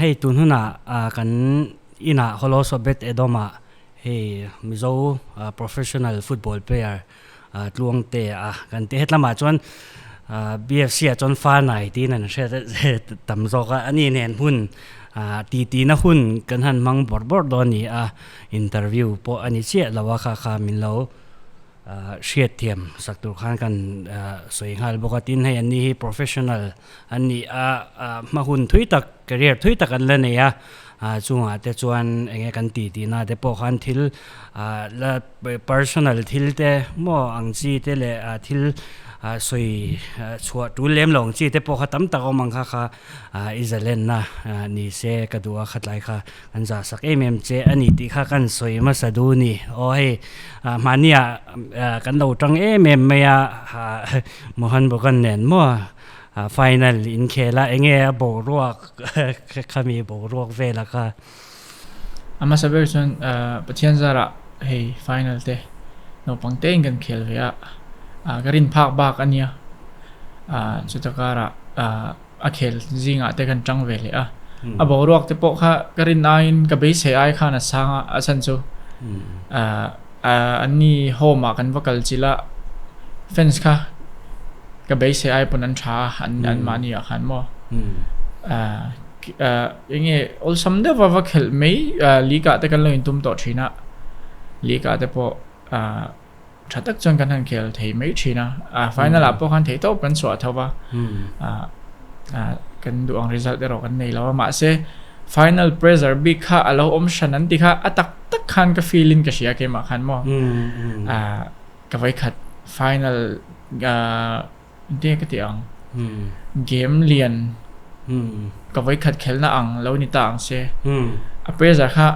Hei tun hunah kan inah Holoso Bet Edom-ah hei Mizo professional football player Tluangte a kan tih hetlamah chuan BFC ah chuan Fanai tiin an hriat tam zawk a, ani nen hun titi na hun kan han hmang bawrh bawrh dawn a ni a, interview pawh a ni chiah lo a kha kha min lo hriatthiam sak tur khan kan sawi nghal bawk a, tin hei an ni hi professional an ni a, hma hun thui tak career thui tak an la nei a, chungah te chuan eng nge kan tih tihna te pawh khan thil la Personal thil te maw ang chi te leh thil sawi chhuah tul lem lo ang chi te pawh kha tam tak a awm ang kha kha i zalenna ni se ka duh a khatlai kha kan zah sak em em che a ni tih kha kan sawi hmasa duh a ni. Aw hei mahnia kan lo tang em em mai a Mohan Bagan nen maw final inkhel a enge a boruak khami boruak vel a kha. A hmasa ber chuan Pathian zarah hei final te naupang te in kan khel ve a, ka rin phak bak a nia. Chuta karah a khel zingah te kan tang ve leh a. A boruak te pawh kha ka rin aiin ka beisei ai khan a sang a, a chhan chu anni home ah kan va kal chilh a, fans kha ka beisei ai pawn an tha a, an mahni ah khan maw. Enge awlsam deuh va va khelh mai league ah te kan lo intum tawh thin a, league ah te pawh tha tak chuan kan han khel thei mai thin a, final ah pawh khan thei tawp kan chhuah tho va, kan duh ang result erawh kan nei lo a, mahse final pressure bik kha a lo awm hran an ti kha a tak tak khan ka feel in ka hria keimah khan maw, ka vawikhat final Engtin nge ka tih ang? Game lian ka vawikhat khelna ang lo ni ta ang se. A pressure kha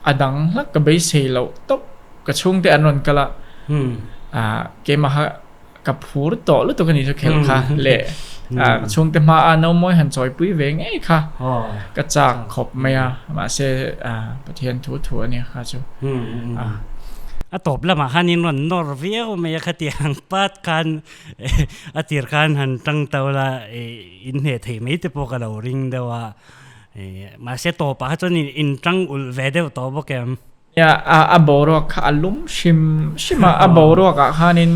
a dang hlak ka beisei loh tawp. Ka chhungte an rawn kal a, keimah kha ka phur tawh lutuk a ni chu khelh kha leh ka chhungte hmaa no mawi han chawipui ve ngei kha ka chak khawp mai a, mahse Pathian thu thu a nia kha chu. A tawp lamah khan in rawn nawr viau mai a khatiang pat khan a tir khan han tang to la in hneh thei mai te pawh ka lo ring deuh a mahse tawpah kha chuan in tang ulh ve deuh tawh bawk em. Nia a boruak kha a lum hrim hrim a, a boruak ah khanin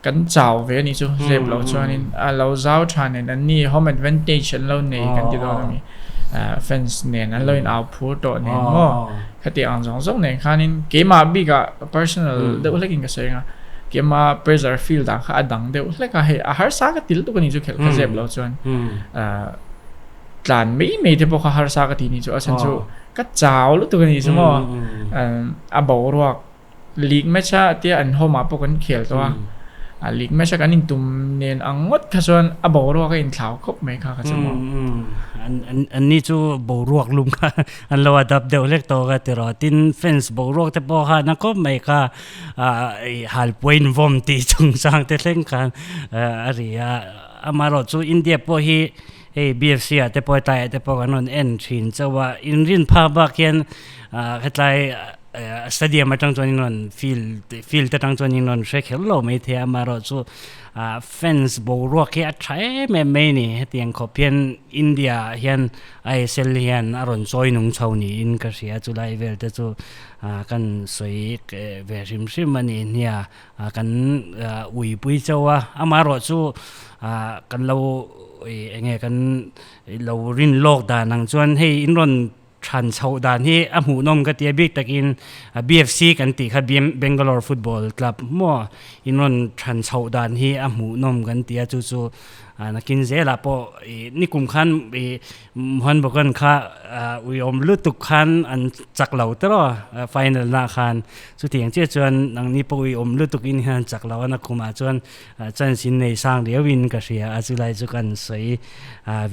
kan chau ve a ni chu zep lo chuanin a lo zau tha nen an ni home advantage an lo nei kan ti dawn a mi fans nen an lo in au phur tawh nen maw. Khati ang zawng zawng nen khanin keimah bikah personal deuh hlekin ka sawi ang a, keimah pressure feel dan kha a dang deuh hlek a, hei a harsa ka ti lutuk a ni chu khelh kha zep lo chuan tlan mai mai te pawh kha harsa ka ti ni chu a chhan chu ka chau lutuk a ni chu maw a boruak League match a tia an home ah pawh kan khel tawh a, a league match a kan intum nen ang ngawt kha chuan a boruak a inthlau khawp mai kha ka che maw. An ni chu boruak lum kha an lo adapt deuh hlek tawh ka ti rawh. Tin fans boruak te pawh kha na khawp mai kha halpuai invawm tih chungchang te thleng khan a ri a. Amaherawhchu India pawh hi hei BFC ah te pawh tlaiah te pawh kan rawn en thin chauh a, inrin phak bak hian hetlai Stadium atang chuan in rawn field field atang chuan in rawn hre kher lo mai thei a amaherawhchu ah fans boruak hi a tha em em mai a ni hetiang khawp hian India ah hian ISL hian a rawn chawi nung chho niin ka hria chulai vel te chu ah kan sawi ve hrim hrim a ni nia ah kan uipui chauh a amaherawhchu ah kan lo ih eng nge kan lo rin lawk dan ang chuan hei in rawn Chhan chhoh dan hi a hmuhnawm ka ti a, bik takin BFC kan tih kha Bangalore Football Club maw in rawn chhan chhoh dan hi a hmuhnawm kan ti a, chu chu nakin zelah pawh ih nikum khan ih Mohan Bagan kha uiawm lutuk khan an chak lo tawh a final nah khan chutiang chiah chuan nangni pawh uiawm lutuk in hian an chak lo a, nakumah chuan Chance in nei sang riau in ka hria a, chulai chu kan sawi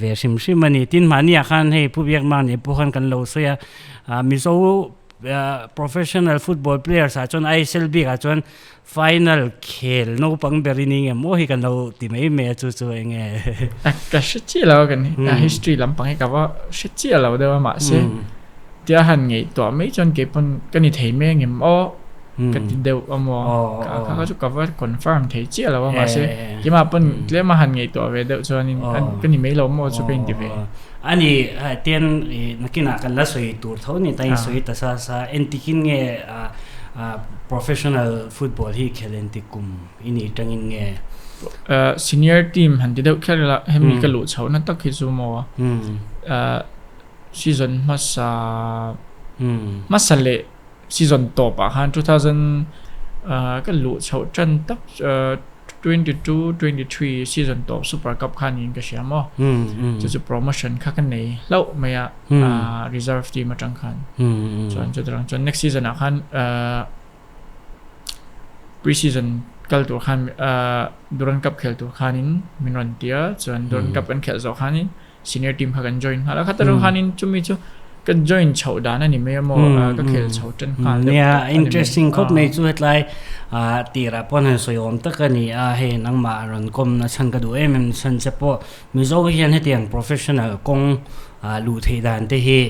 ve hrim hrim a ni. Tin mahniah khan hei Pu Biakma nih pawh khan kan lo sawi a, Mizo professional football players ah chuan ISL bik ah chuan final khel naupang ber in eng emaw hi kan lo ti mai mai a, chu chu eng nge? Ka hre chiah lo a kan history lampang hi ka va hre chiah lo deuh a mahse tia han ngaihtuah mai chuan kei pawn ka ni thei mai ang em aw. ka ti deuh a maw kha kha chu ka va confirm thei chiah lo a mahse keimah pawn tlem a han ngaihtuah ve deuh chuanin ka ni mai lo maw chu ka inti ve. A ni tian nakinah kan la sawi tur tho ni ta in sawi ta sa sa entikin nge professional football hi khel entik kum i nih tangin nge? Senior team han ti deuh kher ila hemi ka luh chhohna tak hi chu maw season hmasa hmasa leh Season tawp ah khan 2000 ka luh chhoh tan tak 22 23 season tawp super cup khan niin ka hria maw chu chu promotion kha ka nei hlauh mai a reserve team atang khan chuan chutirang chuan next season ah khan pre season kal tur khan Durand cup khel tur khanin min rawn ti a chuan Durand cup kan khelh zawh khanin Senior team kha kan join nghal a khatar ang khanin chumi chu ka join chhoh dan a ni mai a maw ka khel chho tan nghal deuh Nia interesting khawp mai chu hetlai tirah pawh han sawi awm tak a ni a hei nangmah rawn kawm na chhan ka duh em em chhan che pawh Mizo hian hetiang professional kawng luh theih dan te hi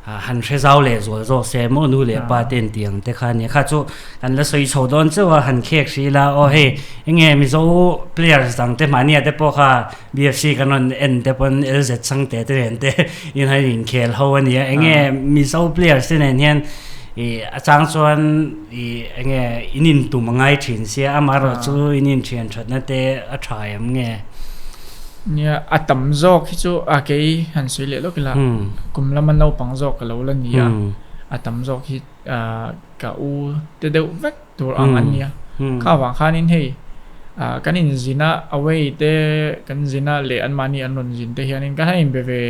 han hre zau leh zual zawk se maw nu leh pa ten tih ang te kha nia kha chu kan la sawi chho dawn chauh a han khek hrih ila aw hei enge Mizo players dang te mahnia te pawh kha BFC kan rawn en te pawn LZ Changte te nen te in han inkhel ho a nia. Enge Mizo players te nen hian ih a chang chuan ih enge in intum a ngai thin sia amaherawh chu in inthian thatna te a tha em nge? Nia a tam zawk hi chu a kei han sawi leh lawk ila kum lama naupang zawk ka lo la ni a, a tam zawk hi ka u te deuh vek tur ang an nia. Kha vang khanin hei kan inzin a away te kan zin a leh anmahni an rawn zin te hianin kan han inbe ve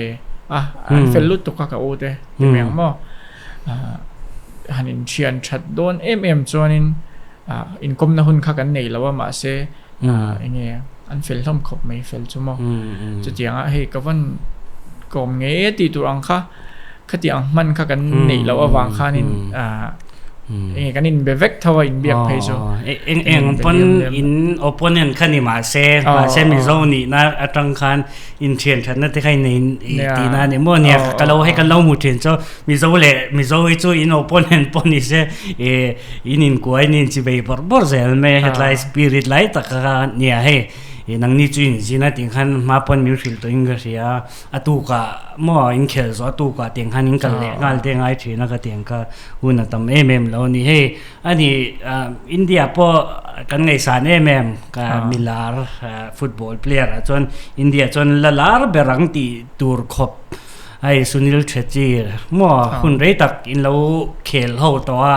a, an fel lutuk a ka u te ti mai ang maw. Han inthian that dawn em em chuanin inkawmna hun kha kan nei lo a mahse enge an fel hlawm khawp mai fel chu maw. Chutianga hei ka vawn kawm ngei e tih tur ang kha. Khati ang hman kha kan neih loh avang khanin enge kan inbe vek tho a inbiak phei chu. Eng eng pawn in opponent kha ni mahse mahse Mizo nihna atang khan inthian thatna te kha in nei tihna a ni maw nia ka lo hei kan lo hmu thin chu Mizo leh Mizo hi chu in opponent pawh ni se in inkuai in inchibei bawrh bawrh zel mai a hetlai spirit lai tak kha nia hei nangni chu inzin a tih khan hma pawn min hrilh tawhin ka hria. A tukah maw inkhelh zawh a tukah tiang khan in kal leh nghal te ngai thin a ka tiang kha hun a tam em em lo a ni. Hei a ni India pawh kan ngaihsan em em ka milar football player ah chuan India chuan la lar ber ang tih tur khawp hei Sunil Chhetri maw hun rei tak in lo khel ho tawh a,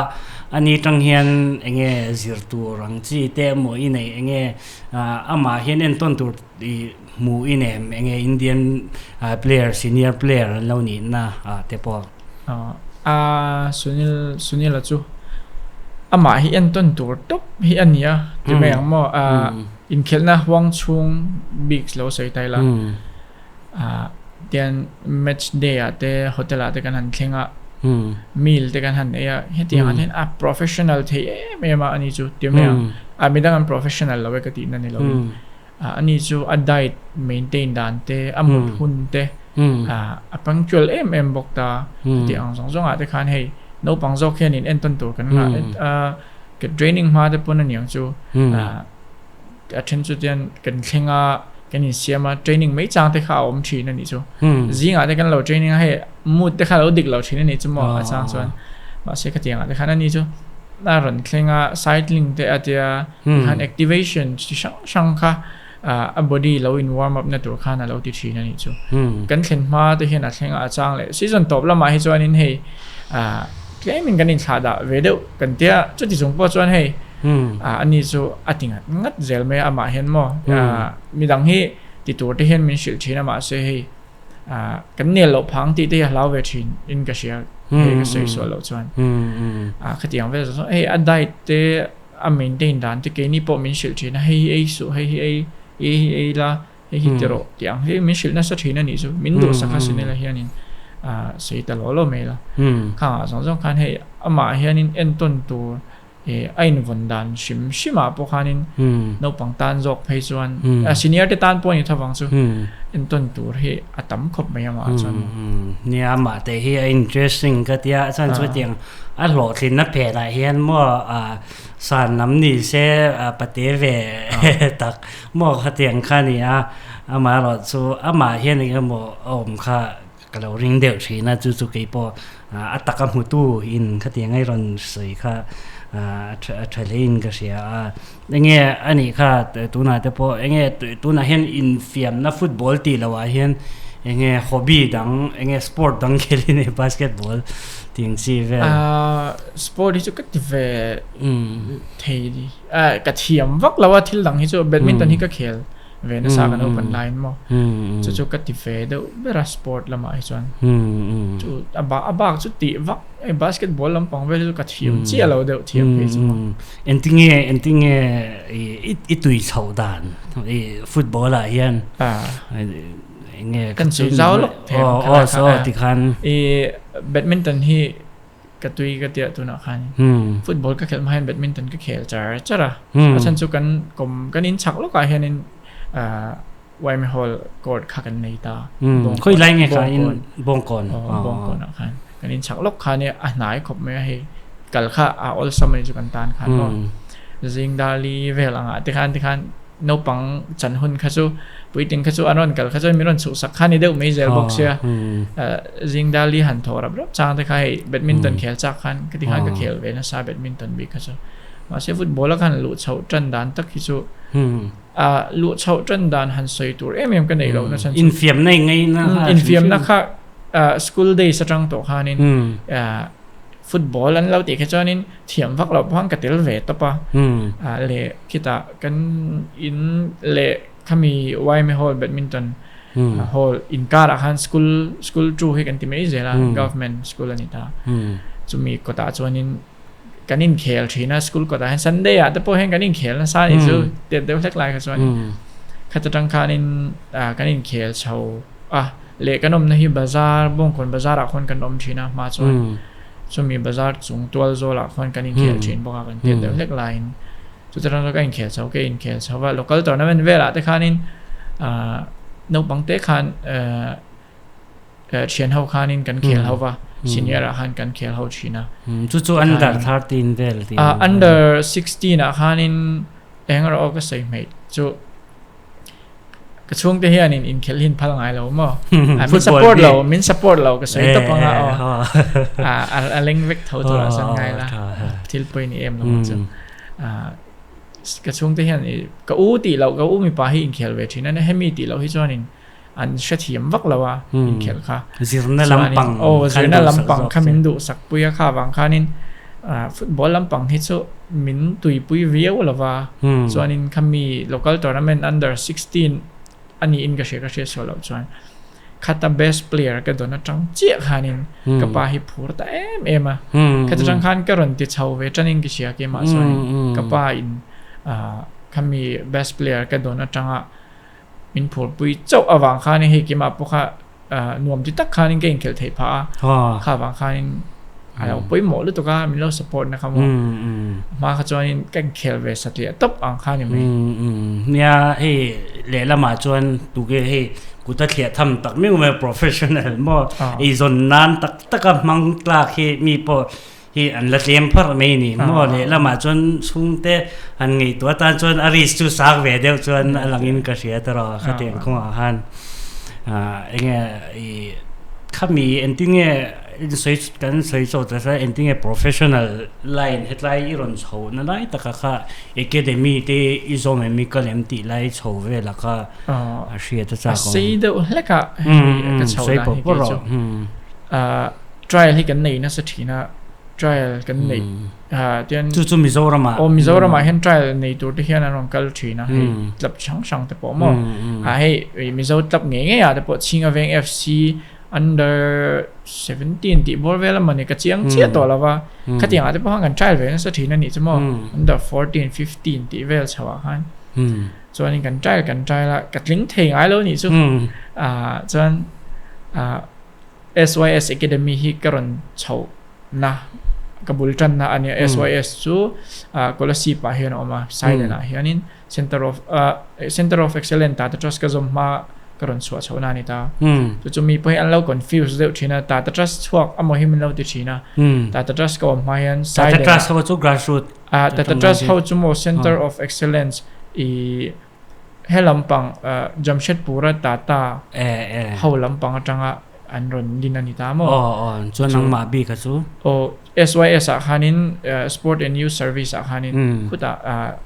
ani tang hian eng nge zir tur ang chi te emaw i neih eng nge amah hian entawn tur i Hmuh i nem enge Indian player senior player an lo nih na ah te pawh. A Sunil Sunil a chu amah hi entawn tur tawp hi a nia ti mai ang maw a inkhelhna huang chhung bik lo sawi ta ila a tian match day ah te hotel ah te kan han thleng a meal te kan han ei a hetiang ah hian a professional thei em em a ani chu ti mai ang a midang an professional lo e ka tihna ni lo in. Ani chu a diet maintain dan te, a mut hun te, a punctual em em bawk ta. Chutih ang zawng zawngah te khan hei naupang zawk hian in entawn tur kan nghah a, ka training hma te pawn aniang chu a then chu tian kan thleng a, kan insiam a, training mai chang te kha a awm thin a nih chu. Zingah te kan lo training a, hei mood te kha a lo dik lo thin a nih chu maw a chang chuan. Mahse khatiangah te khan ani chu a rawn thleng a, cycling te a tia khan activation chi hrang hrang kha a body lo in warm up na tur khan a lo ti thin a nih chu. Kan thlen hma te hian a thleng a a chang leh season tawp lamah hi chuanin hei tlemin kan inthlah dah ve deuh kan tia chuti chung pawh chuan hei ani chu a ti ngat ngat zel mai a amah hian maw midang hi ti tur te hian min hrilh thin a mahse hei kan nel loh phang tih te hi a hlau ve thin in ka hria hei ka sawi sual loh chuan khatiang vel zawng zawng hei a diet te a maintain dan te keini pawh min hrilh thin a hei hi ei suh hei hi ei hei hi ei la hei hi ti rawh tih ang hi min hrilh nasa thin a nih chu min duhsak a Sunil-a hianin sawi ta law law mai la khangah zawng zawng khan hei amah hianin entawn tur. A invawn dan hrim hrimah pawh khanin naupang tan zawk phei chuan senior te tan pawh a ni tho vang chu entawn tur hi a tam khawp mai amah chuan. Nia amah te hi a interesting ka tia a chuan chutiang a hlawhtlinna phenah hian maw san lam ni se pate ve tak maw khatiang kha a ni a, amaherawh chu amah hian eng emaw a awm kha Ka lo ring deuh thin a, chu chu kei pawh a taka hmutu in khatiang a i rawn sawi kha a tha hlein ka hria a. Enge a nih kha tunah te pawh enge tunah hian infiamna football tih loh ah hian enge hobby dang enge sport dang khelh i nei basketball tih ang chi vel. Sport hi chu ka ti ve thei ka thiam vak lo a thil dang hi chu badminton hi ka khel. Ve nasa kan open laiin maw chu chu ka ti ve deuh ber a sport lamah hi chuan chu a bak a bak chu tih vak hei basketball lampang vel hi chu ka thiam chiah lo deuh thiam phei chu maw. Engtinge engtinge i i tui chhoh dan i football ah hian enge kan sawi zau lawk thei ang kha aw aw tikhan i badminton hi Ka tui ka tia tunah khan football ka khelh hma hian badminton ka khel char char a, a chhan chu kan kawm kan in chhak lawkah hianin YMA hall court kha kan nei ta. Khawi lai nge kha in Bawngkawn? Aw Bawngkawn ah khan kan in chhak lawk khan a hnai khawp mai a hei kal kha a awlsam a ni chu kan tan khan maw zing dali vel angah te khan tikhan Naupang chan hun kha chu puitling kha chu an rawn kal kha chuan min rawn chhuhsak kha ni deuh mai zel bawk sia. Zingdali han thaw rap rap chang te kha hei badminton khel chak khan ka ti khan ka khel ve nasa badminton bik kha chu. Mahse football a khan luh chhoh tan dan tak hi chu a luh chhoh tan dan han sawi tur em em ka nei lo na chhan chu. Infiamna i ngei na kha. Infiamna kha school days atang tawh khanin Football an lo tih kha chuanin thiam vak loh pawh ka tel ve tawp a. Leh khitah kan in leh khami YMA Hall Badminton Hall inkarah khan school school two hi kan ti mai zel a, government school a ni ta. Chumi kawtah chuanin kan inkhel thin a, school kawtah hian Sunday ah te pawh hian kan inkhel nasa a nih chu tep deuh hlek lai kha chuan khata tang khanin kan inkhel chho a. Leh kan awmna hi bazar, Bawngkawn bazar ah khawn kan awm thin a, hma chuan chumi bazar chung tual zawl ah khawn kan inkhel thin bawk a, kan tiat deuh hlek laiin chuta tang chuan ka inkhel chho, ka inkhel chho va, local tournament velah te khanin ahh naupang te khan ehh thian ho khanin kan khel ho va, senior ah khan kan khel ho thin a. Chu chu under 13 vel tih. Under 16 ah khanin eng erawh ka sawi hmeih chu. Ka chhungte hianin inkhelh hi an phal ngai lo maw? Min support lo, min support lo ka sawi tawp anga aw. A leng vek tho tur ah chuan ngai la. Thil pawi ni em lo ang chu. Ka chhungte hian ka u tih loh, ka u mipa hi inkhel ve thin a nia, hemi tih loh hi chuanin an hrethiam vak lo a inkhelh kha. Zirna lampang aw zirna lampang kha min duhsak pui a kha vang khanin football lampang hi chu min tuipui viau lo va, chuanin khami local tournament under 16 a niin ka hria ka hriat sual loh chuan khata best player ka dawn atang chiah khanin ka pa hi phur ta em em a, khata tang khan ka rawn ti chho ve tanin ka hria keimah chuanin ka pa in khami best player ka dawn atanga min phurpui chauh avang khanin hei keimah pawh kha nuam ti tak khanin ka inkhelh theih phah a, kha vang khanin a lo pawimawh lutuk a, min lo support na kha maw hma kha chuanin ka inkhel ve satliah tawp ang kha ni mai. Nia hei lehlamah chuan tuke hei kut a thliah tham tak meuh mai professional maw eizawn nan tak taka hmang tlak hi mi pawh hi an la tlem pharh mai ni maw lehlamah chuan chhungte han ngaihtuah atan chuan a risk chu sak ve deuh chuan a langin ka hria tawh khatiang kawngah khan enge ih khami engtin nge sawi kan sawi chawt ta sa engtin nge professional line hetlai i rawn chho na lai taka kha academy te i zawm em i kal em tih lai chho vel a kha a hriat a chak awm. A sei deuh hlek a hemi ka chho dan hi kei chu. Trial hi kan nei nasa thin a, trial kan neih ah tian Chu chu Mizoram ah. Aw Mizoram ah hian trial nei tur te hian an rawn kal thin a, hei club hrang hrang te pawh maw. Ah hei Mizo club ngei ngei ah te pawh Chhinga Veng FC under 17 tih bawr vel a mawni ka chiang chiah tawh lo va, khatiang ah te pawh khan kan trial ve nasa thin a nih chu maw, under 14, 15 tih vel chho ah khan chuanin kan trial kan trial a, ka tling thei ngai lo nih chu. Ah chuan ah. SYS Academy hi ka rawn chhoh na ka bul tanna ania SYS chu Kolasib ah hian a awm a Sailen ah hianin Center of Center of Excellence Tata Trust ka zawm hma ka rawn chhuah chhohna a ni ta. Chu chu mi pawh hi an lo confuse deuh thin a, Tata Trust chhuak amaw hi min lo ti thin a. Tata Trust ka awm hma hian Tata Trust ho chu grassroot. Tata Trust ho chu maw Center of Excellence i he lampang Jamshedpur a Tata ho lampang atanga an rawn din a ni ta maw? Aw aw chuan nangmah bik a chu. Aw SYS ah khanin Sport and Youth Service ah khanin khutah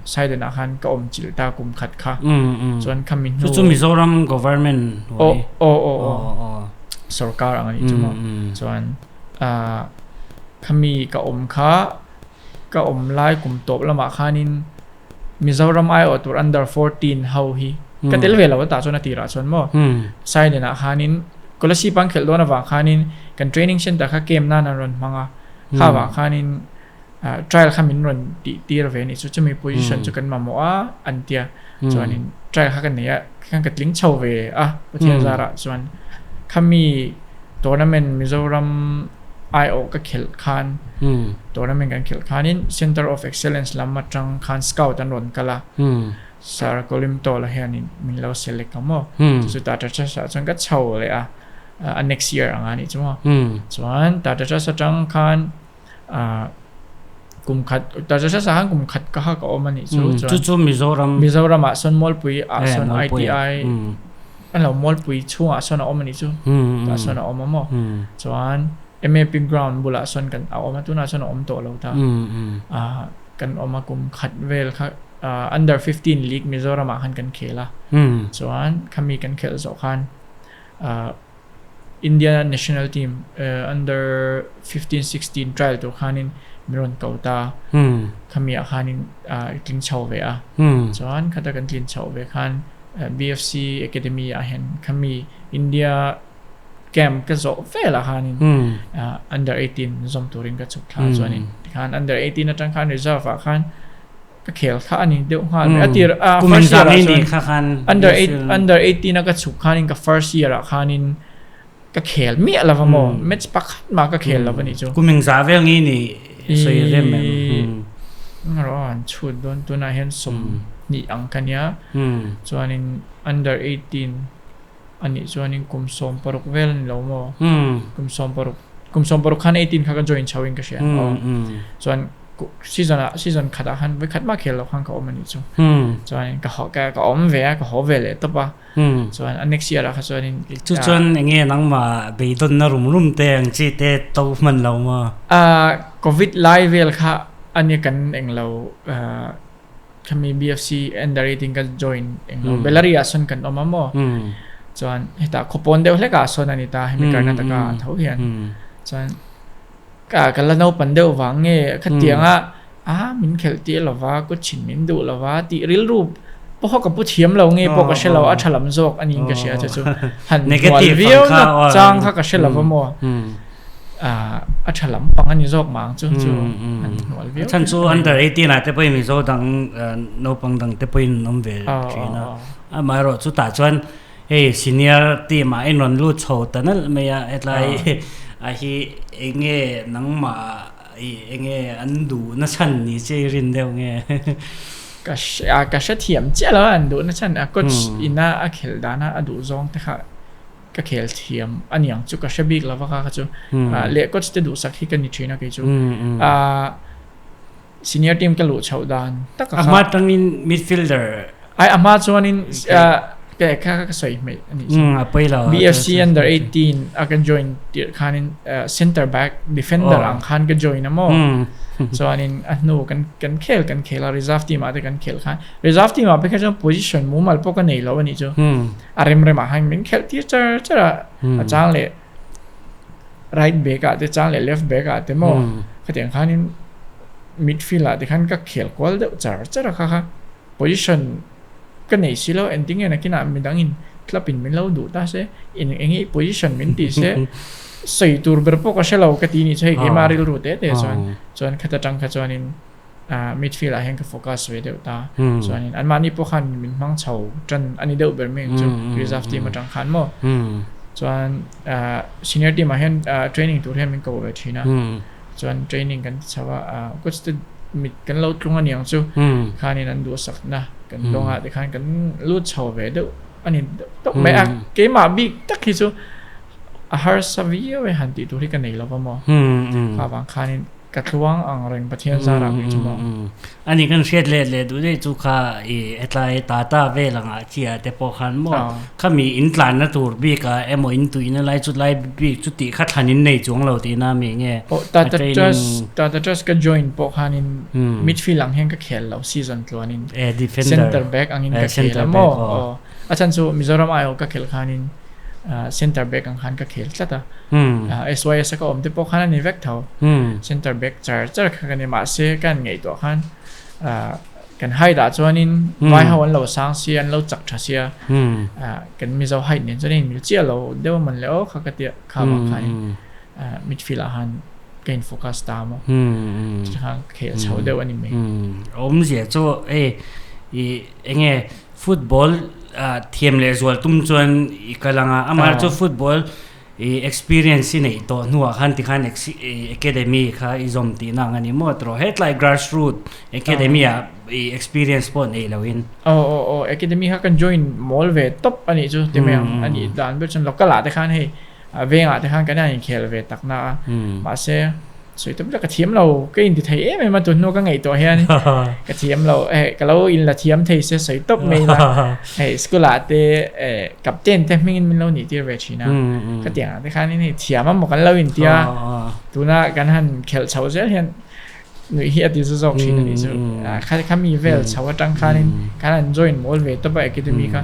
Sailen ah khan ka awm chilh ta kum khat kha chuan khami hnu. Chu chu Mizoram government hnuai. Aw aw aw sorkar ang a nih chu maw chuan khami ka awm kha ka awm lai kum tawp lamah khanin Mizoram aiawh tur under 14 ho hi ka tel ve lo a tah chuan a tirah chuan maw Sailen ah khanin Kolasib an khelh dawn avang khanin kan training center kha camp nan an rawn hmang a kha avang khanin trial kha min rawn tih tir ve a nih chu chumi position chu kan mamawh a an tia chuanin trial kha ka nei a khan ka tling chho ve a Pathian zarah chuan khami tournament Mizoram aiawh ka khelh khan tournament kan khelh khanin Center of Excellence lam atang khan scout an rawn kal a Sir Kolimtawla hianin min lo select a maw chu chu Tata Trust ah chuan ka chho leh a a next year anga nih chu maw chuan Tata Trust atang khan kum khat Tata Trust ah khan kum khat ka ha ka awm a nih chu chuan chu chu Mizoram Mizoram ah sawn Mualpui ah sawn ITI An lo Mualpui chhungah sawn a awm a nih chu. Tah sawn a awm a maw? Chuan MAP ground bulah sawn kan a awm a, tunah sawn a awm tawh lo ta. Kan awm a kum khat vel kha under 15 league Mizoramah khan kan khel a. Chuan khami kan khelh zawh khan India national team under 15 16 trial tur khanin min rawn ko ta. Khami ah khanin tling chho ve a. Chuan khata kan tlin chhoh ve khan BFC Academy ah hian khami India camp ka zawh vel ah khanin under 18 zawm turin ka chhuk thla chuanin tikhan under 18 atang khan reserve ah khan ka khel kha ani deuh nghal mai a tir a first year ah chuan under 8 under 18 a ka chhuk khanin ka first year ah khanin ka khel miah lova maw match pakhat mah ka khel lova nih chu kuming za vel nge ni sawi rem em ro an chhut dawn tunah hian 20 ang ka nia chuanin under 18 anih chuanin kum 16 vel ani lo maw kum 16 kum 16 khan 18 kha ka join chho in ka hria chuan season ah season khat ah khan vawi khat mah khel lo khan ka awm anih chu chuanin ka ka awm ve a ka haw ve leh tawp a Chuan a next year ah kha chuanin Chu chuan eng nge nangmah beidawnna rum rum te ang chi te to hman lo maw? Covid lai vel kha ania kan eng lo khami BFC under 18 ka join eng lo Bellary ah sawn kan awm a maw? Chuan hetah khawpawn deuh hlek ah sawn a ni ta hemi Karnataka ah tho hian chuan ka la naupan deuh vang nge khatianga A min khelh tir lova, kut chhin min duh lova tih rilru pawh ka pu thiam lo nge pawh ka hre lo, a tha lam zawk a niin ka hria chu chu han hnual viau na chang kha ka hre lova maw a tha lam pang a ni zawk mah ang chu chu han hnual viau. Chhan chu under 18 ah te pawhin Mizo dang naupang dang te pawhin an awm ve thin a, amaherawh chutah chuan hei senior team ah a inrawn lut chho ta nalh mai a, hetlai a hi eng nge nangmah I enge an duh na chhan ni che i rin deuh nge? Ka hre ka hre thiam chiah lo a an duh na chhan a coach ina a khelh dana a duh zawng te kha ka khel thiam a niang chu ka hre bik lo va kha kha chu leh coach te duhsak hi ka ni thin a kei chu a senior team ka luh chhoh dan tak a kha. A hma tangin midfielder Ai a hma chuanin ka kha ka sawi hmeih a nih chu. A pawi lo. BFC under 18 a ka join tirh khanin center back defender ang khan ka join a maw. Chuanin a hnu kan kan khel kan khel a reserve team ah te kan khel khan reserve team ah phei kha chuan position mumal pawh ka nei lo a nih chu. A rem rem ah khan min khelh tir char char a a chang leh right back ah te chang leh left back ah te maw khatiang khanin midfield ah te khan ka khel kual deuh char char a kha kha. Position ka nei si lo engtin nge nakinah midangin club in min lo duh ta se eng enge position min ti se sawi tur ber pawh ka hre lo ka ti nih chu hei keimah rilru te te chuan chuan khata tang kha chuanin midfield ah hian ka focus ve deuh ta chuanin anmahni pawh khan min hmang chho tan a ni deuh ber mai ang chu reserve team atang khan maw chuan senior team ah hian training tur hian min ko ve thin a. Chuan training kan ti chho a, coach te mit kan lo tlung a niang chu khanin an duhsakna kan dawng a tikhan kan lut chho ve deuh a ni deuh tawp mai a. Keimah bik tak hi chu a harsa viau e han tih tur hi ka nei lo va maw? Kha vang khanin Ka tluang ang reng Pathian zarah ngei chu maw? Ani kan hriat let leh duh daih chu kha i hetlai Tata vel angah chia te pawh khan maw khami in tlanna tur bik ah emaw in tuihna lai chu lai bik chu tih kha thlan in nei chuang lo tihna mi nge Aw Tata Trust Tata Trust ka join pawh khanin midfield ang hian ka khel lo season tluanin center back angin ka khel a maw aw a chhan chu Mizoram aiawh ka khelh khanin Center back ang khan ka khel tlat a, SYS a ka awm te pawh khan a ni vek tho. Center back char char kha ka ni mahse ka han ngaihtuah khan kan height ah chuanin vai ho an lo sang sia an lo chak tha sia kan Mizo height nen chuan a inmil chiah lo deuh a man le aw kha ka tia kha vang khanin midfield ah khan ka in focus ta maw chutah khan ka khel chho deuh a ni mai. Awmzia chu hei ih enge Football thiam leh zual tum chuan i kal ang a, amah chu football i experience i neih tawh hnuah khan tikhan academy kha i zawm tihna ang a ni maw tawh hetlai grassroot academy ah i experience pawh nei loin. Aw aw aw academy kha kan join mawl ve tawp a nih chu ti mai ang a nih dan ber chuan local ah te khan hei vengah te khan kan han inkhel ve tak na a mahse Sawi tam tak ka thiam lo, ka inti thei em em a tun hnu ka ngaihtuah hian ka thiam lo, eh ka lo inla thiam thei se sawi tawp mai la, hei school ah te eh captain te hmingin min lo nih tir ve thin a, ka tiang ah te khanin hei thiam a maw kan lo inti a, tuna kan han khelh chhoh zel hian nuih hi a ti zu zawk thin a nih chu, khami vel chho atang khanin kan han join mawl ve tawp a academy kha,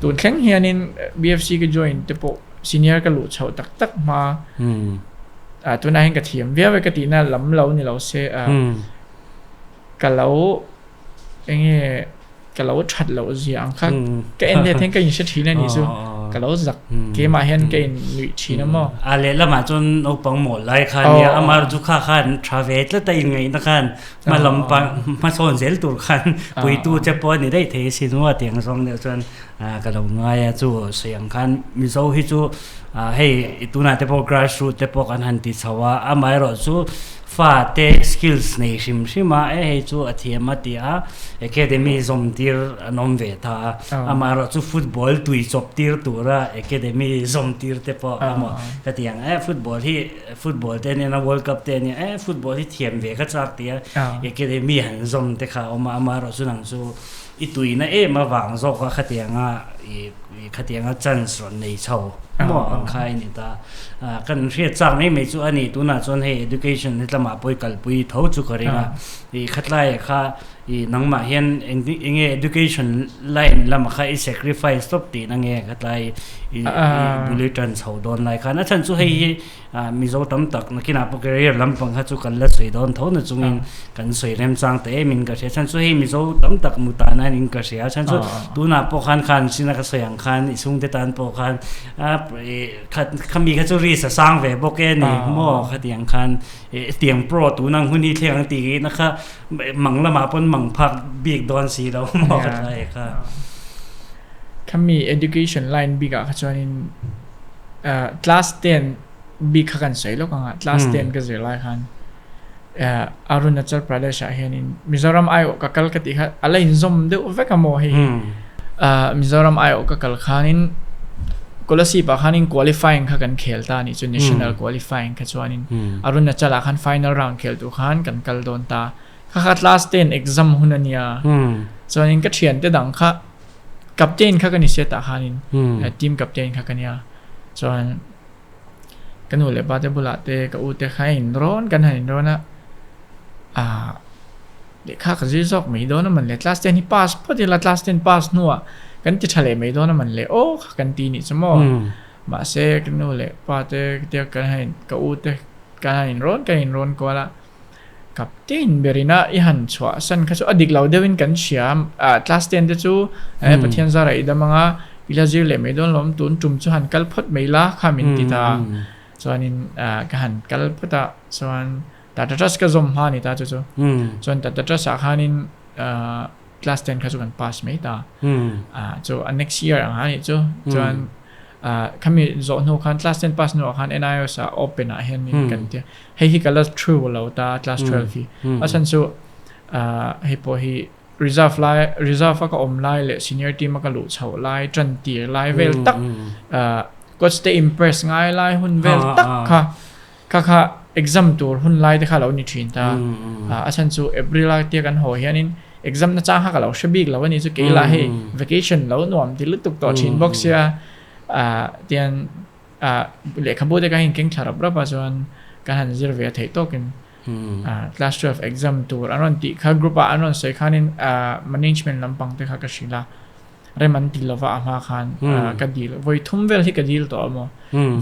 tun thleng hianin BFC ka join te pawh senior ka luh chhoh tak tak hma. Ah tunah hian ka thiam viau e ka tihna lam lo ni lo se ah ka lo eng nge ka lo that loh zia ang kha ka en let hian ka inhre thin a nih chu ka lo zak keimah hian ka in nuih thin a maw. A lehlamah chuan naupang mawl lai kha nia amar chu kha khan tha ve tlat a inngaihna khan hma lam pang hmasawn zel tur khan puitu che pawh a ni daih thei asin maw tiang zawng deuh chuan ka lo ngai a chu sawi ang khan Mizo hi chu Hei tunah te pawh grass root te pawh kan han ti chho a, amaherawhchu fa te skills nei hrim hrim a, e hei chu a thiam a ti a, academy zawm tir an awm ve ta a, amaherawhchu football tui chawp tir tura academy zawm tir te pawh emaw ka ti ang, e football hi football te ania world cup te ania e football hi thiam ve ka chak ti a, academy han zawm te kha a awm a, amaherawhchu nang chu I tuina em avang zawk a khatianga i khatianga chance rawn nei chho maw ang kha i ni ta. Kan hriat chak mai mai chu a ni tunah chuan hei education hetlamah pawh i kalpui tho chu ka ring a. I khatlai kha i nangmah hian eng enge education line lamah kha i sacrifice tawp tihna nge khatlai i bul i tan chho dawn lai khan. A chhan chu hei hi Mizo tam tak nakinah pawh career lampang kha chu kan la sawi dawn tho na chungin kan sawi remchang ta em in ka hria. Chhan chu hei Mizo tam tak mu tan a in ka hria. Chhan chu tunah pawh khan khan sina ka sawi ang khan i chhungte tan pawh khan khami kha chu risk a sang ve bawk e ni maw khatiang khan tiang pro tunang hun hi thleng ang tih na kha mang lamah pawn mang phak bik dawn si lo maw ka thlai kha. Khami education line bikah kha chuanin Class 10 bik kha kan sawi lawk ang a, class 10 ka zir lai khan Arunachal Pradesh ah hianin Mizoram aiawh ka kal ka tih kha a la inzawm deuh vek a maw hei hi. Mizoram aiawh ka kal khanin Kolasib ah khanin qualifying kha kan khel ta a nih chu national qualifying kha chuanin Arunachal ah khan final round khel tur khan kan kal dawn ta. Kha kha class 10 exam hun a nia chuanin ka thiante dang kha Captain kha ka ni sia tah khanin team captain kha ka nia chuan ka nu leh pa te bulah te ka u te kha in rawn kan han in rawn a ah lehkha ka zir zawk mai dawn a man le class ten hi pass phawt ila class ten pass hnuah kan ti tha leh mai dawn a man le aw kha kan ti nih chu maw mahse ka nu leh pa te kan han ka u te kan han in rawn kan in rawn kual a. Captain berina i han chhuah san kha chu a dik lo deuhin kan hria a, class ten te chu eh Pathian zara i dam anga i la zir leh mai dawn lawm tun tum chu han kal phawt mai la kha min ti ta chuanin ka han kal phawt a chuan Tata Trust ka zawm hma a ni ta chu chu chuan Tata Trust ah khanin class ten kha chu kan pass mai ta a chu a next year ang a nih chu chuan. Khami zawh hnu khan class ten pass hnuah khan NIOS ah open ah hian min kan tia. Hei hi ka la true lo ta class 12 hi. A chhan chu hei pawh hi reserve lai reserve a ka awm lai leh senior team a ka luh chhoh lai tan tir lai vel tak coach te impress ngai lai hun vel tak kha kha kha exam tur hun lai te kha lo ni thin ta. A chhan chu April a tia kan haw hianin exam na chang kha ka lo hre bik lo a ni chu kei lah hei vacation lo nuam ti lutuk tawh thin bawk sia tian lehkhabu te kha in keng thla rap rap a chuan kan han zir ve a theih tawkin class 12 exam tur an rawn tih kha group ah an rawn sawi khanin management lampang te kha ka hrilh a. Rem an ti lova a hma khan ka dil vawi thum vel hi ka dil tawh a maw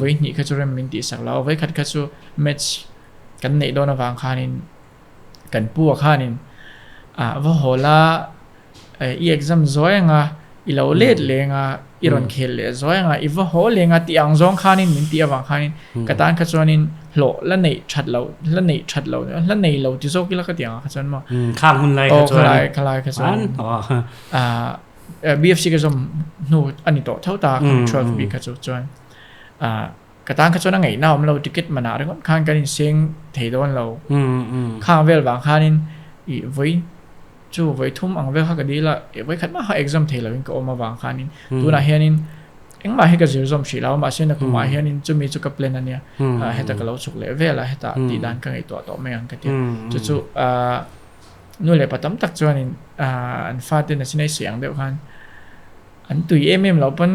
vawi hnih kha chu rem min tih sak lo a vawi khat kha chu match kan neih dawn avang khanin kan pu ah khanin ah va haw la i exam zuai anga i lo let leng a i rawn khel leh zuai anga i va haw leng a tih ang zawng khanin min tih avang khanin ka tan kha chuanin hlawh la neih that loh la neih that loh la nei lo ti zawk ila ka ti ang ah kha chuan maw khang hun lai kha chuan kha lai kha chuan BFC ka zawm hnu a ni tawh tho ta kha 12 bik kha chu chuan ka tan kha chuan a ngaihna awm lo ticket manah ringawt khan kan inseng thei dawn lo khang vel vang khanin i vawi chu vawi thum ang vel kha ka dil a vawi khat mah kha exam thei lovin ka awm avang khanin tunah hianin engmah hi ka zir zawm hrih lo mahse nakumah hianin chumi chu ka plan a nia heta ka lo chhuk leh vel a heta tih dan ka ngaihtuah tawh mai ang ka ti a chu chu Nu leh pa tam tak chuanin an fate na chinai sawi ang deuh khan an tui em em loh pawn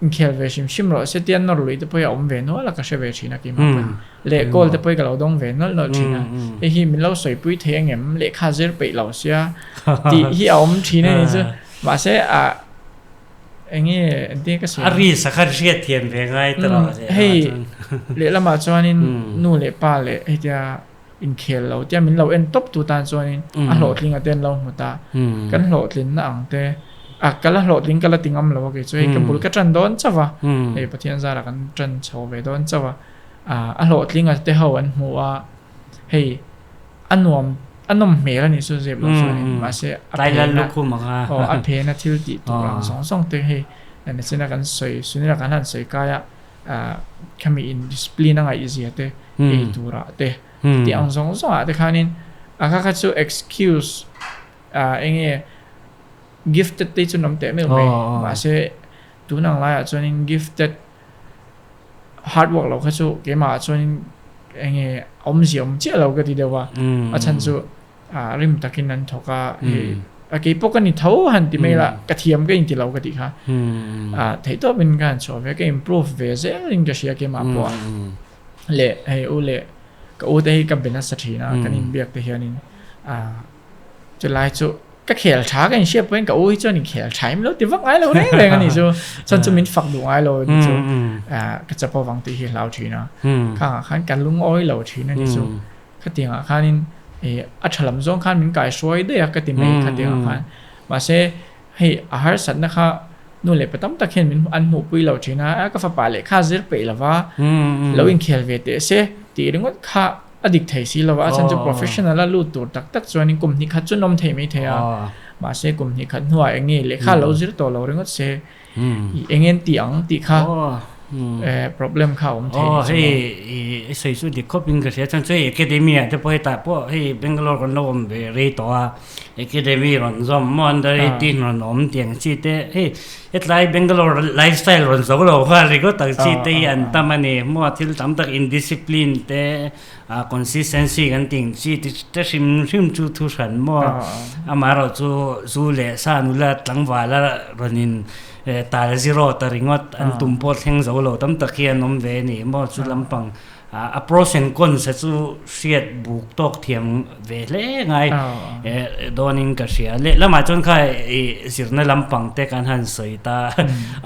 inkhel ve hrim hrim rawh se tia nawr lui te pawh hi a awm ve nual a ka hre ve thin a keimah pawn leh call te pawh hi ka lo dawng ve nawlh nawlh thin a hei hi min lo sawipui thei angem lehkha zir peih lo sia tih hi a awm thin a ni chu mahse ah enge engtin ka sawi a ri sakha hriat thiam ve ngai ta rawh hei lehlamah chuanin nu leh pa leh hetia Inkhel lo tia min lo en tawp tu tan chuanin a hlawhtling a te an lo hmu ta. Kan hlawhtlinna ang te a ka la hlawhtling ka la ti ngam lo a kei chu hei ka bul ka tan dawn chauh a, hei Pathian zara kan tan chho ve dawn chauh a, a hlawhtling a te ho an hmu a, hei a nuam a nawm hmel a nih chu zep lo chuanin mahse a phena aw a phena thil tih tur ang zawng zawng te hei nachina kan sawi sunila kan han sawi kai a. Khami in discipline a ngaihzia te ei turah te tih ang zawng zawng ah te khanin a kha kha chu excuse enge gifted te chu an awm teh meuh mai mahse tun ang laiah chuanin gifted hard work lo kha chu keimah ah chuanin enge awmzia awm chiah lo ka ti deuh a a chhan chu rim takin an thawk a hei a kei pawh ka ni tho han ti mai la ka thiam ka inti lo ka tih kha theih tawp in ka han chhuah ve ka improve ve zel in ka hria keimah pawh a leh hei u leh ka u te hi ka be nasa thin a kan inbiak te hianin chulai chu ka khel tha ka inhriat pawhin ka u hi chuan inkhel tha em lo ti vak ngai lo reng reng a ni chu chuan chu min fak duh ngai lo a ni chu ka chapo vang tih hi a hlau thin a khangah khan ka lungawi lo thin a ni chu. Khatiangah khanin ih a tha lam zawng khan min kaihruai daih a ka ti mai khatiangah khan. Mahse hei a harsatna kha nu leh pa tam tak hian min an hmuhpui lo thin a, a ka fapa lehkha zir peih lova lo inkhel ve teh se tih ringawt kha a dik thei si lova a chhan chu professional a lut tur tak tak chuanin kum hnih khat chu an awm thei mai thei a. Mahse kum hnih khat hnuah eng nge lehkha lo zir tawh lo ringawt se I eng en tih ang tih kha problem kha a awm thei ni chu maw. Hei i sawi chu dik khawp in ka hria chuan chu hei academy ah te pawh hetah pawh hei Bangalore kan lo awm ve rei tawh a academy rawn zawm maw under 18 rawn awm tih ang chi te hei hetlai Bangalore lifestyle rawn zo lo nghal ringawt ang chi te hi an tam a ni maw thil tam tak indiscipline te A consistency kan tih ang chi te hrim hrim chu thu hran maw amaherawh chu zu leh sa nula tlangval a rawn in tal zero ta ringawt an tum pawh thleng zo lo tam tak hi an awm ve a ni maw chu lampang a pros and cons a chu hriat buk tawk thiam ve hle ngai dawnin ka hria lehlamah chuan kha ih zirna lampang te kan han sawi ta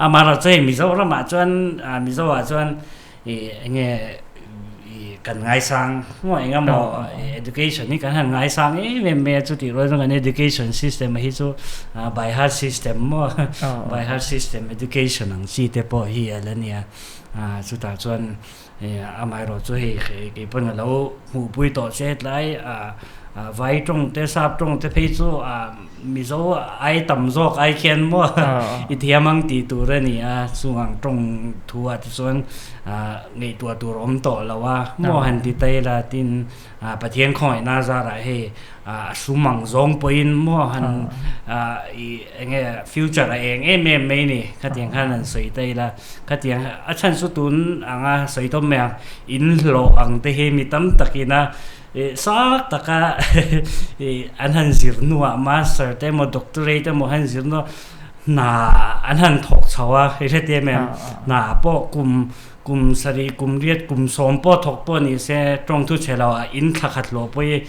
amaherawh chu hei Mizoramah chuan Mizoah chuan Ih enge ih kan ngaisang hmuah eng emaw education hi kan han ngaisang em em mai a chutih rual chuan kan education system hi chu by heart system maw by heart system education ang chi te pawh hi a la nia chutah chuan amaherawh chu hei kei pawn a lo hmuhpui tawh che tlai a. Vai tawng te sap tawng te phei chu Mizo ai tam zawk ai khian maw i thiam ang tih tur a ni a, chung ang tawng thu ah te chuan ngaihtuah tur awm tawh lo a, maw han ti ta ila tin Pathian khawngaihna zarah hei a sum ang zawng pawhin maw han i eng nge future a eng em em mai ni khatiang khan han sawi ta ila khatiang a chhan chu tun anga sawi tawp mai ang in hlawh ang te hi mi tam takin a Sak taka an han zir hnuah master te emaw doctorate emaw han zir hnuah hna an han thawk chho a i hre te em em hna pawh kum kum sarih kum riat kum sawm pawh thawk pawh ni se tawngthu chhe lo ah in thla khat hlawh pawh hi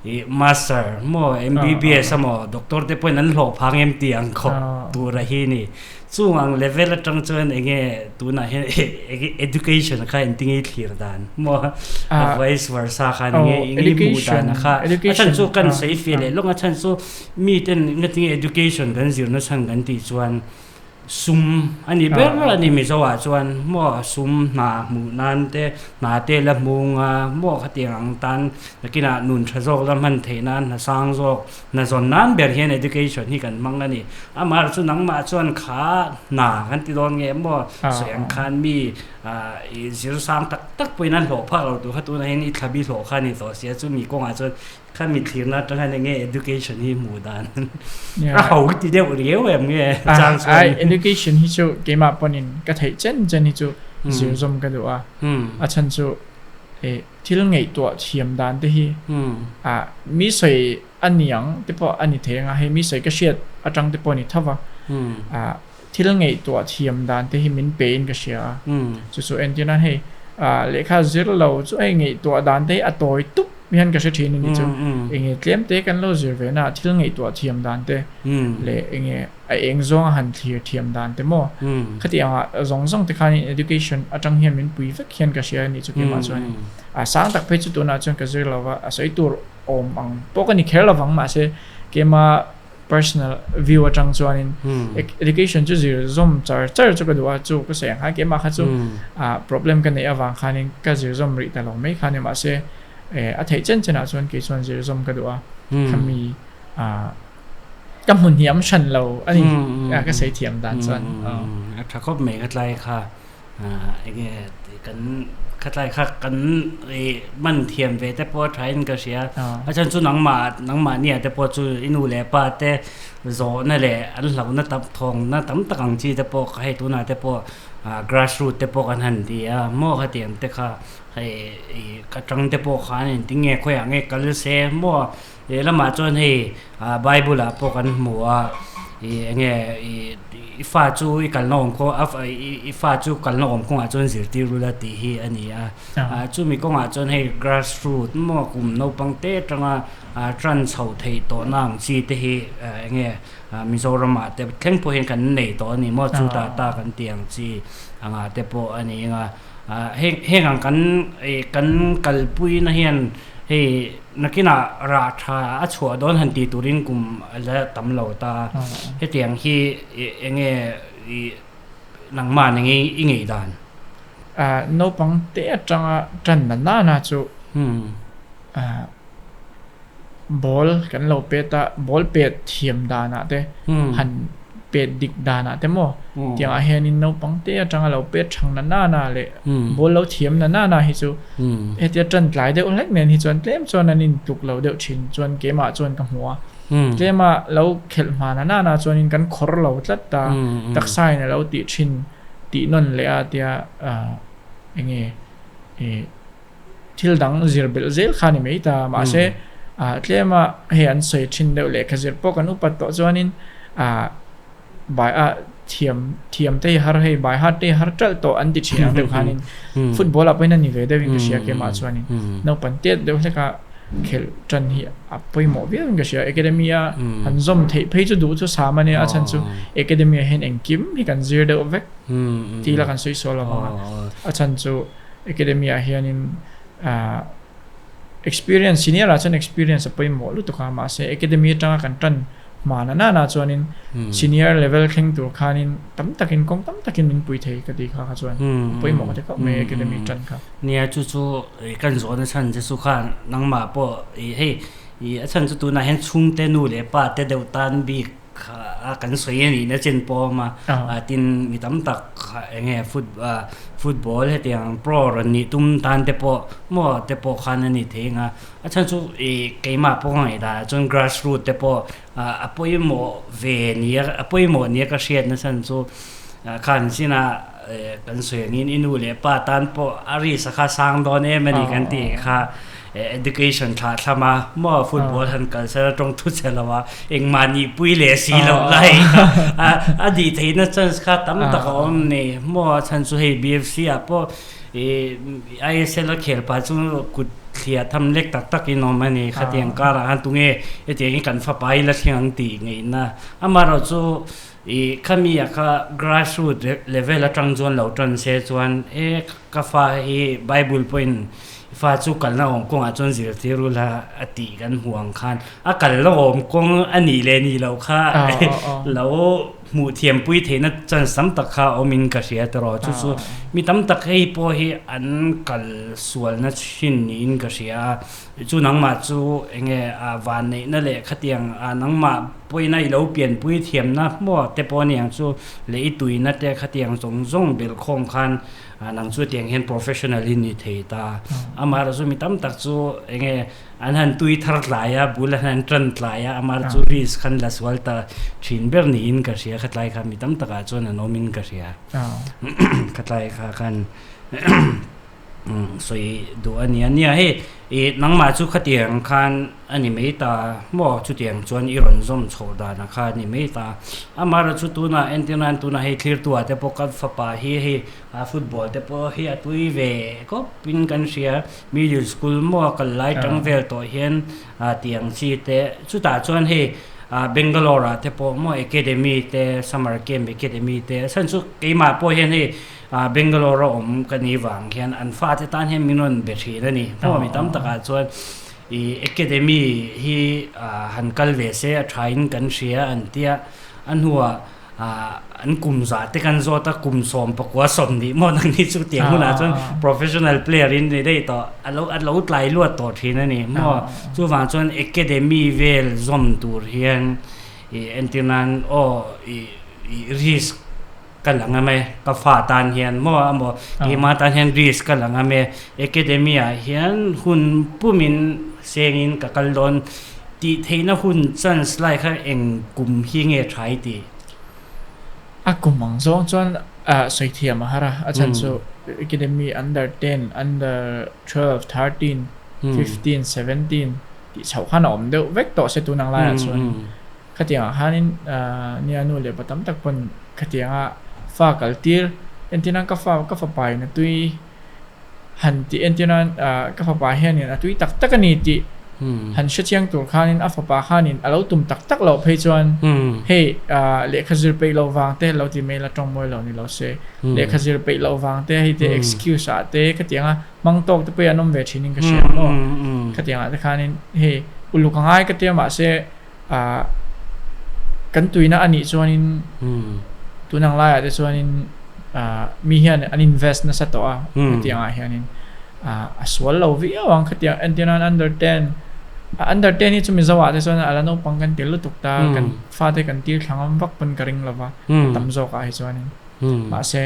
ih master maw M_B_B_S emaw doctor te pawhin an hlawh phang em tih ang khawp tur a hi ni. Chung ang level atang chuan eng nge tunah hian education kha engtin nge i thlir dan maw a vice versa khan eng nge eng nge i hmuh dan a kha a chhan chu kan sawi feh leh lawk a chhan chu miten ngatinge education kan zirna chhan kan tih chuan sum a ni ber a ni Mizo ah chuan maw sum hna hmuh nan te hna te la hmung a maw khatiang ang tan nakinah nun tha zawk la hman theih nan hna sang zawk Hna zawn nan ber hian education hi kan hmang a ni. Amaherawhchu chu nangmah chuan kha hna kan ti dawn nge maw? Sawi ang khan mi i zir sang tak tak pawhin an hlawh phak lo tur kha tunah hian i thlabi hlawh kha a ni tawh sia. Chumi kawngah chuan kha mi thlirna atang hian enge education hi hmuh dan a ho ti deuh riau em nge chang chuan. Education hi chu keimah pawhin ka theih chen chen hi chu zir zawm ka duh a. A chhan chu Thil ngaihtuah thiam dan te hi ah mi sawi a niang te pawh a ni thei anga hei mi sawi ka hriat atang te pawh a ni tho va ah thil ngaihtuah thiam dan te hi min pe in ka hria a chu chu entir nan hei ah lehkha zir lo chu hei ngaihtuah dan te hi a tawi tup hian ka hre thin a ni chu enge tlem te kan lo zir ve na ah thil ngaihtuah thiam dan te leh enge a eng zawnga han thlir thiam dan te maw? Khatiang ah zawng zawng te khanin education atang hian min pui vek hian ka hria a nih chu keimah chuanin a sang tak phei chu tunah chuan ka zir lova a sawi tur awm ang pawh ka ni kher lovang mahse keima personal view atang chuanin education chu zir zawm char char chu ka duh a chu ka sawi ang khan keimah kha chu ah problem ka neih avang khanin ka zir zawm rih ta lo mai kha ni mahse a theih chen chenah chuan kei chuan zir zawm ka duh a khami ah Ka hmu hniam hran lo a ni ka sawi thiam dan chuan. A tha khawp mai ka tlai kha enge kan ka tlai kha kan man thiam ve te pawh a tha in ka hria a chhan chu nangmah nangmah nia te pawh chu i nu leh pa te zawhna leh an hlauhna tam thawngna tam tak ang chi te pawh hei tunah te pawh grass root te pawh kan han ti a maw khatiang te kha hei ka tang te pawh khan engtin nge khawiah nge kal se maw. Lehlamah chuan hei Bible ah pawh kan hmu a, ih eng nge ih i fa chu i kalna awm kawng a i fa chu kalna awm kawngah chuan zirtir ula tih hi a ni a. Chumi kawngah chuan hei grass root maw kum naupang te atanga tan chhoh theih tawhna ang chi te hi eng nge Mizoramah te thleng pawh hian kan nei tawh a ni maw chu ta ta kan tih ang chi angah te pawh a ni ang a. Heng heng ang kan ih kan kalpuina hian hei Nakinah rah tha a chhuah dawn han tih turin kum a la tam lo ta. Hetiang hi eng nge i nangmah eng nge i ngei dan? Naupang te atanga tan na nana chu ball kan lo pet a, ball pet thiam danah te han pet dik danah te maw tiangah hianin naupang te atanga lo pet thang na nana leh ball lo thiam na nana hi chu Hetia tan tlai deuh hlek nen hi chuan tlem chuan an intluk lo deuh thin chuan keimah chuan ka hmu a. Tlema lo khelh hma na nana chuanin kan khawr lo tlat a, taksain a lo tih thin tih nawn leh a tia eng nge thil dang zir belh zel kha a ni mai ta. Mahse tlema hei an sawi thin deuh lehkha zir pawh kan upat tawh chuanin Bai a thiam thiam te hi har hei bai hat te hi har ṭalh tawh an ti ṭhin ang deuh khanin football ah pawhin a ni ve deuhin ka hria keimah chuanin naupang tet deuh hleka khelh ṭan hi a pawimawh viauin ka hria academy a han zawm theih phei chu duh chu sam a nia a chhan chu academy ah hian engkim hi kan zir deuh vek tih ila kan sawi sual lo vang a a chhan chu academy ah hianin ah experience senior ah chuan experience a pawimawh lutuk a mahse academy atanga kan ṭan Hmana nana chuanin senior level thleng tur khanin tam takin kawng tam takin min pui thei ka ti kha kha chuan a pawimawh ka ti khawp mai academy tan kha. Nia chu chu kan zawhna chhan che chu khan nangmah pawh i hei I a chhan chu tunah hian chhungte nu leh pa te deuh tan bik a kan sawi a nihna chin pawh a awm a, tin mi tam tak eng nge football hetiang pro rawn nih tum tan te pawh maw te pawh khan a ni thei ang a, a chhan chu i keimah pawh ka ngaihdan ah chuan grass root te pawh a pawimawh ve nia a pawimawh nia ka hriat na chhan chu khan chinah kan sawi angin i nu leh pa tan pawh a risk a kha sang dawn em a ni kan tih kha. Education thlah thlam a, maw football han kal sela tawng thu che lo a, engmah nihpui leh si loh lai a a dih theihna chance kha tam tak a awm ni. Maw a chhan chu hei BFC ah pawh ih ISL a khel pah chu kut thliah tham lek tak tak in awm a ni. Khatiang karah khan tunge hetiang hi kan fapa i la thleng ang tih ngaihna. Amaherawh chu ih khami ah kha grassroot level atang chuan lo tan se chuan e ka fa hi Bible pawhin I fa chu kalna awm kawngah chuan zirtir ula a tih kan hmuh ang khan a kalna awm kawng a nih leh nih loh kha lo hmuh thiampui theihna chance tam tak kha awmin ka hria tawh chu chu mi tam tak hei pawh hi an kal sualna thin niin ka hria a chu nangmah chu eng nge a vanneihna leh khatiang a nangmah pawhin a i lo pianpui thiamna hmuh te pawh a ni ang chu leh i tuina te khatiang zawng zawng belhkhawm khan Nang chu tiang hian professional in ni thei ta. Amaherawh chu mi tam tak chu enge an han tui thar tlai a, bul an han tan tlai a, amaherawh chu risk khan la sual ta thin ber niin ka hria. Khatlai kha mi tam takah chuan an awmin ka hria. Khatlai kha khan sawi duh a nia. Nia hei i nangmah chu khatiang khan a ni mai ta maw? Chutiang chuan i rawn zawm chhoh danah kha a ni mai ta. Amaherawh chu tunah entir nan tunah hei thlirtuah te pawh ka fapa hi hei a football te pawh hi a tui ve kawp in kan hria. Middle school maw a kal lai tang vel tawh hian tiang chi te chutah chuan hei Bangalore ah te pawh maw academy te summer camp academy te a chhan chu keimah pawh hian hei Bangalore a awm ka nih vang hian an fate tan hian min rawn be thin a ni. Maw mi tam takah chuan I academy hi han kal ve se a thain kan hria an tia, a hnuah an kum zah te kan zawt a, kum 19 sawmhnih maw nang ni chu tiang hunah chuan professional player in ni daih tawh, a lo a lo tlai luat tawh thin a ni maw. Chuvang chuan academy vel zawm tur hian i entir nan aw i risk Ka la ngam e, ka fa tan hian maw a maw keimah tan hian risk ka la ngam e, academy ah hian hun pumin sengin ka kal dawn tih theihna hun chance lai kha eng kum hi nge tha i tih? A kum ang zawng chuan sawi thiam a har a, a chhan chu academy under 10, under 12, 13, 15, 17 tih chhoh khan a awm deuh vek tawh se tun ang laiah chuan. Khatiangah khanin nia nu leh pa tam tak pawn khatianga fa kal tir entir nan ka fa ka fapa in a tui han tih entir nan ka fapa hianin a tui tak tak a ni tih han hre chiang tur khanin a fapa khanin a lo tum tak tak loh phei chuan hei lehkha zir peih loh vang te lo ti mai la tawng mawi lo ni lo se lehkha zir peih loh vang te hei te excuse ah te khatianga hmang tawk te pawh hi an awm ve thin in ka hria maw khatiangah te khanin hei uluk a ngai ka tia mahse Ah kan tuina a nih chuanin tun ang laiah te chuanin ah mi hian an invest nasa tawh a hetiang ah hianin ah a sual lo viau ang khatiang entir nan under 10 under 10 hi chu Mizo ah te chuan a la naupang kan ti lutuk ta kan fate kan tir thla ngam vak pawn ka ring lova tam zawk ah hi chuanin mahse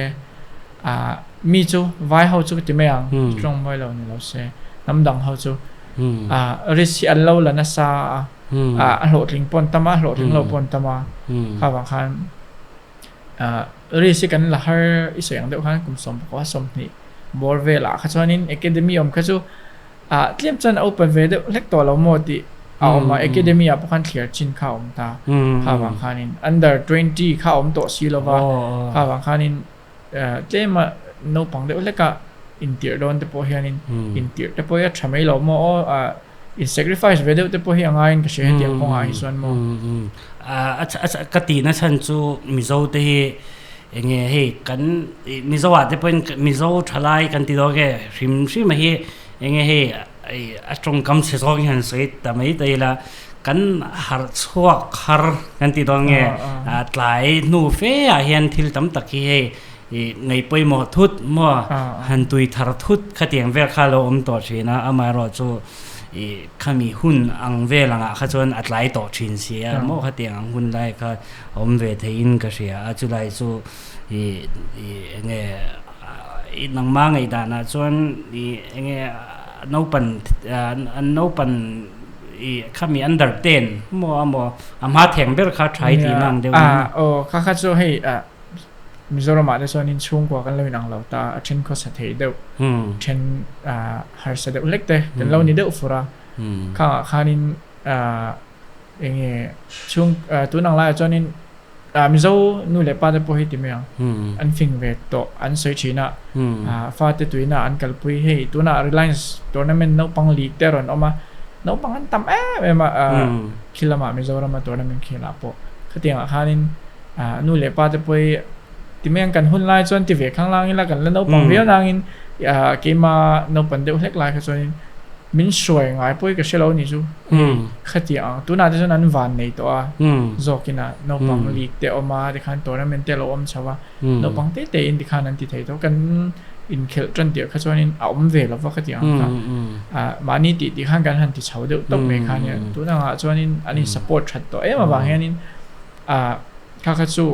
ah mi chu vai ho chu ka ti mai ang tawng mawi lo ni lo se hnam dang ho chu ah risk hi an lo la nasa a. A hlawhtling pawh an tam a, a hlawhtling lo pawh an tam a. Kha vang khan risk hi kan la har i sawi ang deuh khan kum 19 20 bawr velah kha chuanin academy awm kha chu tlem chuan a upa ve deuh hlek tawh lo maw tih a awm a, academy ah pawh khan thliar chin kha a awm ta. Kha vang khanin under 20 kha a awm tawh si lo va, kha vang khanin tlema naupang deuh hleka intirh dawn te pawh hianin intirh te pawh hi a tha mai lo maw aw in sacrifice ve deuh te pawh hi a ngaiin ka hria hetiang kawngah hi chuan maw. Ka tihna chhan chu Mizo te hi enge hei kan Mizo ah te pawhin Mizo thalai kan ti dawn nge hrim hrim a hi enge hei a tawngkam chhe zawng hi han sawi ta mai ta ila kan harh chhuak har kan ti dawn nge tlai hnu fe ah hian thil tam tak hi hei I ngaih pawimawh thut maw han tui thar thut khatiang vel kha lo awm tawh thin a, amaherawh chu I khami hun ang vel angah kha chuan a tlai tawh thin si a maw khatiang ang hun lai kha a awm ve theiin ka hria a, chulai chu i i enge i nangma ngaihdanah chuan i enge naupan an naupan i khami under ten maw amaw a hma theng ber kha tha i tihna ang deuh in. Aw kha kha chu hei Mizoramah te chuan in chhungkua kan lo inang lo ta a then khawsa thei deuh then harsa deuh hlek te kan lo ni deuh fur a khangah khanin eng nge chhung tun ang laiah chuanin Mizo nu leh pa te pawh hi ti mai ang an fing ve tawh an sawi thin a fate tuina an kalpui hei tunah Reliance tournament naupang league te a rawn awm a naupang an tam em em a khi lamah Mizorama tournament khelah pawh khatiangah khanin nu leh pa te pawh hi ti mai ang kan hun lai chuan ti ve khang lang ila kan la naupang viau nangin keima naupan deuh hlek lai kha chuanin min hruai ngai pawh hi ka hre lo a nih chu khatiang ang tunah te chuan an van nei tawh a zawkin a naupang league te a awm a tikhan tournament te a lo awm chho a naupang te te in tikhan an ti thei tawh kan inkhelh tan tirh kha chuanin a awm ve lova khatiang ang kha mahni tih tih khan kan han ti chho deuh tawp mai kha nia tunah chuanin an in support that tawh em avang hianin Ah kha kha chu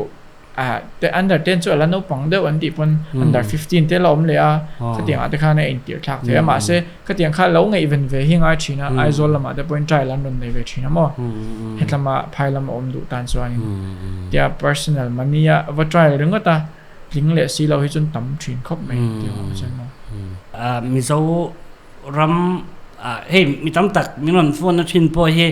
ah te under ten chu a la naupang deuh an tih pawn under 15 te la awm leh a khatiang ah te khan a intirh thlak thei a mahse khatiang kha lo ngaihven ve hi ngai thin a Aizawl lamah te pawhin trial an rawn nei ve thin a maw hetlama phai lama awm duh tan chuanin tia personal money a va trial ringawt a tling leh si lo hi chuan tam thin khawp mai tih ang chuan maw. Mizo ram ah hei mi tam tak min rawn phone na thin pawh hi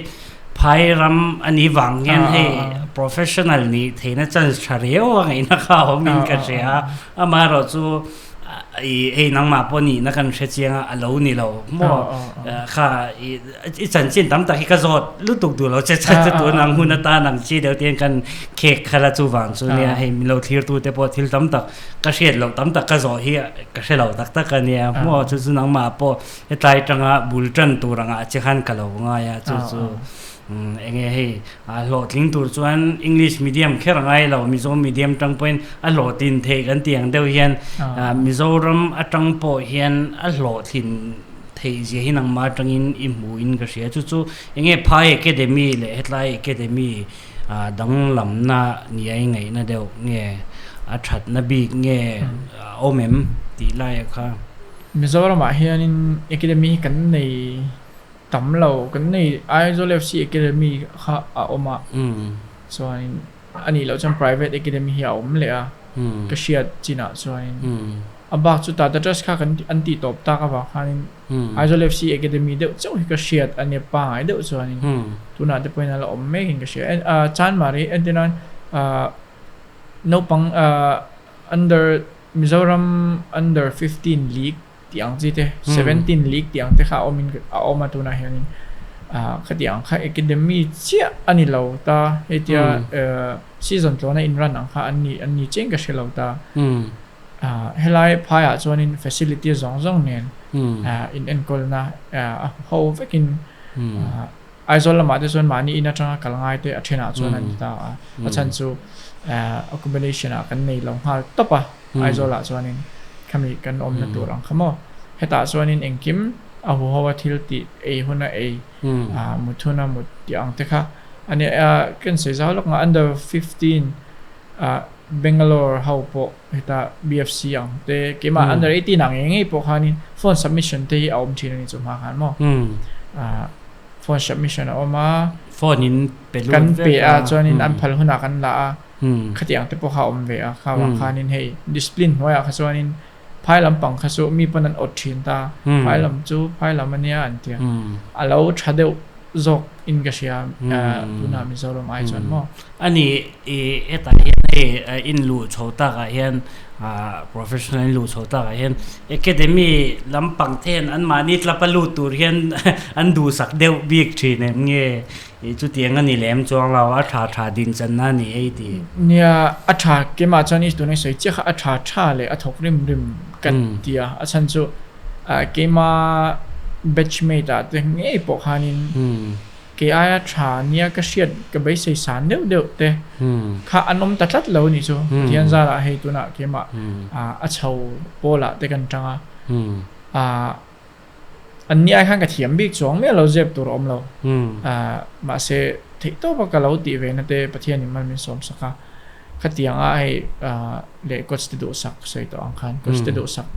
phai ram a nih vang hian hei professional nih theihna chance tha riau a ngaihna kha a awm in ka hria a amaherawh chu ih hei nangmah pawh nihna kan hre chiang a a lo ni lo maw kha ih i chanchin tam tak hi ka zawt lutuk duh lo che che che tun ang hun atan ang chi deuh te hian kan khek khala chuvang chu nia hei min lo thlir tu te pawh thil tam tak ka hriat loh tam tak ka zawh hi ka hre lo tak tak a nia maw chu chu nangmah pawh hetlai atanga bul tan tur angah che khan ka lo ngai a chu chu eng nge hei a hlawhtling tur chuan English medium kher a ngai lo Mizo medium atang pawhin a hlawhtlin theih kan tih ang deuh hian Mizoram atang pawh hian a hlawhtlin theih zia hi nangmah atangin i hmuhin ka hria chu chu eng nge Phai Academy leh hetlai Academy Danglamna nia i ngaihna deuh nge a thatna bik nge a awm em tih laia kha. Mizoramah hianin Academy hi kan nei tam lo, kan nei Aizawl FC Academy kha a awm a, chuanin a nih loh chuan Private Academy hi a awm leh a, ka hriat chinah chuanin a bak chu Tata Trust kha kan an tih tawp tak avang khanin Aizawl FC Academy deuh chauh hi ka hriat a nia pangai deuh chuanin tunah te pawhin a la awm mek in ka hria. Chanmari entir nan naupang under Mizoram under 15 league tih ang chi te 17 league tih ang te kha a awm in a awm a tunah hianin khati ang kha academy chiah a ni lo ta hetia season tluana in run ang kha an ni an ni chiah in ka hre lo ta. Helai phaiah chuanin facility zawng zawng nen in enkawlna a ho vekin Aizawl lamah te chuan mahni in atanga kal ngai te a thenah chuan an ti ta a, a chhan chu accommodation ah kan nei lo nghal tawp a Aizawlah chuanin khami kan awmna tur ang kha maw. Hetah chuanin engkim a huho a thil tih ei huna ei mut huna mut tih ang te kha a nia. Kan sawi zau lawk nga under 15 Bangalore ho pawh heta BFC ang te keimah under 18 ah ngei ngei pawh khanin phone submission te hi a awm thin a ni chu hma khan maw phone submission a awm a phone in pe lut kan pe a chuanin an phal hunah kan la a khati ang te pawh kha a awm ve a kha vang khanin hei discipline hnuaiah kha chuanin phai lampang kha chu mi pawn an awt thin ta phai lam chu phai lam ania an tia a lo tha deuh zawk in ka hria tunah Mizoram ai chuan maw. A ni i hetah hian hei in luh chho takah hian professional in luh chho takah hian academy lampang te hian anmahni tlapa lut tur hian an duhsak deuh bik thin em nge i chutiang a ni lem chuang lo a tha tha din channa a ni ei tih. Nia a tha keimah chuan i tunah i sawi chiah kha a tha tha leh a thawk rim rim ka ti a a chhan chu keima batchmate ah te ngei pawh khanin Kei aia tha nia ka hriat ka beisei san deuh deuh te kha an awm ta tlat lo a nih chu. Pathian zarah hei tunah keimah a chho pawlah te kan tang a, An ni ai khan ka thiam bik chuang miah lo zep tur a awm lo. Mahse theihtawpa ka lo tih ve na te Pathianin mal min sawm sak a. Khatiang a hei leh coach te duhsak sawi tawh ang khan coach te duhsak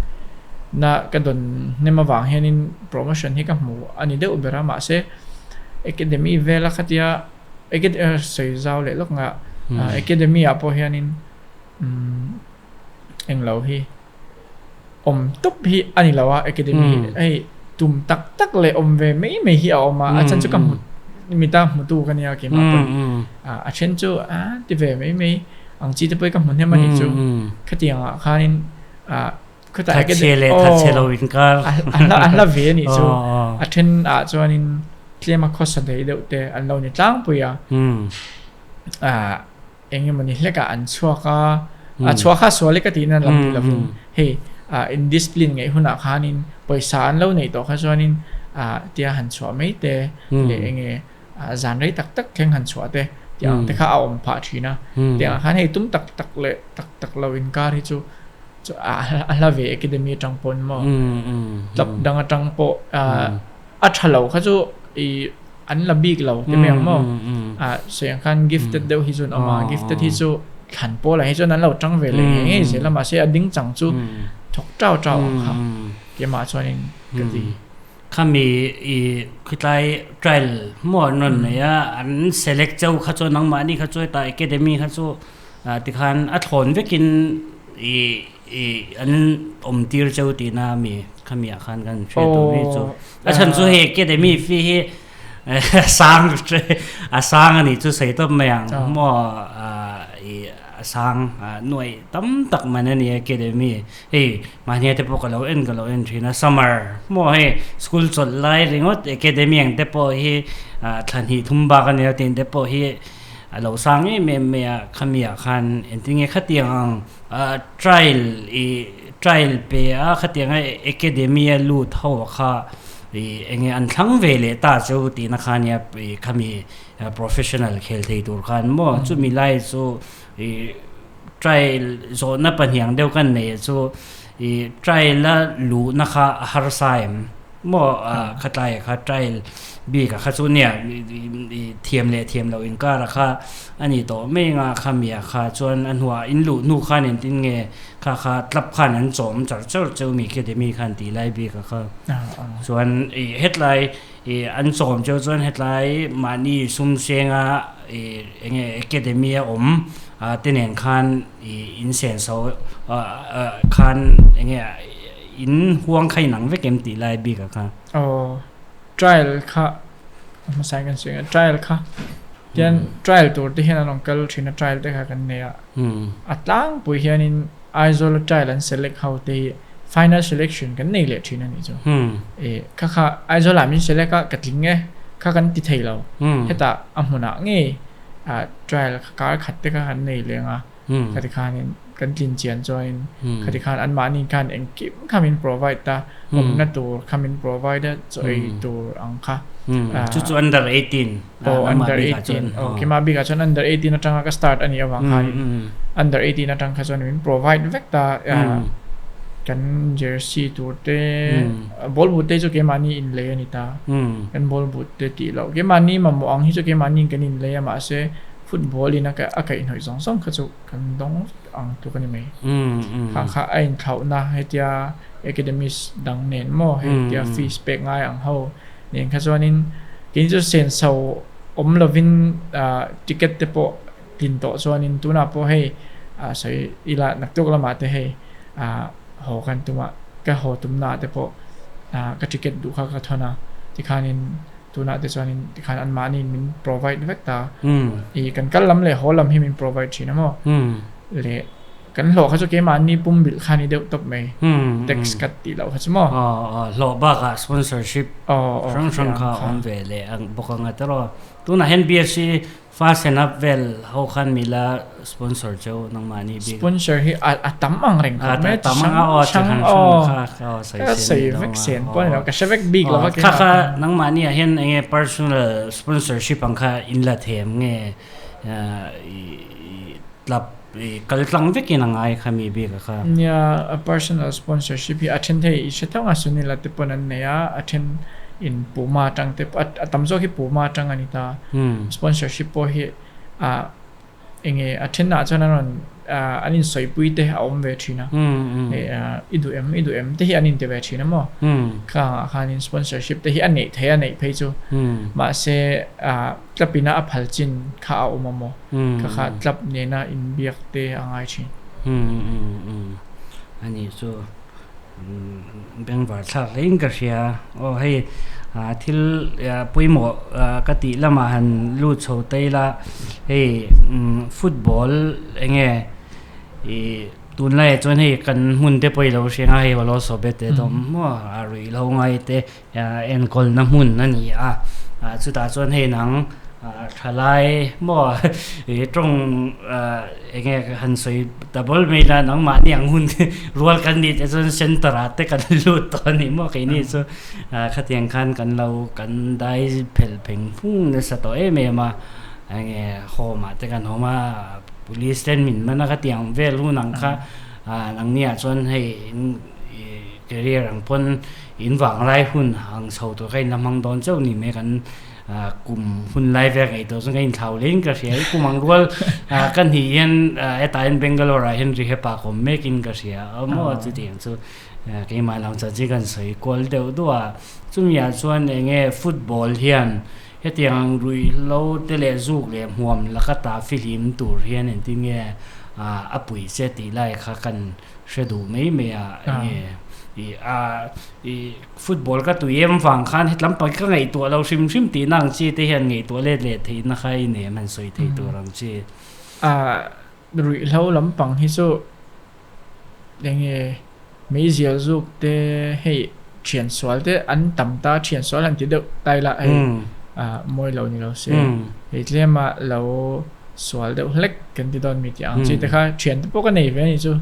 na ka dawn hnem avang hianin promotion hi ka hmu a ni deuh ber a mahse academy vela khatia sawi zau leh lawk nga academy ah pawh hianin englo hi awm tawp hi a ni lo a academy hei tum tak tak leh awm ve mai mai hi a awm a a chhan chu ka hmu mita hmutu ka nia keimah pawn a then chu a ti ve mai mai ang chi te pawh hi ka hmu hnem a nih chu khatiang ah khanin ah khutah thatchhe leh thatchhe lo inkar a hla ve a nih chu a then ah chuanin tlema khawsa daih deuh te an lo ni tlangpui a ah eng emawni hlekah an chhuak a, a chhuah kha sual e ka tihna lam ni lovin hei indiscipline ngaih hunah khanin pawisa an lo neih tawh kha chuanin tia han chhuah mai te leh enge zan rei tak tak thleng han chhuah te tih ang te kha a awm phah thin a, tiangah khan hei tum tak tak leh tak tak lo inkar hi chu a hla ve academy atang pawn maw club dang atang pawh a tha lo kha chu ih an la bik lo ti mai ang maw ah sawi ang khan gifted deuh hi chu an awm a gifted hi chu thlan pawl ah hi chuan an lo tang ve leh ngei ngei zel a mahse a ding chang chu thawk tau tau ang kha keimah chuanin ka ti. Khami ih khitlai trial maw an rawn nei a an select cheu kha chuan nangmahni kha chu hetah academy kha chu ah tikhan a thlawn vekin ih ih an awm tir cheu tihna a mi khami ah khan kan hriat tur hi chu a chhan chu hei academy fee hi sang a sang a nih chu sawi tawp mai ang maw ah ih a sang ah nuaih tam tak man a ni academy hei mahni te pawh ka lo en ka lo en thin a summer maw hei school chawlh lai ringawt academy ang te pawh hi ah thla hnih thum bak a ni a tin te pawh hi a lo sang em em mai a khami ah khan engtin nge khatiang ang Trial i trial pe a khatiang a academy a lut ho kha i enge an thlang ve leh ta chu tihna kha nia i khami professional khel thei tur khan maw chumi lai chu i trial zawhna pahniang deuh kan nei ah chu i trial a luhna kha a harsa em maw khatlai ah kha trial bik ah kha chu nia i thiam leh thiam loh inkar ah kha A ni tawh mai anga kha mia kha chuan a hnuah in luh hnu khan engtin nge kha kha club khan an chawm char char cheu mi academy khan tih lai bik a kha chuan ih hetlai ih an chawm cheu chuan hetlai mahni sum senga ih enge academy a awm ah te nen khan ih in sen so ah khan enge in huang kha inang vek em tih lai bik a kha. Aw trial kha hmasa in kan sawi ang a trial kha. Tian trial tur te hian an rawn kal thin a, trial te kha kan nei a. A tlangpui hianin Aizawl a trial an select ho te hi final selection kan nei leh thin a nih chu. E kha kha Aizawl ah min select a, ka tling e, kha kan ti thei lo. Hetah a hmunah ngei trial kar khat te kha kan nei leng a. Khati khanin kan tlin chian chuanin khati khan anmahni khan engkim kha min provide ta, awmna tur kha min provide a, chaw ei tur ang kha. Chu chu under 18 aw under 18 aw keimah bikah chuan under 18 atanga ka start a nih avang khanin under 18 atang kha chuan min provide vek ta, kan jersey tur te ball boot te chu keimahni inlei a ni ta, kan ball boot te tih loh keimahni mamawh ang hi chu keimahni kan inlei a mahse Football in a kaihhnawih zawng zawng kha chu kan dawng vek ang tluk a ni mai. Khang kha a inthlauhna hetia academies dang nen maw hetia fees pek ngai ang ho nen kha chuanin keini chu senso awm lovin ticket te pawh tlin tawh chuanin tunah pawh hei sawi ila naktuk lamah te hei haw kan tum a ka haw tumna ah te pawh ka ticket duh kha ka thawn a tikhanin Tunah te chuanin tikhan anmahni min provide vek ta. I kan kal lam leh haw lam hi min provide thin a maw? Leh kan hlawh kha chu keimahni pum bilh kha ni deuh tawp mai. Tax cut tih loh kha chu maw? Aw hlawh bakah sponsorship hrang hrang kha a awm ve leh ang bawk anga tiraw. Tunah hian BSc Fast and up vel ho khan mila sponsor cheu nangmahni bik. Sponsor hi a tam ang reng khawp mai chi hrang hrang aw ka sawi vek sen pawh a ni lo ka hre vek bik lo va kha kha nangmahni ah hian enge personal sponsorship ang kha in la them nge club. kal tlang vekin a ngai kha mi bik a kha. Nia, a personal sponsorship hi a then thei i hre theuh a, Sunil a te pawn an nei a, a then in Puma atang te pawh a tam zawk hi Puma atang a ni ta. Sponsorship pawh hi a enge a thenah chuan an rawn an insawipui te a awm ve thin a, hei i duh em i duh em te hi an inti ve thin a maw? Khangah khanin sponsorship te hi a neih theih a neih phei chu mahse club ina a phal chin kha a awm a maw? Kha kha club nena inbiak te a ngai thin. A nih chu. Bengvar thlak hlein ka hria. Aw hei thil pawimawh ka tih lamah han lut chho ta ila hei football eng nge ih tunlaiah chuan hei kan hmun te pawh i lo hria ang a hei Holosobe te dawm maw a ruihhlo ngai te Enkawlna hmun a ni a, chutah chuan hei nang thalai maw i tawng eng nge han sawi ta bawl mai ila nangmahni ang hun rual kan nih te chuan center ah te kan lut tawh a ni maw keini chu khatiang khan kan lo kan dai phelh pheng phung nasa tawh em em a eng nge home ah te kan awm a police ten min man a khatiang vel hun ang kha nangni ah chuan hei career ang pawn In vang lai hun ang chho tur kha in la hmang dawn chauh ni mai kan kum hun lai vel ngaih tawh chuan ka inthlau leng ka hria. I kum ang rual ka hnih hian hetah hian Bangalore ah hian rehab ah ka awm mek in ka hria a maw chutiang chu keimah lam chuan chi kan sawi kual deuh duh a. Chumi ah chuan eng nge football hian hetiang ang ruihhlo te leh zuk leh hmuam laka ta fihlim tur hian engtin nge a pui che tih lai kha kan hre duh mai mai a enge i a i football ka tui em vang khan hetlam pang ka ngaihtuah lo hrim hrim tih na ang chi te hian ngaihtuah let leh theih na kha i nem han sawi thei tur ang chi. A ruihhlo lampang hi chu enge meizial zuk te hei thian sual te an tam ta thian sual han ti deuh ta ila hei a mawi lo ni lo se hei tlema lo sual deuh hlek kan ti dawn mi tih ang chi te kha thian te pawh ka nei ve a ni chu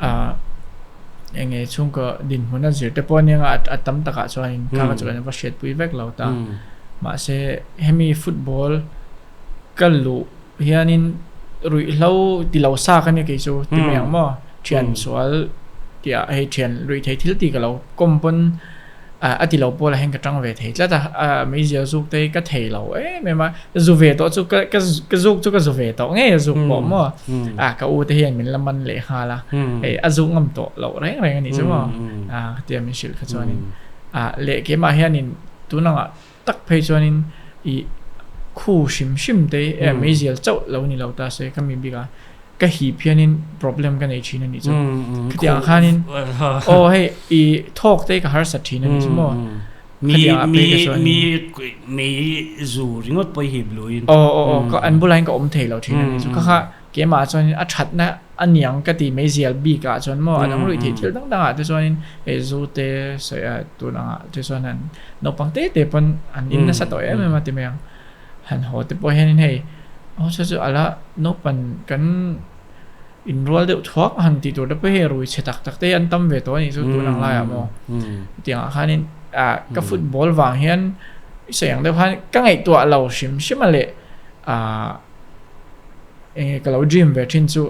ah eng nge chhungkaw dinhmun a zir te pawh ania a tam takah chuanin kha ka chu kan va hriatpui vek lo ta mahse hemi football ka luh hianin ruihhlo ti lo sa ka nia kei chu ti mai ang maw thian sual tih ah hei thian ruih thei thil tih ka lo kawm pawn. A ti lo pawl ah hian ka tang ve thei tlat a, a meizial zuk te hi ka thei lo em em a, zu ve tawh chu ka ka ka zuk chu ka zu ve tawh ngei a zuk pawh maw a ka u te hian min la man leh nghal a, hei a zuk ngam tawh loh reng reng a nih chu maw a tia min hrilh kha chuanin a leh keimah hianin tun angah tak phei chuanin ih khu hrim hrim te hi meizial chauh lo ni lo ta se ka mi bik a. Ka hip hianin problem ka nei thin a nih chu. Khatiang ah khanin aw hei i thawk te ka harsat thin a nih chu maw. Mi mi mi mei zu ringawt pawh i hip luin. Aw aw aw ka an bulah hian ka awm thei lo thin a nih chu. Kha kha keimah chuanin a thatna a niang ka ti mai zial bik ah chuan maw a dang ruih theih thil dang dang ah te chuanin hei zu te sawi a tun ang ah te chuan han naupang te te pawn an in nasa tawh em em a ti mai ang. Han haw te pawh hianin hei aw chu chu ala naupan kan inrual deuh thuak han tih tur te pawh hei rui chhe tak tak te hi an tam ve tawh a nih chu tun ang laiah maw hetiang ah khanin ah ka football vang hian i sawi ang deuh khan ka ngaihtuah lo hrim hrim a leh ah eng nge ka lo dream ve thin chu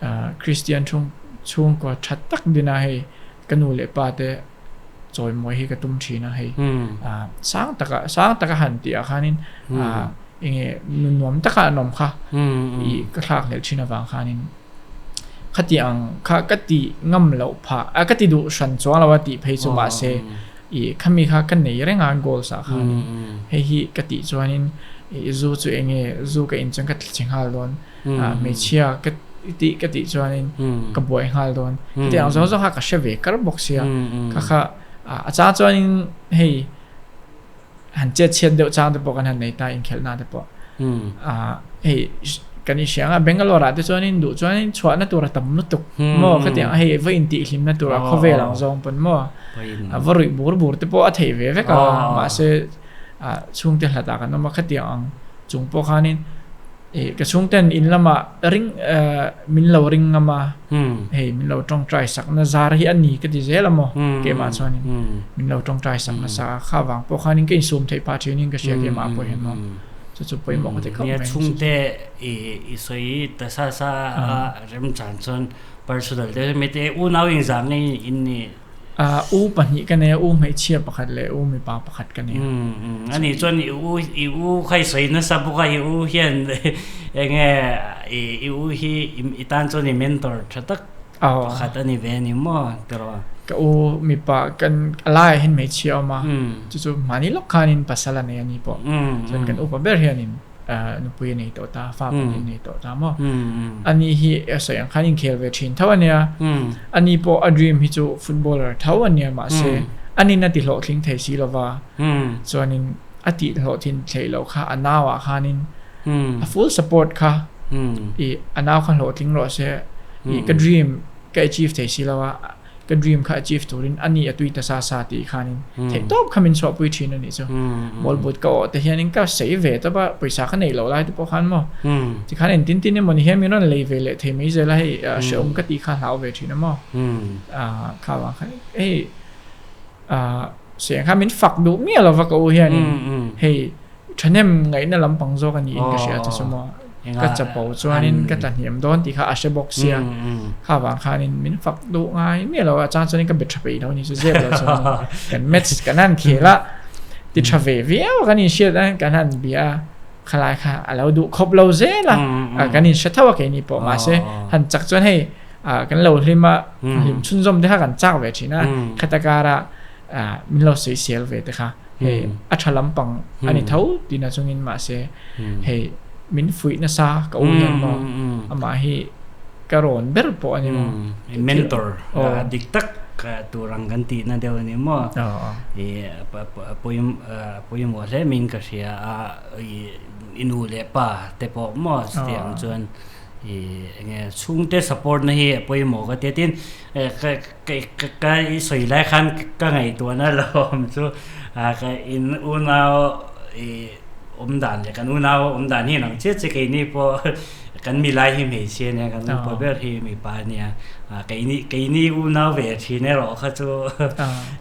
ah Christian chhung chhungkaw tha tak din a hei ka nu leh pa te chawimawi hi ka tum thin a hei ah sang taka sang taka han tih ah khanin ah enge nu nuam taka an awm kha ih ka thlak hlelh thin avang khanin khati ang kha ka ti ngam loh phah a ka ti duh hran chuang lo a tih phei chu mahse ih khami kha ka nei reng a goals ah khanin hei hi ka tih chuanin ih zu chu enge zu ka in chuan ka tla chhe nghal dawn. Ah hmeichhia ka tih ka tih chuanin ka buai nghal dawn. Hetiang ang zawng zawng kha ka hre ve kar bawk sia. Kha kha a chang chuanin hei han chet chhiat deuh chang te pawh kan han nei ta inkhelhna te pawh. Ah hei kan inhria ang a Bangalore ah te chuanin duh chuanin chhuahna tur a tam lutuk maw khatiang hei va intihhlimna tur a khawvel ang zawng pawn maw va ruih bur bur te pawh a theih ve vek a mahse ah chhungte hlatah kan awm a khatiang ang chung pawh khanin Ih ka chhungten in lamah ring min lo ring ngam a, hei min lo tawngtai sakna zar hi a ni ka ti zel a maw keimah chuanin min lo tawngtai sak nasa a, kha vang pawh khanin ka insum theih phah thinin ka hria keimah pawh hian maw. Chu chu pawimawh ka ti khawp Nia mai. chhungte i i sawi ta sa sa a remchan chuan personal deuh hian mite unau inzah ngei in ni. Ah u pahnih ka nei a, u hmeichhia pakhat leh u mipa pakhat ka nei a. A nih chuan i u i u kha i sawi nasa bawk a, i u hian eng nge i i u hi i tan chuan i mentor tha tak pakhat a ni ve a ni maw tiraw? Ka u mipa kan a laiah hian hmeichhia a awm a, chu chu mahni lawk khanin pasal a nei a ni pawh. Chuan kan upa ber hianin nupui a nei tawh ta, fa pahnih a nei tawh ta maw? Ani hi a sawi ang khan inkhel ve thin tho a nia. Ani pawh a dream hi chu footballer tho a nia mahse anin a ti hlawhtling thei si lova chuanin a tih hlawhthin theih loh kha a nauah khanin a full support kha ih a nau kha hlawhtling rawh se ih ka dream ka achieve thei si lo a. Ka dream kha achieve turin a ni a tui ta sa sa tih khanin theih tawp kha min chhuahpui thin a nih chu. Ball but ka awh te hianin ka sei ve tawp a, pawisa ka neih loh lai te pawh khan maw tikhan engtin tin emaw ni hian min rawn lei ve leh thei mai zel a hei hrehawm ka tih kha hlau ve thin a maw. Kha vang khan hei seng kha min fak duh miah lova ka u hianin hei Thahnem ngaihna lampang zawk a niin ka hria chu chu maw. Ka chapo chuanin ka tlahniam dawn tih kha a hre bawk sia. Kha vang khanin min fak duh ngai miah lo a, chang chuanin ka be tha peih lo a ni chu zep lo chuan kan match kan han khel a, ti tha ve viau a kan inhriat a, kan han bia a, khalai kha a lo duh khawp lo zel a, kan inhre tho a keini pawh mahse han chak chuan hei kan lo hlim a, hlim chhunzawm te kha kan chak ve thin a, khata kara min lo sawisel ve te kha. Hei a tha lampang a ni tho tihna chungin mahse hei min fuih nasa ka u hian maw amah hi ka rawn ber pawh a ni maw. Mentor dik tak tur ang kan tihna deuh a ni maw. Pawimawh hle min ka hria a i nu leh pa te pawh maw chutiang chuan i enge chhungte support na hi a pawimawh ka tia tin Ka i sawi lai khan ka ngaihtuahna lo awm chu ka in unau i awm dan leh kan unau awm dan hi inang chiah chiah keini pawh kan milai hi hmeichhia ania kan upa ber hi mipa ania keini keini unau ve thin erawh kha chu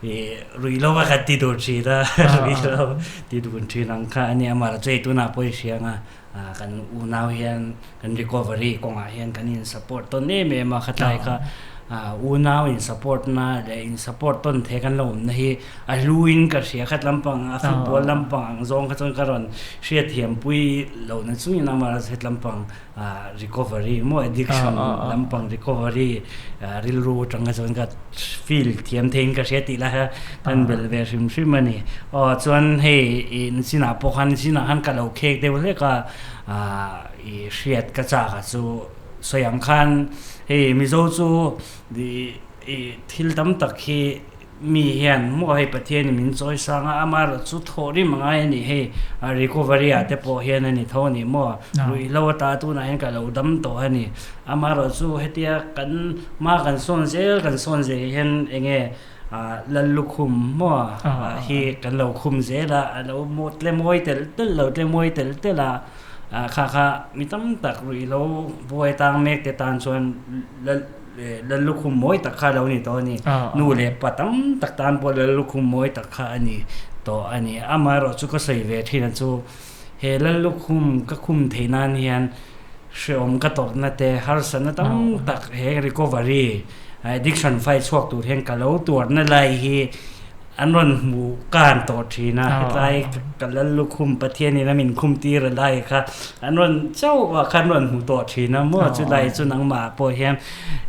i ruihlo a kan ti dun thin a ruihlo ti dun thin ang kha ania amaherawhchu hei tunah pawh i hria ang a kan unau hian kan recovery kawngah hian kan in support tawn em em a khatlai kha unau in support na leh in support tawn thei kan lo awm na hi a hlu in ka hria khat lampang a football lampang ang zawng kha chuan ka rawn hriatthiam pui lo na chungin amaherawhchu het lampang recovery maw addiction lampang recovery rilru atanga chuan ka feel thiam theiin ka hria tih lai kha kan bel ve hrim hrim a ni. Aw chuan hei ih nichinah pawh khan nichinah khan ka lo khek deuh hlek a ih hriat ka chak a chu sawi ang khan hei Mizo chu ih ih thil tam tak hi Mi hian maw hei Pathianin min chawi sang a, amaherawh chu thawh rim a ngai a ni hei recovery ah te pawh hian a ni tho a ni maw, ruihhlo ata tunah hian ka lo dam tawh a ni. Amaherawh chu hetia kan hma kan sawn zel kan sawn zel hian eng nge Lallukhum maw hi kan lo khum zel a, a lo tle mawi telh telh lo tle mawi telh telh a, kha kha mi tam tak ruihhlo buai tang mek te tan chuan Lal Lallukhum mawi tak kha a lo ni tawh a ni. Nu leh pa tam tak tan pawh Lallukhum mawi tak kha a ni tawh a ni. Amaherawh chu ka sawi ve thin a chu he Lallukhum ka khum theih nan hian hrehawm ka tawrhna te harsatna tam tak he recovery addiction fight chhuak tur hian ka lo tuarna lai hi An rawn hmu kan tawh thin a, hetlai ka lal lukhum Pathianin a min khum tir a lai kha an rawn chauh ah khan rawn hmu tawh thin a maw chulai chu nangmah pawh hian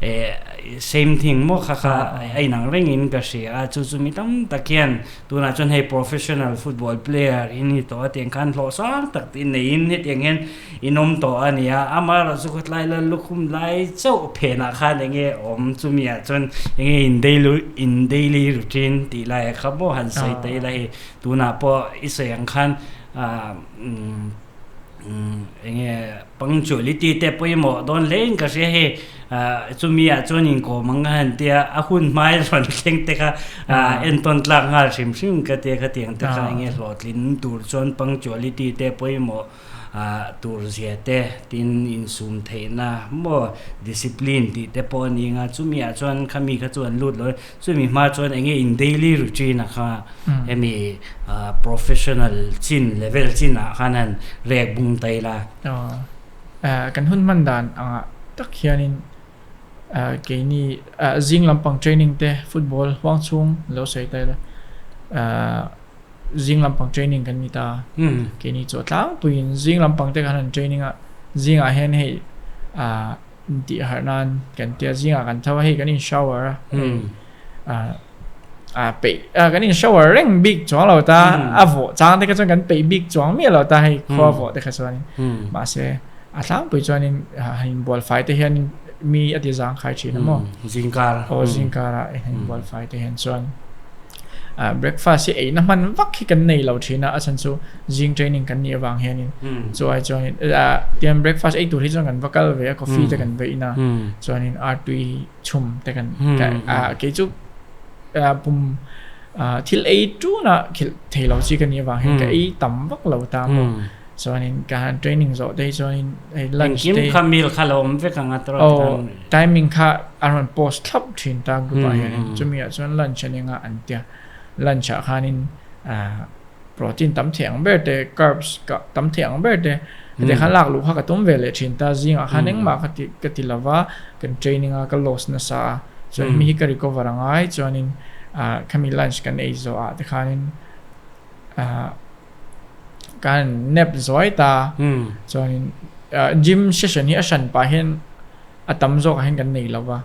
eh same thing maw kha kha a inang rengin ka hria a, chu chu mi tam tak hian tunah chuan hei professional football player i ni tawh a tiang khan hlawh sang tak neiin hetiang hian In awm tawh a nia, amaherawh chu khawtlai la lukhum lai chauh phenah khan eng nge awm chumi ah chuan eng nge in daily in daily routine tih lai ah kha maw han sawi ta ila hei tunah pawh i sawi ang khan ah umm eng nge. Punctuality te pawimawh dawn hlein ka hria hei chumi ah chuan inkawm ang a han tia a hun hmai rawn thleng te kha entawn tlak nghal hrim hrim ka tia khatiang te kha enge hlawhtlin tur chuan punctuality te pawimawh tur zia te tin insum theihna maw discipline tih te pawh a ni ang a chumi ah chuan khami kha chu an lut lo chumi hma chuan enge in daily routine a kha hemi professional chin level chin ah khan han rek bung ta ila. Kan hun hman dan angah tak hianin keini zing lampang training te football huang chhung lo sawi ta ila zing lampang training kan ni ta keini chu a tlangpuiin zing lampang te khan han training a zingah hian hei intih harh nan kan tia zingah kan tho a hei kan in shower a a peih a kan in shower reng bik chuang lo ta a vawh chang te kha chuan kan peih bik chuang miah lo ta hei khua vawh te kha chuanin mahse a tlangpui chuanin han inbual fai te hian mi a ti zang khai thin a maw zingkar aw zingkar ah han inbual fai te hian chuan breakfast hi eina hman vak hi kan nei lo thin a a chhan chu zing training kan nih avang hianin chu ai chuanin tian breakfast ei tur hi chuan kan va kal ve a coffee te kan va in a chuanin artui chhum te kan kei chu pum thil ei tuna khilh thei lo chi ka nih avang hian ka ei tam vak lo ta maw chuanin ka han training zawh te hi chuanin hei lunch te engkim kha meal kha lo awm vek ang a tawrh aw timing kha a rawn post thlap thin ta group ah hianin chumi ah chuan lunch a nia an tia lunch ah khanin protein tam thei ang ber te carbs tam thei ang ber te heti khan lak luh kha ka tum ve leh thin ta zingah khan engmah ka ti ka ti lova kan training a ka loss nasa a chuan hemi hi ka recover a ngai chuanin khami lunch kan ei zawh ah te khanin kan nap zuai ta chuanin gym session hi a hran pah hian a tam zawk ah hian kan nei lova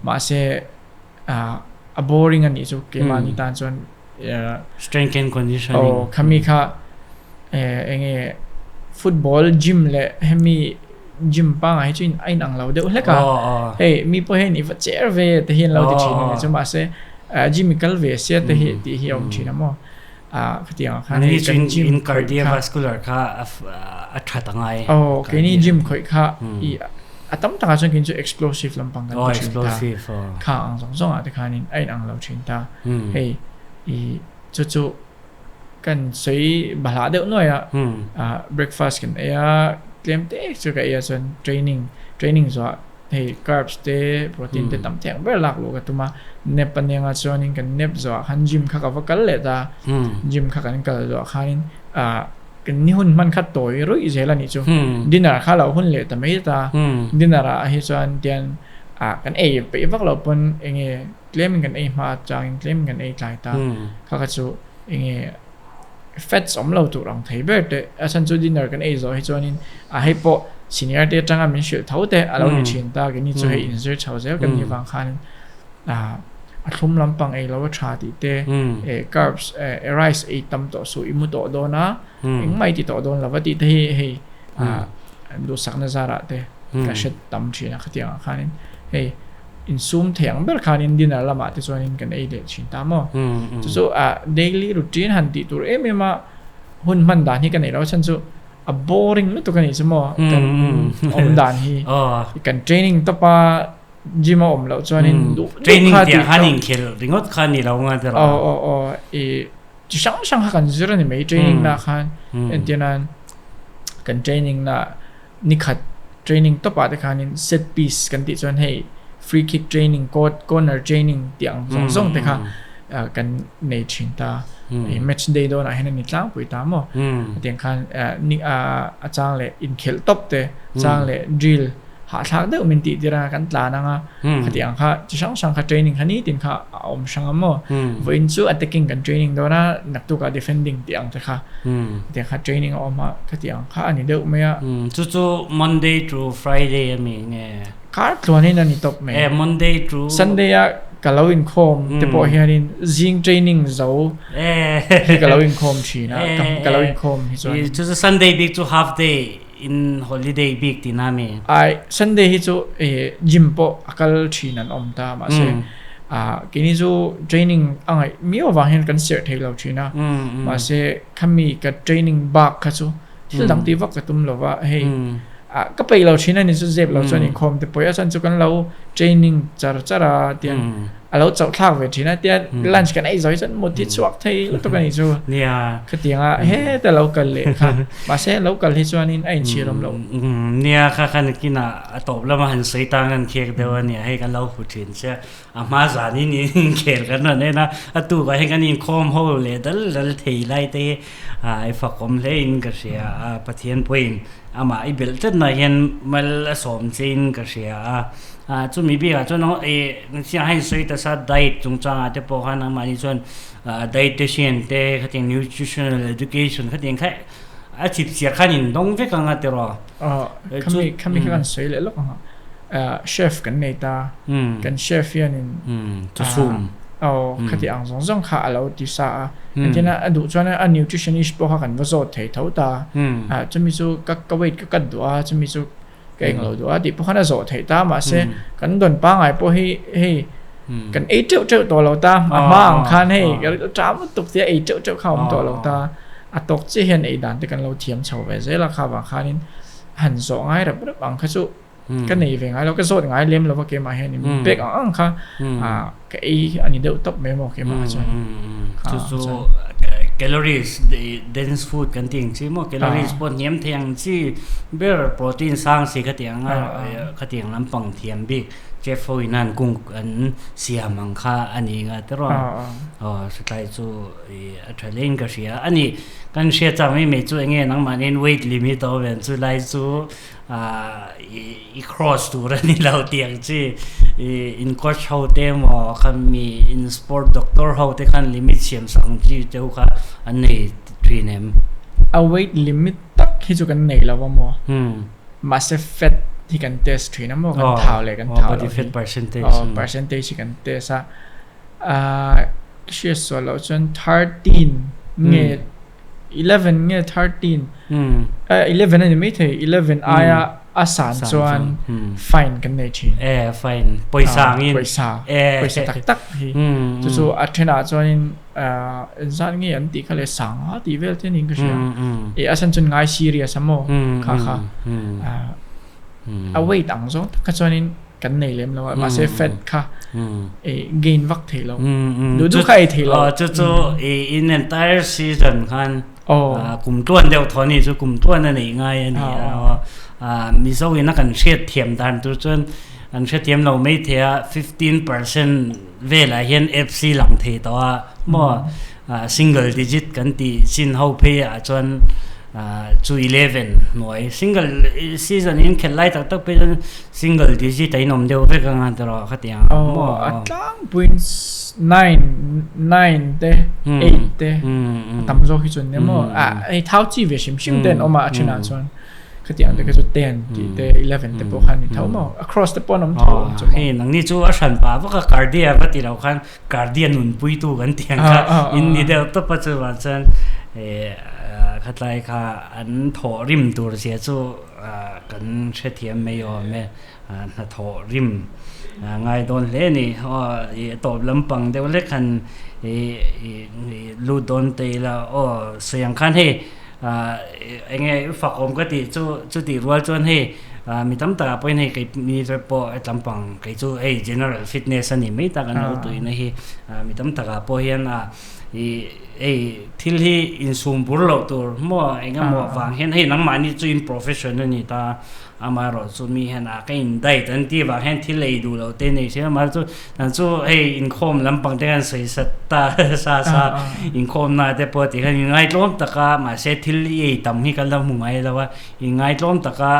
mahse a boring a nih chu keimahni tan chuan strength and conditioning aw khami kha enge football gym leh hemi gym pangai hi chu a inang lo deuh hlek a hei mi pawh hian i va cher ve te hi an lo ti thin a nia chu mahse gym i kal ve sia te hi tih hi a awm thin a maw khatiang ah khan hei kan gym cardiovascular kha a tha ta ngai aw keini gym khawih kha i a tam takah chuan khin chu explosive lampang kan ti thin ta kha ang zawng zawng ah te khanin a inang lo thin ta hei i chu chu kan sawi bahlah deuh nuai a breakfast kan ei a tlem te chu ka ei a chuan training training zawh ah hei carbs te protein te tam thei ang ber lak luh ka tum a nap a nia nga chuanin kan nap zawh ah khan gym kha ka va kal leh ta gym kha kan kal zawh ah khanin ah Kan ni hun hman kha tawi ruih zel a nih chu. Dinner kha lo hun leh ta mai ta. Dinner ah hi chuan tian ah kan ei peih vak loh pawn enge tlem in kan ei hma changin tlem in kan ei tlai ta. Kha kha chu enge fats awm lo tur ang thei ber te a chhan chu dinner kan ei zawh hi chuanin a hei pawh senior te atanga min hrilh tho te a lo ni thin ta keini chu hei inzir chho zel kan nih vang khanin ah a thlum lampang ei lo a tha tih te eh carbs eh rice ei tam tawh suh i mu tawh dawn a engmah i ti tawh dawn lo va tih te hi hei ah duhsakna zarah te ka hre tam thin a khatiang ah khanin hei insum thei ang ber khanin dinner lamah te chuanin kan ei leh thin ta maw chu chu ah daily routine han tih tur em em a hun hman dan hi ka neih loh a chhan chu a boring lutuk a nih chu maw kan awm dan hi kan training tawp a. Gym a awm loh chuanin duh duh Training kha tih khan inkhel ringawt kha ni lo nga tiraw? Aw aw aw i chi hrang hrang kha kan zir a ni mai training na khan entir nan kan training na nikhat training tawp ah te khanin set piece kan tih chuan hei free kick training court corner training tih ang zawng zawng te kha kan nei thin ta i match day dawnah hian a ni tlangpui ta maw hetiang khan ni a chang leh inkhelh tawp te chang leh drill hahthlak deuh min tih tir a kan tlan ang a khati ang kha chi hrang hrang kha training kha nitin kha a awm hrang a maw vawiin chu attacking kan training dawn a naktuk ah defending tih ang te kha khati ang kha training a awm a khati ang kha a ni deuh mai a chu chu Monday to Friday a mi nge kar tluanin a ni tawp mai e Monday to Sunday a ka lo inkhawm te pawh hianin zing training zo hi ka lo inkhawm thin a ka lo inkhawm hi chuan chu chu Sunday bik chu half day In holiday bik tih na mi? Ai, Sunday hi chu eh gym pawh a kal thin an awm ta mahse ah keini chu training a ngaih miau avang hian kan serh thei lo thin a mahse khami ka training bak kha chu thil dang tih vak ka tum lo va hei Ka peih lo thin a ni chu zep lo chuan inkhawm te pawih a chuan chu kan lo training char char a tiang a lo chauh thlak ve thin a tiang lunch kan ei zo hi chuan mut hi chhuak thei lutuk a ni chu nia khatiang a heta lo kal leh kha mahse lo kal hi chuanin a inchhir awm lo nia kha khan kinah a tawp lama han sawi tang an khek deuh a nia hei kan lo hu thin che a hma zanin inkhel kan rawn en a a tukah hian kan inkhawm ho leh dal dal thei lai te hi i fakawm hle in ka hria a Pathian pawhin amah i belh tlat mai hian mal a sawm che in ka hria a ah chumi bikah chuan ih chiang hian sawi ta sa diet chungchangah te pawh khan amahni chuan ah dietitian te khatiang nutritional education khatiang kha a chip chiah khan in dawng vek ang a tiraw aw khami khami kha kan sawi leh lawk ang a chef kan nei ta kan chef hianin chawchhum aw khati ang zawng zawng kha a lo ti sa a engtin a a duh chuan a nutritionist pawh kha kan va zawt thei tho ta ah chumi chu ka ka weight ka cut duh a chumi chu ka englo duh a tih pawh khan a zawh theih ta mahse kan dawn pangngai pawh hi hei kan ei teuh teuh tawh lo ta a hma ang khan hei ṭam lutuk tia ei teuh teuh kha a awm tawh lo ta a tawk chiah hian ei dan te kan lo thiam chho ve zel a kha vang khanin han zawh ngai rep rep ang kha chu ka nei ve ngai lo ka zawt ngai lem lo va keimah hian in pek ang ang kha ah ka ei a ni deuh tawp mai maw keimah chuan chu chu calories dense food kan tih ang chi maw calories pawh hniam thei ang chi ber protein sang si kha tih ang a kha tih ang lampang thiam bik chef ho in an kung an siam ang kha a ni nga te rawh aw hritlai chu a tha hle in ka hria a ni kan hriat chang mai mai chu enge nangmahni weight limit a awm em chu lai chu i cross tur a ni lo tih ang chi in coach ho te emaw kha mi in sport doctor ho te khan limit siam sak ang chi te ho kha an nei thin em? A weight limit tak hi chu kan nei lo a maw? Mahse fat hi kan test thin a maw? Kan thau leh kan thau loh hi. Body fat percentage. Aw percentage hi kan test a. Hriat sual loh chuan 13 nge 11 nge 13 11 a ni maithei 11 aia a san chuan fine kan nei thin e fine pawisa angin pawisa pawisa tak tak hi chu chu a thenah chuanin engzat nge an tih kha le sanga tih vel te niin ka hria e a san chuan ngai serious a maw kha kha a weight ang zawng tak kha chuanin kan nei lem lo a mahse fat kha e gain vak thei lo duh duh kha ei thei lo chu chu in entire season khan kum tuan deuh thaw ni chu kum tuan a nei ngai a ni a mizo in a kan hriat thiam dan tur chuan an hrethiam lo mai thei a 15% velah hian FC lang thei tawh a maw single digit kan tih chin ho phei ah chuan chu 11 hnuai single season in khelh lai tak tak phei chuan Single digit a inawm deuh vek anga tiraw khatiang ang maw? Aw, a tlangpuiin nine, nine te, eight te a tam zawk hi chuan nia maw? A hei thau chi ve hrim hrim te an awm a, a thenah chuan khatiang te kha chu ten tih te, 11 te pawh khan ni tho maw? A cross te pawh an awm tho ang chu maw? Hei nangni chu a hran pah vak a, cardia va ti lo khan cardia nunpuitu kan tih ang kha in ni deuh tawp a chuvang chuan khatlai kha an thawh rim tur zia chu Kan hrethiam mai awm e, hnathawh rim ngai dawn hle a ni. Aw i tawp lampang deuh hlek han i lut dawn ta ila aw sawi ang khan hei eng nge i fak awm ka tih chu chutih rual chuan hei mi tam takah pawhin hei kei mi te pawh he lampang kei chu hei general fitness a ni mai tak an lo tuina hi mi tam takah pawh hian a I hei thil hi insum bur loh tur maw eng emaw vang hian hei nangmahni chu in profession a ni ta amaherawh chu mi hian a ka in diet an tih vang hian thil ei duh loh te nei thin amaherawh chu nang chu hei inkhawm lampang te khan sawi sat ta sa sa inkhawm na te pawh tih khan inngaitlawm tak a mahse thil i ei tam hi kan lo hmu ngai lo a inngaitlawm tak a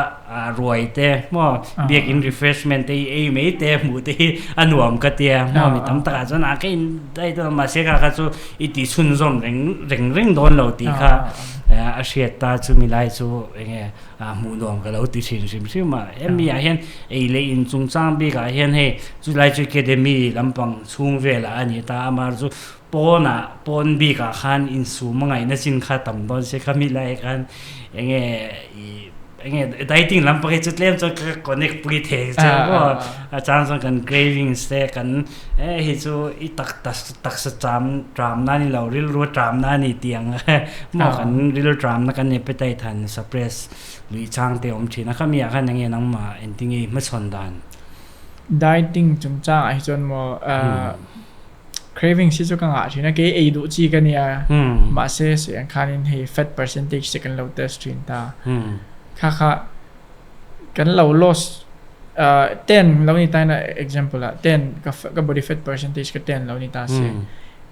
ruai te maw biakin refreshment te i ei mai te hmuh te hi a nuam ka tia maw mi tam takah chuan a ka in daih dawn mahse kha kha chu i tih chhunzawm reng reng reng dawn lo tih kha a hriat ta chumi lai chu eng nge hmuh nuam ka lo ti thin hrim hrim a hemi ah hian ei leh in chungchang bikah hian hei chulai chu academy lampang chhung velah a ni ta amah chu pawnah pawn bikah khan insum a ngaihna chin kha tam dawn se khami lai khan eng nge i. Enge dieting lampang hi chu tlem chuan ka connect pui thei che maw a chang chuan kan cravings te kan e hi chu i tak taksa cham tram na ni lo rilru tram na ni tih ang maw kan rilru tram na kan appetite han suppress lui chang te awm thin a khami ah khan enge nangmah engtinge i hmachhawn dan. Dieting chungchangah hi chuan maw Cravings hi chu ka ngah thin a, kei ei duh chi ka nia. Mahse sawi ang khanin hei fat percentage te kan lo test thin ta. Kha kha kan lo loss 10 lo ni ta ina example ah 10 ka ka body fat percentage ka 10 lo ni ta se.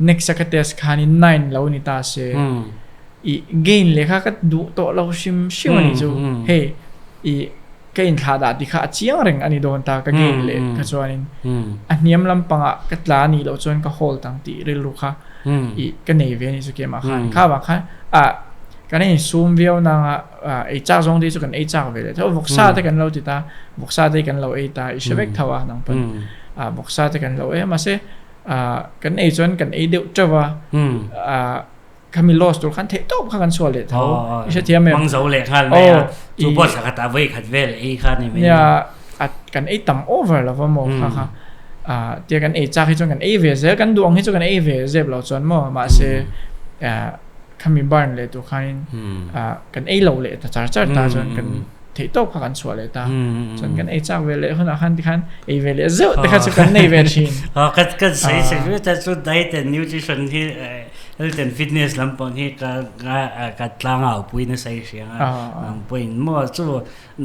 Next a ka test khanin 9 lo ni ta se. I gain leh kha ka duh tawh lo hrim hrim a ni chu. Hei i ka inthlah dah ti kha a chiang reng a ni dawn ta ka gain leh kha chuanin a hniam lampangah ka tla a nih loh chuan ka hold ang tih rilru kha i ka nei ve a ni chu keimah khan kha vang khan ah kan insum viau nanga ah ei chak zawng te hi chu kan ei chak ve leh tho vawksa te kan lo ti ta vawksa te kan lo ei ta i hre vek tho a nang pawn ah vawksa te kan lo ei a mahse ah kan ei chuan kan ei deuh teuh a ah Khami loss tur khan theih tawp kha kan chhuah leh tho. I hrethiam em? Hmang zo leh nghal mai a. Chu pawh thla khatah vawi khat vel ei kha ni mai. Nia, a kan ei tam over lo va maw kha kha. Tia kan ei chak hi chuan kan ei ve zel, kan duh ang hi chu kan ei ve zep lo chuan maw. Mahse, khami burn leh tur khanin kan ei lo leh ta char char ta chuan kan theih tawp kha kan chhuah leh ta. Chuan kan ei chak ve leh hunah khan tikhan ei ve leh zeuh te kha chu kan nei ve thin. Ka kan sawi sawi ta chu diet and nutrition hi Health and fitness lampang hi ka ka tlangau pui nasa i hria a, nang pawhin maw chu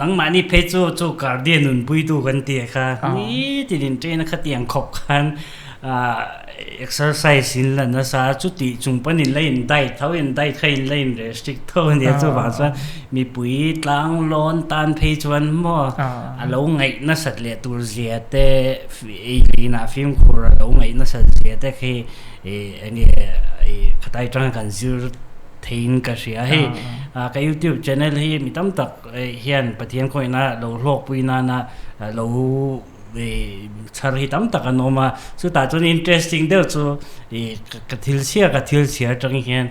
nangmahni phei chu chu cardio nunpuitu kan ti a kha nitin in train a khatiang khawp khan exercise in la nasa a chuti chung pawn in la in diet tho in diet kha in la in restrict tho a nia chuvang chuan mipui tlang lawn tan phei chuan maw a lo ngaih nasat leh tur zia te ei leh inah fimkhur a lo ngaih nasat zia te khi enge khatai tanga kan zir theiin ka hria hei ka youtube channel hi mi tam tak hian Pathian khawihna lo hlawkpui nana lo chhar hi tam tak an awm a chutah chuan interesting deuh chu ka thil chhiar ka thil chhiar atang hian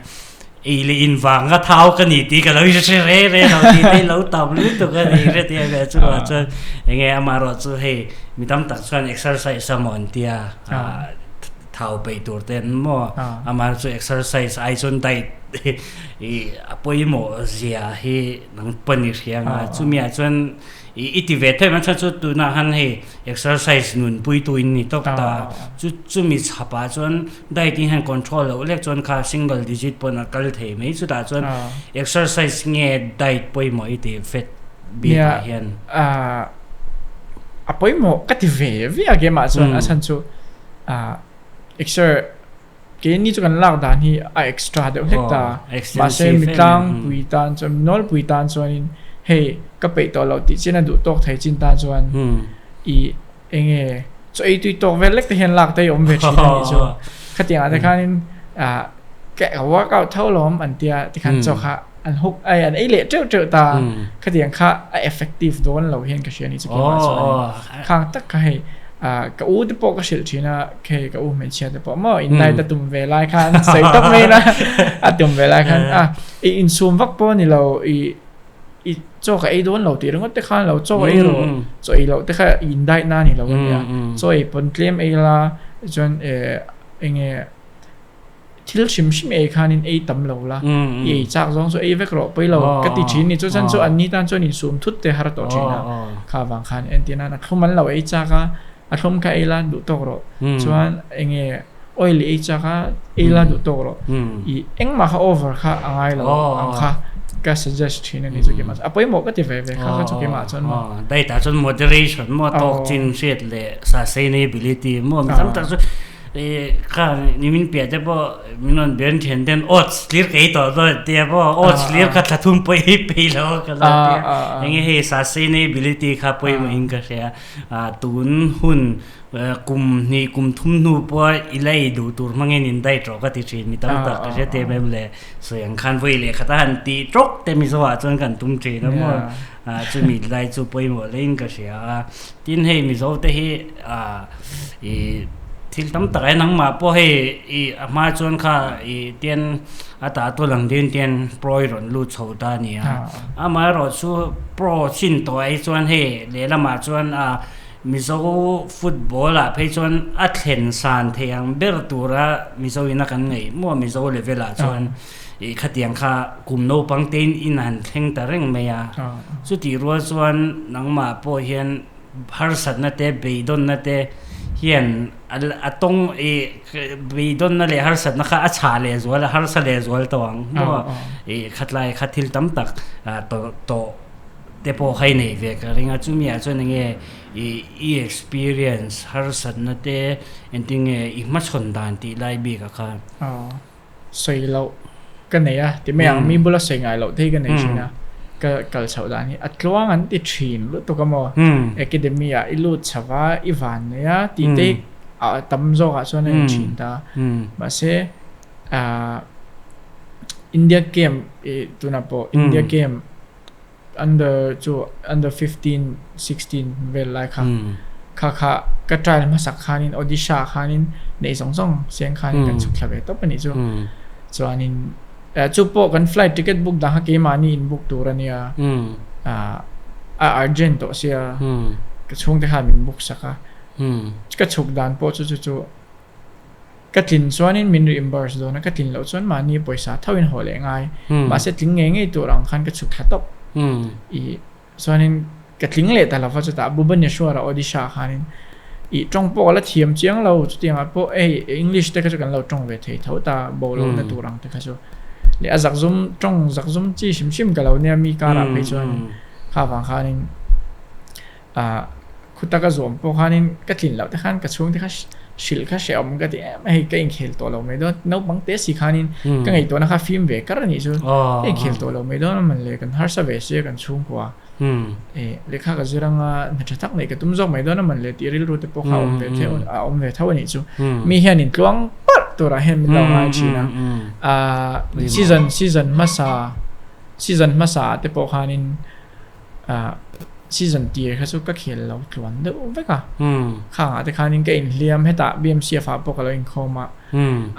ei leh in vanga thau ka ni tih ka lo hre re re lo tih te lo tam lutuk a ni hre tia ve chuvang chuan enge amaherawhchu hei mi tam tak chuan exercise a maw an tia. Thau peih tur te an maw? Amah chu exercise ai chuan diet i a pawimawh zia hi nang pawn i hria ang a. Chumi ah chuan i i ti ve thei mai chuan chu tunah khan hei exercise nunpui tu in ni tawk ta. Chu chumi chhap ah chuan diet in hian control loh lek chuan kha single digit pawn a kal thei mai. Chutah chuan exercise nge diet pawimawh i tih fat bik ah hian. A pawimawh ka ti ve ve a keimah chuan a chhan chu. Exer keini chu kan lak dan hi a extra deuh hlek ta mahse mi tlangpui tan chuan mi nawlpui tan chuanin hei ka peih tawh loh tih chian a duh tawk thei chin tan chuan i enge chaw ei tui tawk vel lek te hian lak te hi awm ve thin a nih chu khatiang ah te khanin ka workout tho lawm an tia tikhan chaw kha an huk ai an ei leh teuh teuh ta khatiang kha a effective dawn lo hian ka hria a ni chu keimah chuan khang tak kha hei ka u te pawh ka hrilh thin a hei ka u hmeichhia te pawh maw in diet a tum ve lai khan sawi tawp mai ila a tum ve lai khan a i insum vak pawh a ni lo i i chaw ka ei dawn lo tih ringawt te khan lo chaw ei rawh chaw ei loh te kha in diet na a ni lo a nia chaw ei pawn tlem ei la chuan eng nge Thil hrim hrim ei khanin ei tam lo la, i ei chak zawng chu ei vek rawh pawi lo ka ti thin ni. Chu chan chu an ni tan chuan insum thut te har tawh thin a, kha vang khan entir nan a thlum an lo ei chak a, a thlum kha ei la duh tawk rawh. Chuan enge oil i ei chak a, ei la duh tawk rawh. I engmah kha over kha a ngai lo ang kha ka suggest thin a ni chu keimah chuan. A pawimawh ka ti ve ve kha kha chu keimah chuan maw. Diet ah chuan moderation maw tawk chin hriat leh sustainability maw mi tam tak chu Kha nimin piah te pawh min rawn bian thian ten oats tlir ka ei tawh dawn tia pawh oats tlir kha thla thum pawh ei peih lo ka lo tia enge hei sustainability kha pawimawh in ka hria a tun hun kum hnih kum thum hnu pawh i la ei duh tur hmangin in diet rawh ka ti thin mi tam tak ka hria te em em le sawi ang khan vawi leh khat a han tih tawk te mizo ah chuan kan tum thin a maw chumi lai chu pawimawh laiin ka hria a tin hei mizo te hi. I Thil tam tak e nangmah pawh hei i a hma chuan kha i tian a tah tu lang din tian pro i rawn lut chho ta a ni a. Amaherawhchu pro chin tawh ah hi chuan hei lehlamah chuan a Mizo football ah phei chuan a thlen san thei ang ber tura Mizo ina kan ngaih maw Mizo level ah chuan i khatiang kha kum naupang te in in han thleng ta reng mai a. Chutih rual chuan nangmah pawh hian Harsatna te, beidawnna te hian a tawng i beidawnna leh harsatna kha a chhah leh zual a, harsa leh zual tawh ang maw? I khatlai kha thil tam tak tawh tawh te pawh kha i nei ve ka ring a, chumi ah chuan enge i i experience harsatna te engtin nge i hmachhawn dan tih lai bik ah khan. Sawi loh ka nei a ti mai ang mi bula sawi ngai loh te hi ka nei thin a ka kal chhoh dan hi a tluang an ti thin lutuk a maw academy ah i lut chho va i van nei a tih te hi a tam zawk ah chuan a in thin ta mahse ah India camp ih tunah pawh India camp under chu under 15 16 vel lai kha kha kha ka trial hmasak khanin Odisha khanin neih zawng zawng seng khanin kan chhuk thla ve tawp a nih chu chuanin chu pawh kan flight ticket book dang kha keimahni in book tur a nia a urgent tawh sia ka chhungte khan min book sak a ka chhuk dan pawh chu chu chu Ka tlin chuanin min reimburse dawn a, ka tlin loh chuan mahni pawisa thoin haw leh ngai. Mahse tling ngei ngei tur ang khan ka chhuk thla tawp. I chuanin ka tling leh ta lova chutah Bhubaneswar a Odisha khanin i tawng pawh ka la thiam chiang lo chutiangah pawh hei English te kha chu kan lo tawng ve thei tho ta bo lohna tur ang te kha chu leh a zakzum tawng zakzum chi hrim hrim ka lo nia mi karah phei chuanin kha vang khanin Ah, khuta ka zawm pawh khanin ka tlin loh te khan ka chhungte kha hrilh kha hrehawm ka ti em a, hei ka inkhel tawh lo mai dawn, naupang te si khanin ka ngaihtuahna kha fim ve kar a nih chu, ka inkhel tawh lo mai dawn a man le, kan harsa ve sia kan chhungkua, eh lehkha ka zir anga hna tha tak neih ka tum zawk mai dawn a man le tih rilru te pawh kha a awm ve theuh a awm ve tho a nih chu, mi hianin tluang parh turah hian min lo ngai thin a, ah season season hmasa season hmasa ah te pawh khanin. Ah season tir kha chu ka khel lo tluan deuh vek a. Khangah te khanin ka inhliam hetah BMCF ah pawh ka lo inkhawm a.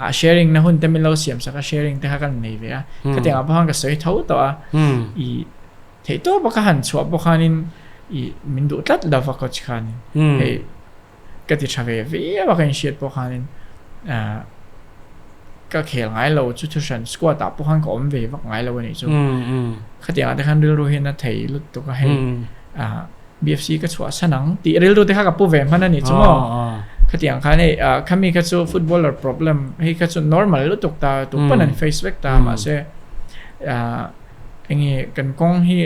Ah sharing na hun te min lo siam sak a sharing te kha ka nei ve a. Khatiangah pawh khan ka sawi tho tawh a. I theih tawp a ka han chhuah pawh khanin i min duh tlat lo va coach khanin. Hei ka ti tha ve viau a ka inhriat pawh khanin ah ka khel ngai lo chu thu hran squad ah pawh khan ka awm ve vak ngai lo a nih chu khatiang ah te khan rilru hian a thei lutuk a hei ah BFC ka chhuah san ang tih rilru te kha ka pu ve hman a nih chu maw khatiang khan hei ah khami kha chu footballer problem hei kha chu normal lutuk ta tu pawn an face vek ta mahse ah enge kan kawng hi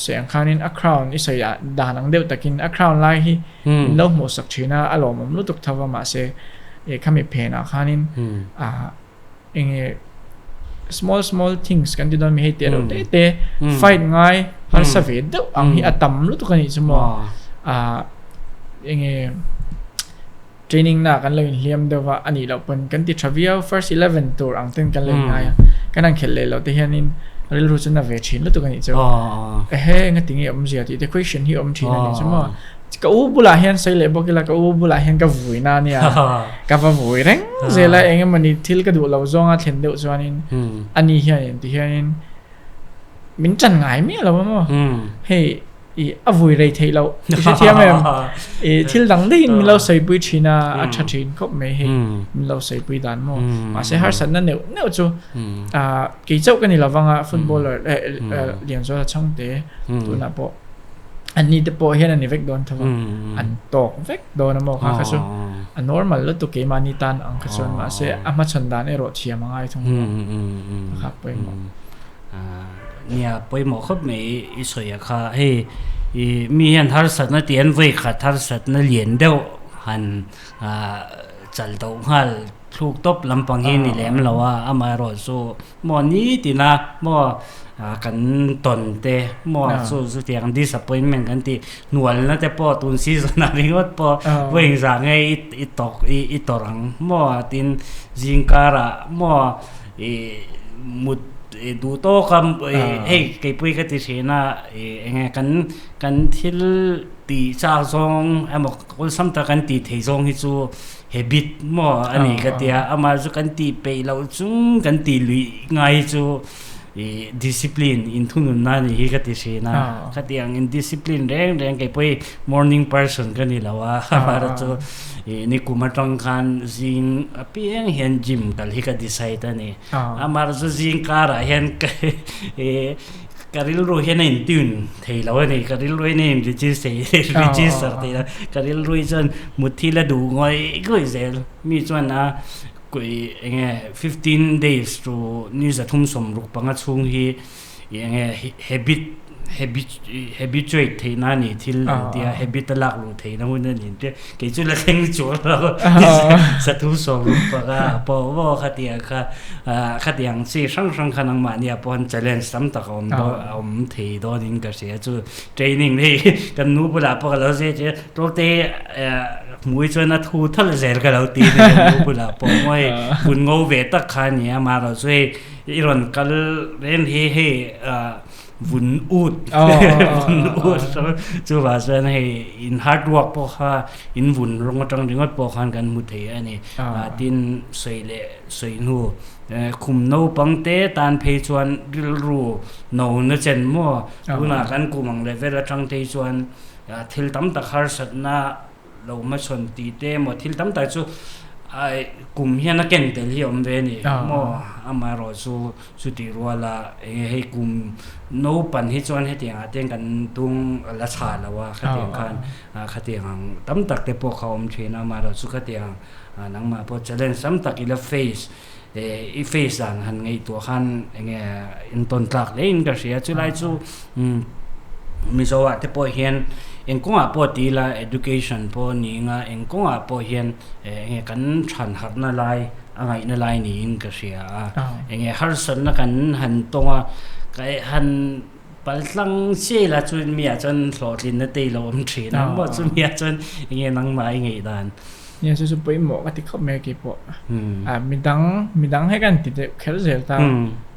Sawi ang khanin a crown i sawi ah dan ang deuh takin a crown lai hi min lo hmuh sak thin a, a lawmawm lutuk tho va mahse eh khami phen ah khanin ah enge small small things kan ti dawn mi hei te reuh te te fight ngai harsa ve deuh ang hi a tam lutuk a nih chu maw ah enge training na kan lo inhliam deuh va a nih loh pawn kan ti tha viau first 11 tur ang ten kan lo inngai a kan han khelh leh loh te hianin rilru chu na ve thin lutuk a nih chu ehe engati nge awmzia tih te question hi awm thin a nih chu maw ka u bulah hian sawi leh bawk ila ka u bulah hian ka vui na ania ka va vui reng zel a eng emawni thil ka duh lo zawnga thlen deuh chuanin ani hianin ti hianin min ṭan ngai miah lo a maw hei I a vui rei theih loh i hrethiam em? I thil dang daihin min lo sawipui thin a, a tha thin khawp mai hei min lo sawipui dan maw. Mahse harsatna neuh neuh chu kei chauh ka ni lovang a footballer Lianzuala Chhangte tunah pawh an ni te pawh hian a ni vek dawn tho a, an tawk vek dawn a maw kha kha chu a normal lutuk keimahni tan ang kha chuan mahse a hmachhawn dan erawh thiam a ngai thung a kha pawimawh. Nia pawimawh khawp mai i sawi a kha hei i mi hian harsatna tih an vawi khat harsatna lian deuh han chal do nghal thluk tawp lampang hi ni lem lo a amaherawh chu maw nitin a maw kan tawn te maw chu chutiang disappointment kan tih hnualna te pawh tun season ah ringawt pawh vawi engzah nge i tawk i tawrh ang maw tin zingkarah maw i mut i duh tawk a hei keipui ka ti thin a i enge kan kan thil. Tih chak zawng emaw awlsam tak kan tih theih zawng hi chu habit maw a ni ka tia, amah chu kan tih peih loh chung kan tih luih ngai hi chu ih discipline inthununna a nih hi ka ti thin a, khatiang in discipline reng reng kei pawh hi morning person ka ni lo a, amaherawh chu ih nikum atang khan zing apiang hian gym kal hi ka decide a ni, amaherawh chu zing karah hian ka ih. Ka rilru hian a in tune thei lo a ni, ka rilru hian a in register register thei lo, ka rilru hi chuan mutthi la duh ngawih ngawih zel, mi chuan a kui eng nge 15 days to ni 365 chhung hi eng nge habit habit habituate theihna a ni thil an tia habit a lak luh theihna hun a ni an tia kei chu la thleng chuang lo 365 pawh maw khatiang kha. Khatiang chi hrang hrang kha nangmahnia pawh challenge tam tak a awm dawn a awm thei dawnin ka hria chu training hei kan nu bulah pawh ka lo zir che tawlte hmui chuan a thu thalh zel ka lo ti a ni kan nu bulah pawh maw hei vun ngo ve tak kha a ni a amaherawh chu hei i rawn kal reng hi hei vun ut vun ut chuvah chuan hei in hard work pawh kha in vun rawng atang ringawt pawh khan kan hmu thei a ni tin sawi leh Sawi hnu khum naupang te tan phei chuan rilru no na chen maw? Tunah kan kum ang level atang te hi chuan thil tam tak harsatna lo hmachhawn tih te emaw thil tam tak chu kum hian a ken tel hi a awm ve a ni maw? Amaherawh chu chutih ruala eng nge hei kum naupan hi chuan hetiang ah te kan tung la chhah lo a khatiang khan khatiang ang tam tak te pawh kha a awm thin a amaherawh chu khatiang Nangmah pawh challenge tam tak ila face i face dan han ngaihtuah khan enge intawn tlak hle in ka hria chulai chu Mizo ah te pawh hian eng kawngah pawh ti ila education pawh ni anga eng kawngah pawh hian enge kan than harhna lai a ngaihna lai niin ka hria a enge harsatna kan han tawng a ka han Paltlang chiai la chuan mi ah chuan hlawhtlinna te i lo awm thin a maw chumi ah chuan enge nangmah i ngaih dan. Nia chu chu pawimawh ka ti khawp mai a keipawh. A midang midang hei kan ti deuh kher zel ta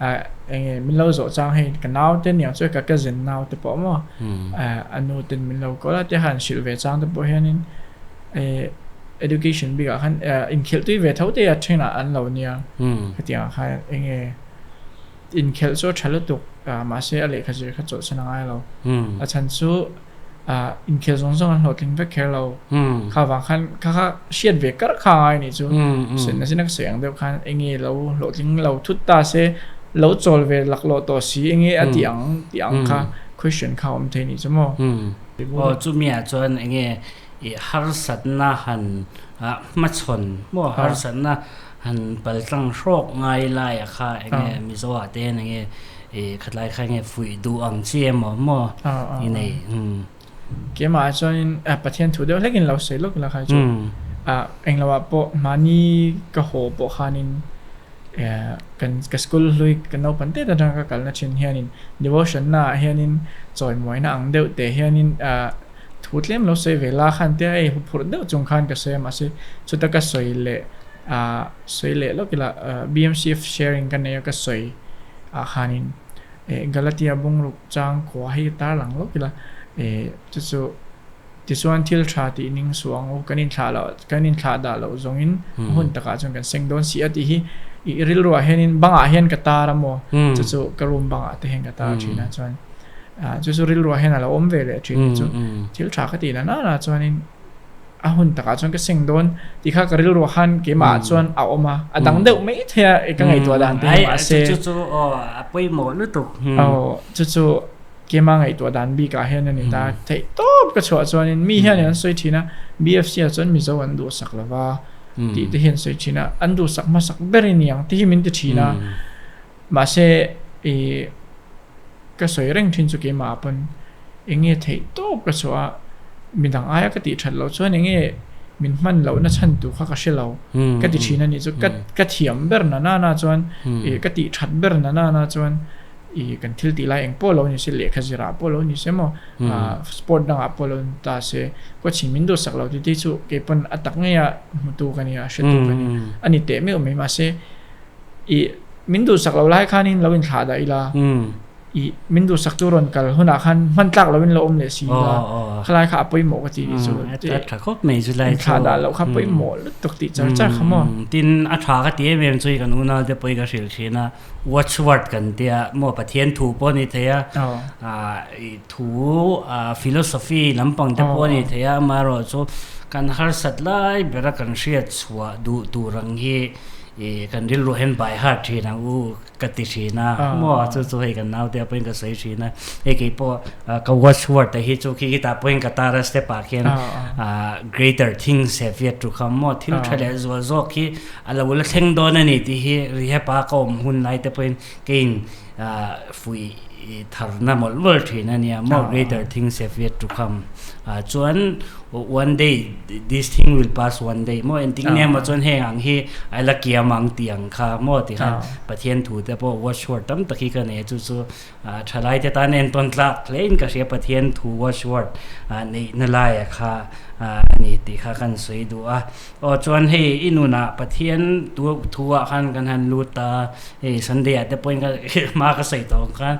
a enge min lo zawh chang hei ka nau te niang chu ka cousin nau te pawh maw a nu ten min lo call a te han hrilh ve chang te pawh hianin education bikah khan inkhelh tui ve tho te a thenah an lo nia hetiang ah khan enge Inkhelh chu a tha lutuk a, mahse a lehkha zir kha chawlhsan a ngai lo. A chhan chu inkhelh zawng zawng an hlawhtling vek kher lo. Kha vang khan kha kha hriat ve kar kha a ngai a nih chu. Sawi na ka sawi ang deuh khan eng nge lo hlawhtling lo thut ta se, lo chawl ve laklawh tawh si eng nge a tih ang tih ang kha question kha a awm thei a nih chu maw. Aw chumi ah chuan eng nge i harsatna han hmachhawn maw harsatna Han paltlang hrawk ngai laia kha enge Mizo ah te hian enge i khatlai kha enge fuih duh ang chi emaw maw i nei umm. Keimah ah chuanin Pathian thu deuh hlekin lo sawi lawk ila kha chu englo ah pawh mahni ka haw pawh khanin kan ka school hlui ka naupang te atanga ka kalna thin hianin devotion na ah hianin chawimuaina ang deuh te hianin thu tlem lo sawi ve la khan tia hei huphurh deuh chung khan ka sawi a mahse chuta ka sawi leh ah sawi leh lawk ila BMCF sharing ka nei a ka sawi ah khanin eh Galatia bungruk chang khua hi tar lang lawk ila eh chu chu tichuan thil tha tih ning suh ang u kan inthlah loh kan inthlah dah loh zawngin a hun takah chuan kan seng dawn si a tih hi ih rilruah hianin bangah hian ka tar a maw chu chu ka room bangah te hian ka tar thin a chuan ah chu chu rilruah hian a lo awm ve leh thin chu thil tha ka tih na na chuanin a hun takah chuan ka seng dawn tih kha ka rilruah khan keimah ah chuan a awm a a dang deuh mai thei a ka ngaihtuah dan te hi mahse chu chu aw a pawimawh lutuk aw chu chu keimah ngaihtuah dan bikah hian a ni ta theih tawp ka chhuah chuanin mi hian an sawi thin a BFC ah chuan Mizo an duhsak lova tih te hian sawi thin a an duhsak hmasak ber i niang te hi min ti thin a mahse ih Ka sawi reng thin chu keimah ah pawn eng nge theih tawp ka chhuah a, midang aia ka tih that loh chuan eng nge min hman lohna chhan tur kha ka hre lo ka ti thin a nih chu. Ka ka thiam ber na nana chuan ih ka tih that ber na nana chuan ih kan thil tih lai eng pawh lo ni se, lehkha zirah pawh lo ni se maw sport dangah pawh lo ni ta se coaching min duhsak lo tih te chu kei pawn a tak ngei a hmutu ka nia, hretu ka nia a ni teh meuh mai mahse ih min duhsak lo lai khanin lo inthlah dah ila. I min duhsak tu rawn kal hunah khan hman tlak loin lo awm leh si ila khalai kha a pawimawh ka ti nih chu a tha khawp mai chu lai chu thla dah loh kha pawimawh lutuk tih char char kha maw tin a tha ka ti em em chu kan unau te pawh ka hrilh thin a watchword kan tia maw Pathian thu pawh ni thei a i thu philosophy lampang te pawh ni thei a amaherawhchu kan harsat lai bera kan hriat chhuah duh tur ang hi i kan rilru hian by heart thin ang u. Ka ti thin a, maw chu chu hei kan naute ah pawhin ka sawi thin a, hei kei pawh ka watch word te hi chu khi khitah pawhin ka tar a step ah khian greater things have yet to come maw thil tha leh zual zawk hi a lo la thleng dawn a ni tih hi rehab a ka awm hun lai te pawhin keiin fuih tharna mawlh mawlh thin a nia maw greater things have yet to come chuan one day this thing will pass one day maw engtin nge maw chuan heng ang hi a la kiam ang tih ang kha maw ti khan Pathian thu te pawh watchword tam tak hi ka nei a chu chu thalai te tan entawn tlak hle in ka hria Pathian thu watchword neihna laia kha a ni tih kha kan sawi duh a aw chuan hei i nunah Pathian thu ah khan kan han lut a hei Sunday ah te pawhin ka hma ka sawi tawh ang khan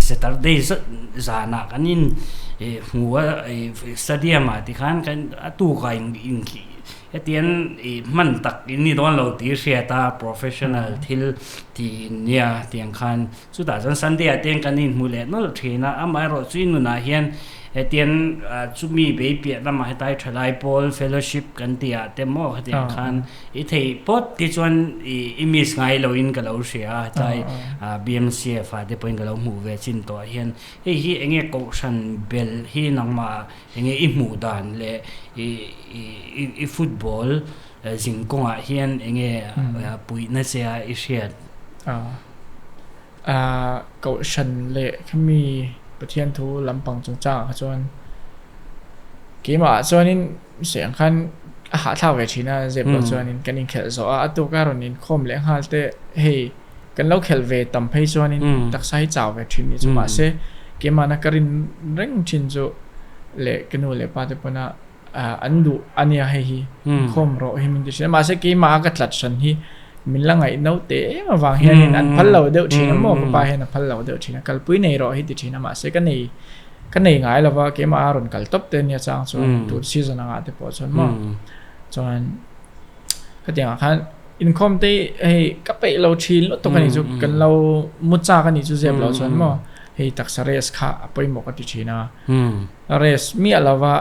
Saturday zanah kan in hmu a stadium ah tikhan kan a tukah in Hetiang i hman tak in ni dawn lo tih hriat a, professional thil tih in nia tiang khan chutah chuan Sunday ah te kan inhmu leh nawlh thin a, amaherawh chu i nunah hian hetiang chumi bei piah lamah hetlai thalai pawl fellowship kan tih ah te maw khatiang khan i theih pawt te chuan i miss ngai loin ka lo hria a, hetlai BMCF ah te pawhin ka lo hmuh ve chin tawh ah hian hei hi enge kohhran bel hi nangmah Enge i hmuh dan leh i i football zin kawngah hian enge puihna che a i hriat? Kohhran leh khami Pathian thu lampang chungchangah kha chuan keimah ah chuanin sawi ang khan a hahthlak ve thin a zep loh chuanin kan inkhelh zawh a, a tuk a rawn inkhawm leh nghal te hei kan lo khelh ve tam phei chuanin taksa hi chau ve thin ni chu mahse keimahna ka rin reng thin chu leh ka nu leh pa te pawna an duh a nia hei hi khawm rawh hi min ti thin a mahse keimah a ka tlat hran hi min la ngaih no te em avang hianin an phal lo deuh thin a maw ka pa hian a phal lo deuh thin a kalpui nei rawh hi ti thin a mahse ka nei ka nei ngai lova keimah a rawn kal tawp te nia chang chuan tun season angah te pawh chuan maw chuan Khatiangah khan inkhawm te hei ka peih lo thin lutuk a nih chu kan lo mu chak a nih chu zep lo chuan maw hei taksa rest kha a pawimawh ka ti thin a rest miah lova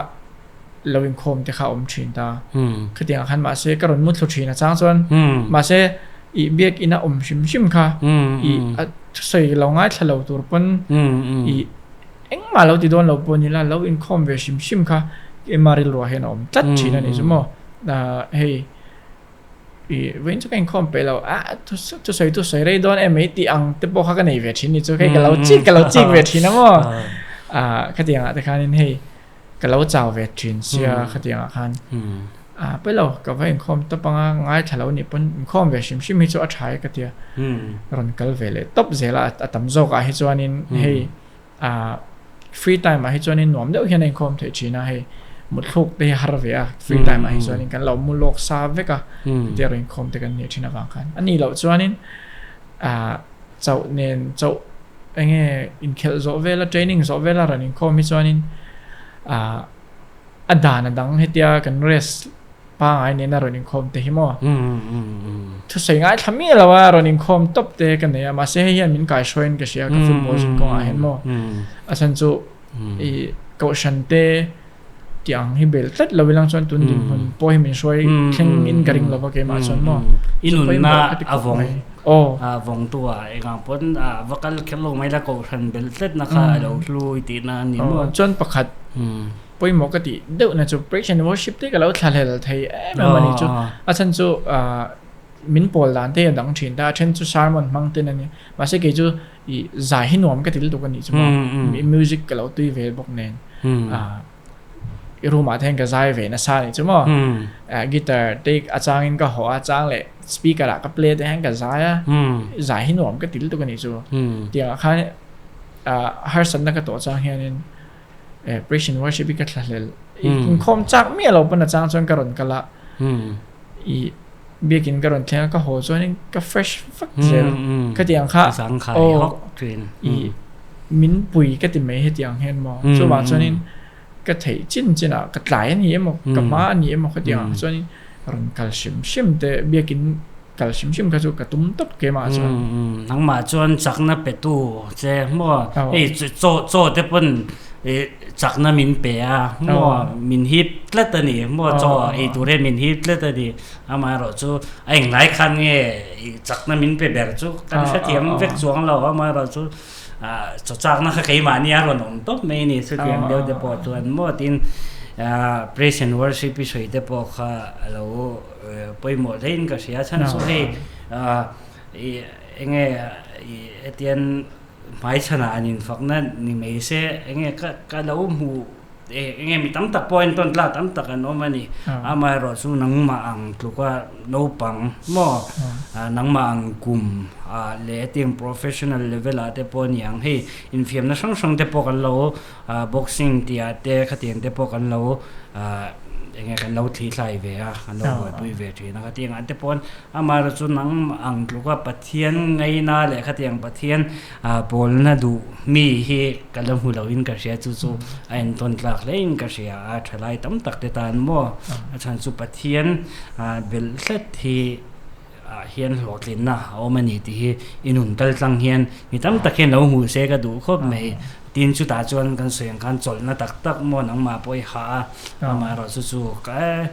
lo inkhawm te kha a awm thin ta khatiangah khan mahse ka rawn mu thlu thin a chang chuan mahse i biakinn a awm hrim hrim kha i a thusawi lo ngaithla lo tur pawn i engmah lo ti dawn lo pawh ni la lo inkhawm ve hrim hrim kha keimah rilruah hian a awm tlat thin a nih chu maw. Hei i vawiin chu ka inkhawm peih lo a thusawi thusawi rei dawn em mai tih ang te pawh kha ka nei ve thin ni chu hei ka lo chik ka lo chik ve thin a maw khatiang ah te khanin hei ka lo chau ve thin sia khatiang ah khan a pawi lo ka va inkhawm tawp anga ngaithla lo nih pawn inkhawm ve hrim hrim hi chu a tha e ka tia rawn kal ve leh tawp zel a a tam zawk ah hi chuanin hei Free time ah hi chuanin nuam deuh hian a inkhawm theih thin a, hei mutthluk te hi a har ve a, free time ah hi chuanin kan lo mu lawk sa vek a, hetia rawn inkhawm te kan nih thin avang khan. A nih loh chuanin chauh nen chauh eng nge inkhelh zawh vela training zawh vela rawn inkhawm hi chuanin a dan a dang hetia kan rest pangai nena rawn inkhawm te hi maw thusawi ngaithla miah lo a rawn inkhawm tawp te ka nei a mahse hei hian min kaihruaiin ka hria ka football zin kawngah hian maw a chhan chu i kohhran te tih ang hi bel tlat lo ilang chuan tun dinhmun pawh hi min hruai thleng in ka ring lova keimah chuan maw i nunna a vawng a vawng tu ah engang pawn a va kal kher lo mai la kohhran bel tlat na kha a lo hlui tihna a ni maw chuan pakhat Pawimawh ka tih deuh na chu praise and worship te ka lo thlahlel thei em em a ni chu. A chhan chu min pawl dan te hi a dang thin ta, a then chu sermon hmang ten a nia. Mahse kei chu i zai hi nuam ka ti lutuk a nih chu maw. Music ka lo tui ve bawk nen. I room ah te hian ka zai ve nasa a nih chu maw. Guitar te a changin ka haw a, a chang leh speaker ah ka play te hian ka zai a. Zai hi nuam ka ti lutuk a nih chu. Tiangah khan harsatna ka tawh chang hianin Praise and worship hi ka thlahlel. Inkhawm chak miah lo pawn a chang chuan ka rawn kal a. I Biakin ka rawn thleng a ka haw chuanin ka fresh vak zel khatiang kha aw i min pui ka ti mai hetiang hian maw chuvang chuanin ka theih chin chin ah ka tlai a ni emaw ka hma a ni emaw khatiang ah chuanin rawn kal hrim hrim te biakin kal hrim hrim kha chu ka tum tawp keimah chuan. Nangmah chuan chakna pe tu che maw hei chaw chaw te pawn chakna min pe a maw min hip tlat a ni maw chaw ei tur hian min hip tlat a ni. Amaherawh chu a englai khan nge i chakna min pe ber chu kan hrethiam vek chuang lo. Amaherawh chu chaw chakna kha keimahni a rawn awm tawp mai a ni. Chutiang deuh te pawh chuan maw tin praise and worship i sawi te pawh kha a lo pawimawh hlein ka hria. Chhan chu hei i enge i hetian hmaichhanah an infakna ni mai se enge ka lo hmuh Enge mi tam tak pawh en tawn tlak tam tak an awm a ni. Amaherawh chu nangmah ang tluka naupang maw nangmah ang kum leh hetiang professional level ah te pawh a ni ang. Hei infiamna hrang hrang te pawh kan lo boxing tih ah te khatiang te pawh kan lo enge kan lo thli thlai ve a, kan lo buaipui ve thin a. Khatiang ah te pawh amaherawh chu nangmah ang tluka Pathian ngaina leh khatiang Pathian Pawlna duh mi hi ka la hmu loin ka hria, chu chu a entawn tlak hlein ka hria a, thalai tam tak te tan maw a chhan chu Pathian belh hlet hi ah hian hlawhtlinna a awm a ni tih hi i nun kal tlang hian mi tam tak hian lo hmuh se ka duh khawp mai. Tin chutah chuan kan sawi ang khan chawlhna tak tak maw nangmah pawh i hah a, amaherawhchu chu ka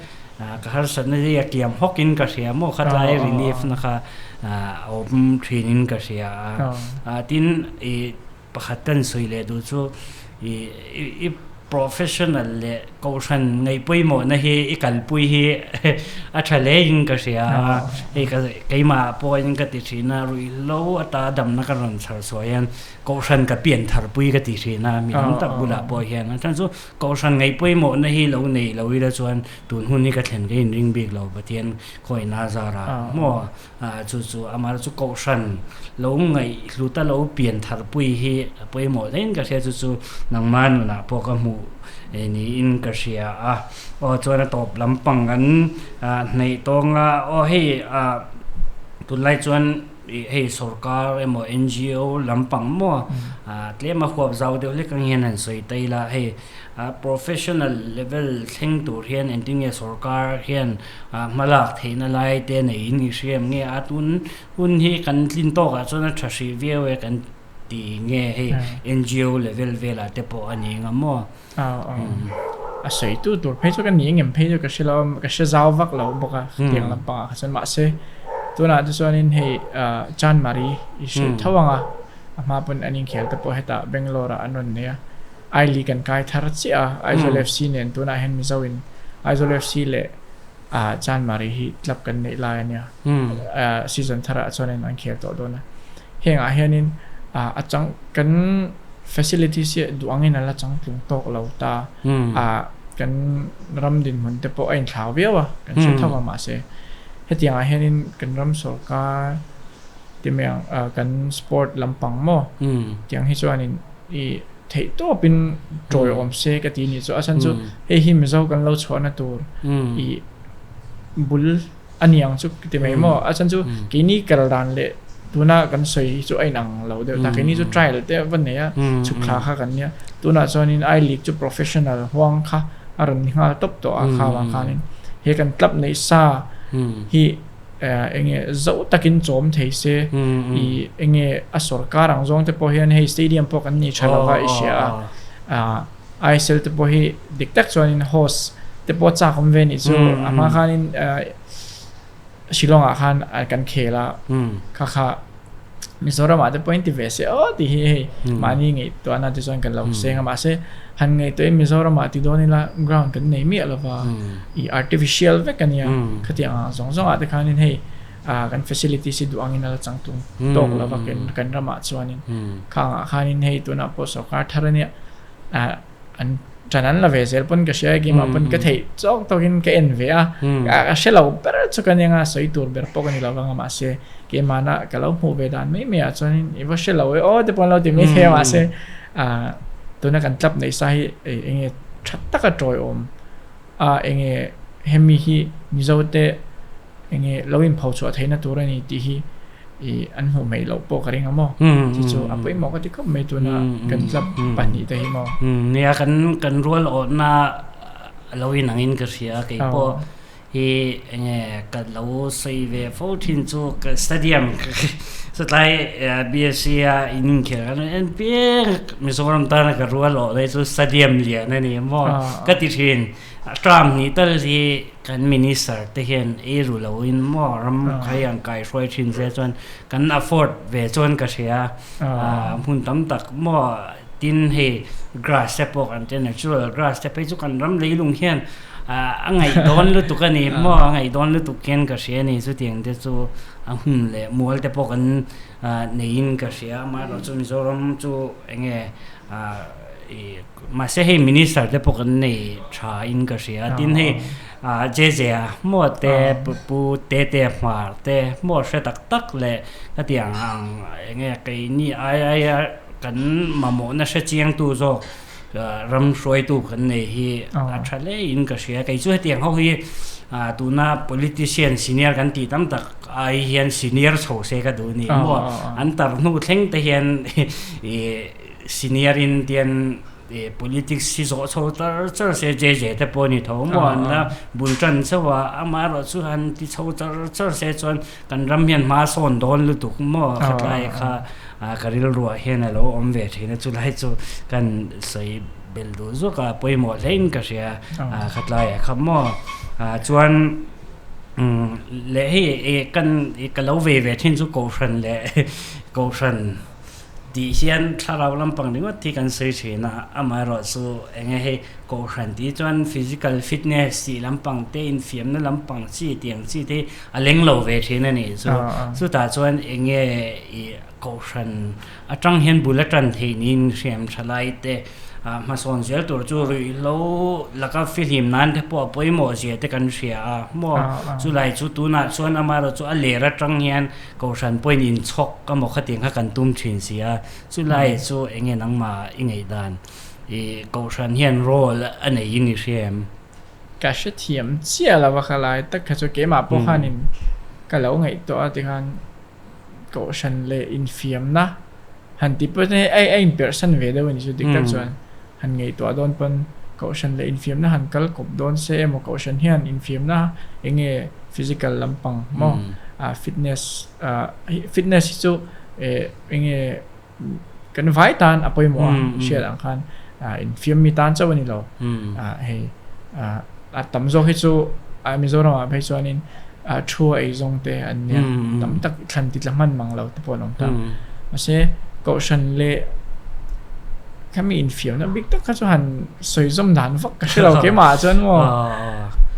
Ka harsatna hi a kiam hawkin ka hria maw khatlai relief na kha a awm thinin ka hria a. Tin i pakhat kan sawi leh duh chu i i professional leh kohhran ngaih pawimawhna hi i kalpui hi a tha hlein ka hria a. Hei ka keimah pawhin ka ti thin a, ruihhlo ata damna ka rawn chhar chhuah hian kohhran ka pian tharpui ka ti thin a, mi tam tak bulah pawh hian a chhan chu Kohhran ngaih pawimawhna hi lo nei lo ila chuan tun hun hi ka thlen ka inring bik lo Pathian khawihna zarah maw chu chu amah chu Kohhran lo ngaih hluta lo pian tharpui hi a pawimawh hlein ka hria chu chu nangma nunah pawh ka hmuh niin ka hria a aw chuan a tawp lampang kan hnaih tawng a aw hei tunlai chuan Ih hei sorkar emaw NGO lampang maw tlem a huap zau deuh hlek ang hian han sawi ta ila hei professional level thleng tur hian engtin nge sorkar hian hmalak theihna lai te neiin i hriam nge a tun hun hi kan tlin tawkah chuan a tha hrih viau e kan ti nge hei NGO level velah te pawh a ni ngam maw. A sawi tu tur phei chu ka ni engem phei chu ka hre lo a, ka hre zau vak lo bawk a tiang lampangah kha chuan mahse tunah te chuanin hei Chanmari i hrilh tho ang a, a hma pawn an inkhel te pawh hetah Bangalore ah an rawn nei a, I League an kai thar chiah a, Aizawl FC nen tunah hian Mizo in Aizawl FC leh Chanmari hi club kan neih lai a nia, season tharah chuanin an khel tawh dawn a, hengah hianin a chang kan. Facilities hi duh angin a la changtlung tawk lo ta a, kan ram dinhmun te pawh a inthlau viau a, kan hre tho a mahse hetiang ah hianin kan ram sorkar ti mai ang kan sport lampang maw tiang hi chuanin i theih tawpin tawiawm se ka ti ni chu a chhan chu hei hi Mizo kan lo chhuahna tur i bul a ni ang chu ti mai maw a chhan chu keini kal dan leh tuna kan sawi hi chu a inang lo deuh ta keini chu trial te va nei a chhuk thla kha kan nia tunah chuanin I league chu professional huang kha a rawn ni nghal tawp tawh a kha vang khanin he kan club neih sa hi enge zo takin chawm thei se i enge a sorkar ang zawng te pawh hian hei stadium pawh kan nei tha lova i hria a ISL te pawh hi dik tak chuanin host te pawh chak awm ve nih chu a hma khanin Shillong ah khan kan khel a kha kha Mizoram ah te pawhin ti ve se aw tih hi hei mahni ngaihtuahna te chuan kan lo seng a mahse han ngaihtuahin Mizoram ah ti dawn ila ground kan nei miah lova ih artificial vek a nia khatiang ang zawng zawng ah te khanin hei kan facilities hi duh angin a la changtlung tawk lova kan ramah chuanin khangah khanin hei tunah pawh sorkar thar a nia an ṭan an la ve zel pawn ka hria e keimah pawn ka theih chawk tawkin ka en ve a ka hre lo ber chu ka nia sawi tur ber pawh ka ni lo vang a mahse keimahna ka lo hmuh ve dan mai mai ah chuanin i va hre lo e aw te pawh an lo ti mai thei a mahse tuna kan club neih sa hi eng nge ṭha taka tawiawm a eng nge hemi hi Mizo te. enge lo in pho chhuah theihna tur a ni tih hi ih an hmuh hmeih loh pawh ka ring a maw? Chu chu a pawimawh ka ti khawp mai tuna kan club pahnih te hi maw? Nia kan kan rual awhna a lo inang in ka hria keipawh hi enge ka lo sawi ve fo thin chu ka stadium chutlai BSc a in inkhel kan en piang Mizoram tana ka rual awh lai chu stadium lian a ni maw ka ti thin. Term hnih tal hi kan minister te hian ei ru loin maw ram khai ang kai hruai thin se chuan kan afford ve chuan ka hria a hmun tam tak maw tin hei grass te pawh kan tia natural grass te phei chu kan ram leilung hian a ngaih dawn lutuk a ni maw a ngaih dawn lutuk hian ka hria a ni chutiang te chu a hun leh mual te pawh kan neiin ka hria amaherawhchu Mizoram chu eng nge ih. Mahse hei minister te pawh kan nei tha in ka hria tin hei ah JJ a hmuh te pu Tete hmar te hmuh hre tak tak leh ka tih ang ang eng nge keini ai aia kan mamawhna hre chiang tu zawk ram hruaitu kan nei hi a tha hle in ka hria kei chu hetiang ho hi ah tuna politician senior kan tih tam tak ai hian senior chho se ka duh ni maw an tar hnu thleng te hian ih Senior in tian politics hi zawh chho char char se JJ te pawh a ni tho maw an la bul tan chauh a amaherawh chu han ti chho char char se chuan kan ram hian hma sawn dawn lutuk maw khatlai kha ka rilruah hian a lo awm ve thin a chulai chu kan sawi bel duh zawk a pawimawh hle in ka hria khatlaiah kha maw chuan leh hei kan ka lo vei ve thin chu kohhran leh kohhran. Tih hian thlarau lampang ringawt hi kan sawi thin a, amaherawhchu eng nge hei Kohhran tih chuan physical fitness tih lampang te infiamna lampang chi tih ang chi te hi a leng lo ve thin a nih chu. Chutah chuan eng nge ih Kohhran atang hian bul a tan theih niin hriam tha lai te hmasawn zel tur chu ruihhlo laka fihlim nan te pawh a pawimawh zia te kan hria a maw chulai chu tunah chuan amaherawhchu a ler atang hian Kohhran pawhin inchhawk emaw khatiang kha kan tum thin si a, chulai chu eng nge nangmah i ngaih dan? I Kohhran hian role a neiin i hria em? Ka hrethiam chiah lo a kha lai tak kha chu keimah pawh khanin ka lo ngaihtuah a tikhan Kohhran leh infiamna han tih pawh hi a inperhsan ve deuh a ni chu dik tak chuan han ngaihtuah dawn pawn Kohhran leh infiamna han kal kawp dawn se emaw Kohhran hian infiamna eng nge physical lampang maw ah fitness ah fitness hi chu eh eng nge kan vai tan a pawimawh a hriat ang khan ah infiam mi tan chauh a ni lo ah hei ah a tam zawk hi chu ah Mizoram ah phei chuanin ah thu a ei zawng te an nia tam tak thlan ti tla hman mang lo te pawh an awm ta mahse Kohhran leh khami infiamna bik tak kha chu han sawi zawm dan vak ka hre lo keimah ah chuan maw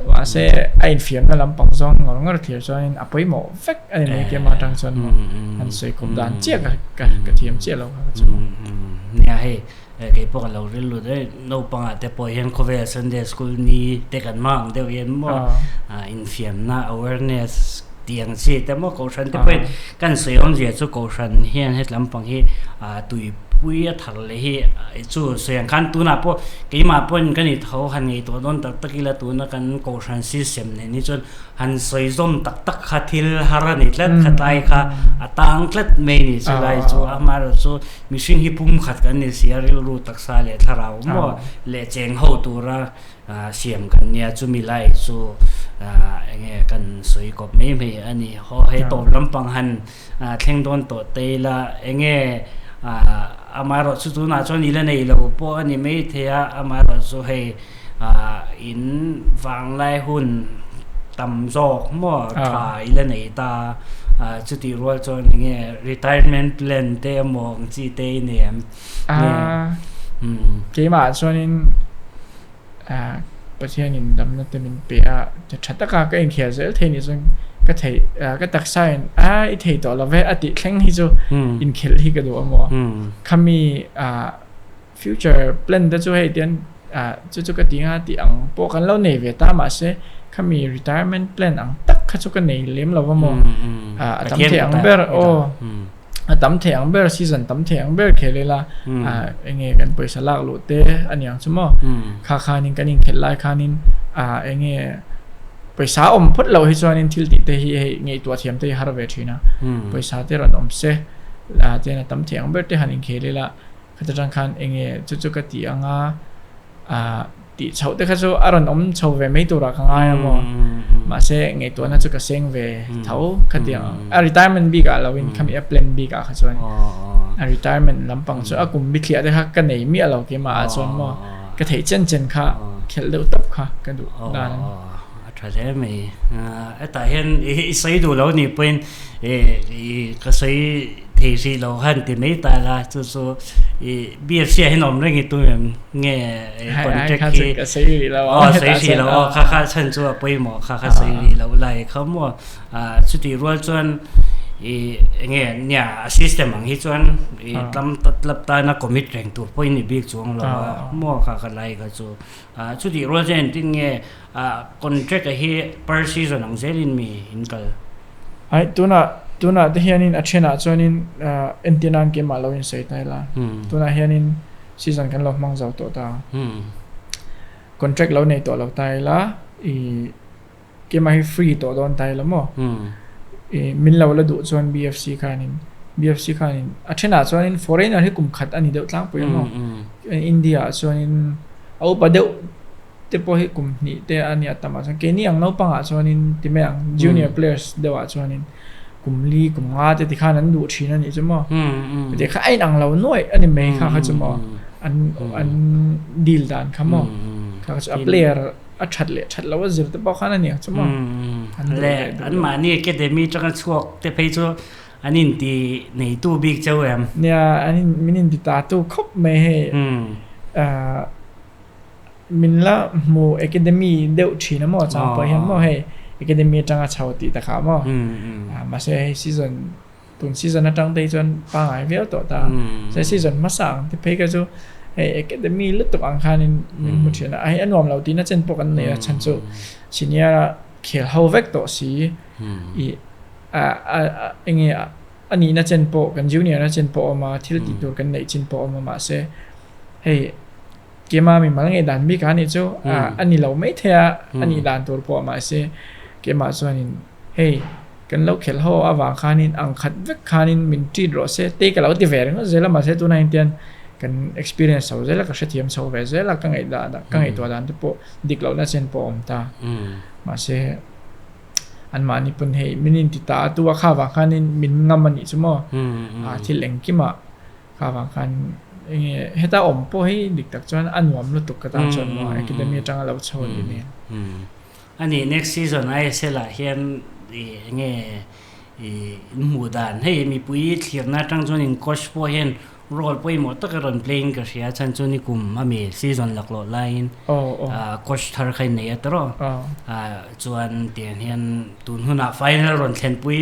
mahse a infiamna lampang zawng ngawr ngawr thlir chuanin a pawimawh vek a ni mai keimah atang chuan maw han sawi kawp dan chiah ka ka thiam chiah lo kha chu. Nia hei kei pawh ka lo ril lut e naupangah te pawh hian khawvel Sunday school ni te kan hmang ang deuh hian maw infiamna awareness tih ang chi te maw Kohhran te pawhin kan sawi awmzia chu Kohhran hian hetlampang hi tui pui a thar leh hi chu sawi ang khan tunah pawh keimah pawhin ka ni tho han ngaihtuah dawn tak tak ila tuna kan kohhran system nen hi chuan han sawi zawm tak tak kha thil har a ni tlat khatlai kha a tang tlat mai ni chulai chu amaherawh chu mihring hi pumkhat kan ni si a rilru taksa leh thlarau maw leh cheng ho tura siam kan nia chumi lai chu eng nge kan sawi kawp mai mai a ni haw hei tawp lampang han thleng dawn tawh te ila enge amaherawh chu tunah chuan ila nei lo pawh a ni maithei a amaherawh chu hei in vanglai hun tam zawk maw tha ila nei ta chutih rual chuan enge retirement plan te emaw ang chi te i nei em keimah chuanin Pathianin damna te min pe a, tha taka ka inkhel zel thei nih chuan ka thei ka taksa in a i thei tawh lo ve a tih thleng hi chu inkhelh hi ka duh a maw. Khami future plan te chu hei tian chu chu ka ti nga tih ang pawh kan lo nei ve ta mahse khami retirement plan ang tak kha chu ka nei lem lo va maw. A tam thei ang ber aw. A tam thei ang ber season tam thei ang ber khel ila ah enge kan pawisa lak luh te a niang chu maw kha khanin kan inkhelh lai khanin ah enge Pawisa awm phawt loh hi chuanin thil tih te hi hei ngaihtuah thiam te hi har ve thin a, pawisa te rawn awm se la ten a tam thei ang ber te han inkhel ila khata tang khan enge chu chu ka ti anga ah tih chhoh te kha chu a rawn awm chho ve mai turah ka ngai a maw mahse ngaihtuahna chu ka seng ve tho khatiang a retirement bik ah loin khami a plan bik ah kha chuan a retirement lampang chu a kum bithliah te kha ka nei miah lo keimah ah chuan maw. Ka theih chen chen kha khelh deuh tawp kha ka duh dan a ni. A tha hle mai. Hetah hian i sawi duh lo nih pawhin i ka sawi thei hrih lo khan ti mai ta la chu chu i BFC ah hian awm reng i tum em nge contract hi ka sawi rih lo aw sawi hrih lo aw kha kha chhan chu a pawimawh kha kha sawi rih loh lai kha maw Chutih rual chuan i enge nia a system ang hi chuan i tlam tlap tana commit reng tur pawhin ni bik chuang lo a maw kha ka lai kha chu. Chutih rual chuan engtin nge contract a hi per season ang zelin mi in kal? Ai tunah tunah te hianin a thenah chuanin entir nan keimah lo insawi ta ila tunah hianin season kan lo hmang zo tawh ta contract lo nei tawh lo ta ila i Keimah hi free tawh dawn ta ila maw? I min lo la duh chuan BFC khanin BFC khanin a thenah chuanin foreigner hi kum khat a ni deuh tlangpui a maw? India ah chuanin a upa deuh te pawh hi kum hnih te a nia tamah chuan keini ang naupangah chuanin ti mai ang junior players deuhah chuanin kum li kum nga te tikhan an duh thin a nih chu maw? Hetiang kha a inang lo nuaih a ni mai kha kha chu maw? An an deal dan kha maw? Kha kha chu a player A that leh that lo a zir te pawh khan a niang chu maw? An duh leh duh lo. Anmahni academy atanga chhuak te phei chu an inti neitu bik cheu em? Nia, an in min inti ta tu khawp mai hei. Min la hmu academy deuh thin a maw chang pawh hian maw hei academy atanga chho tih takah maw? Mahse hei season Tun season atang te hi chuan pangngai viau tawh ta. Se season hmasa ang te phei kha chu hei academy lutuk ang khanin min hmu thin a. Hei a nuam lo tihna chen pawh kan nei a chhan chu senior a khel ho vek tawh si i a a enge a nihna chen pawh kan junior na chen pawh a awm a thil tih tur kan neih chin pawh a awm a mahse hei keimah mimal ngei dan bik a nih chu a ni lo maithei a a nih dan tur pawh mahse keimah chuanin hei Kan lo khelh ho avang khanin ang khat vek khanin min treat rawh se te ka lo ti ve ringawt zel a mahse tunah hian tian kan experience chho zel a ka hrethiam chho ve zel a ka ngaihdah ka ngaihtuah dan te pawh dik lohna chen pawh a awm ta mahse anmahni pawn hei min inti ta a tu a kha vang khanin min ngam a nih chu maw a thil engkimah kha vang khan enge heta awm pawh hi dik tak chuan a nuam lutuk ka tan chuan maw academy atanga lo chho a nih nen. A nih next season ISL ah hian ih enge ih in hmuh dan hei mipui thlirna atang chuan in coach pawh hian role pawimawh tak a rawn play in ka hria chhan chu nikum ami season laklawh laiin ah coach thar kha in nei a tawrh ah chuan tiang hian tun hunah final rawn thlenpui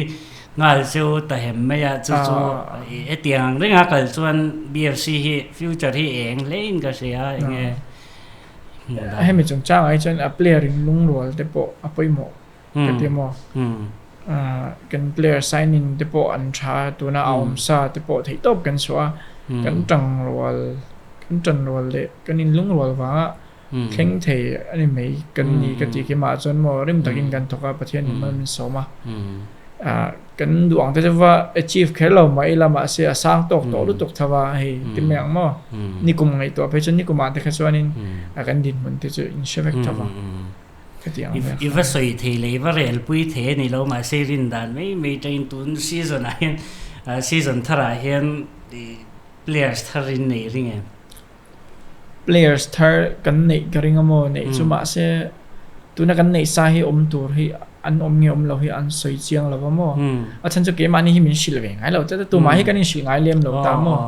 nghal chu ta hem mai a chu chu ih hetiang ang renga kal chuan BFC hi future hi eng hle in ka hria enge. Hemi chungchangah hi chuan a player in lungrual te pawh a pawimawh ka ti maw? Kan player signing te pawh an tha a, tuna a awm sa te pawh theihtawp kan chhuah a, kan tangrual kan tanrual leh kan in lungrual vanga thleng thei a ni mai kan ni ka ti khi mah chuan maw rim takin kan thawk a, Pathian in mal min sawm a. Kan duh ang te chu va achieve kher lo mah ila mahse a sang tawk tawh lutuk tho a hei ti mai ang maw nikum ngaihtuah phei chuan nikum ah te kha chuanin a kan dinhmun te chu in hre vek tho va ka ti ang vel I va sawi thei leh i va rel pui thei a ni lo mahse rin dan mai mai tangin tun season ah hian season thar ah hian players thar in nei ring em? Players thar kan neih ka ring a maw neih chu mahse tuna kan neih sa hi awm tur hi an awm nge awm lo hi an sawi chiang lo va maw a chhan chu keimahni hi min hrilh ve ngai lo tlat a tumah hi kan inhrilh ngai lem lo ta maw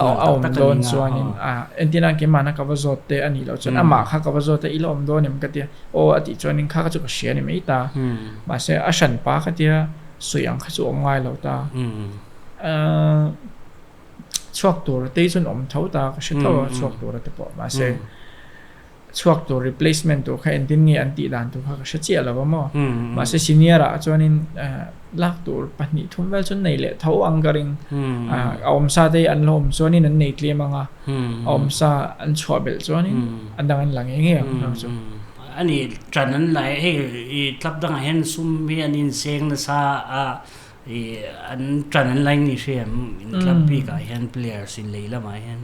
a awm dawn chuanin a entirna keimahna ka va zawt te a nih loh chuan amah kha ka va zawt a i la awm dawn em ka tia aw a tih chuanin kha kha chu ka hria a ni mai ta mahse a hranpa kha tia sawi ang kha chu awm ngai lo ta Chhuak tur te chuan awm tho ta ka hre tho a chhuak tur te pawh mahse chhuak tur replacement tur kha engtin nge an tih dan tur kha ka hre chiah lo va maw mahse senior ah chuanin lak tur pahnih thum vel chuan nei leh tho ang ka ring a awm sa te an la awm chuanin an nei tlem ang a a awm sa an chhuah belh chuanin a dang an la ngei ngei ang chu. Ani ṭan an la hei i club dangah hian sum hi an inseng nasa a i an ṭan an la in i hria em in club bikah hian players in lei lamah hian.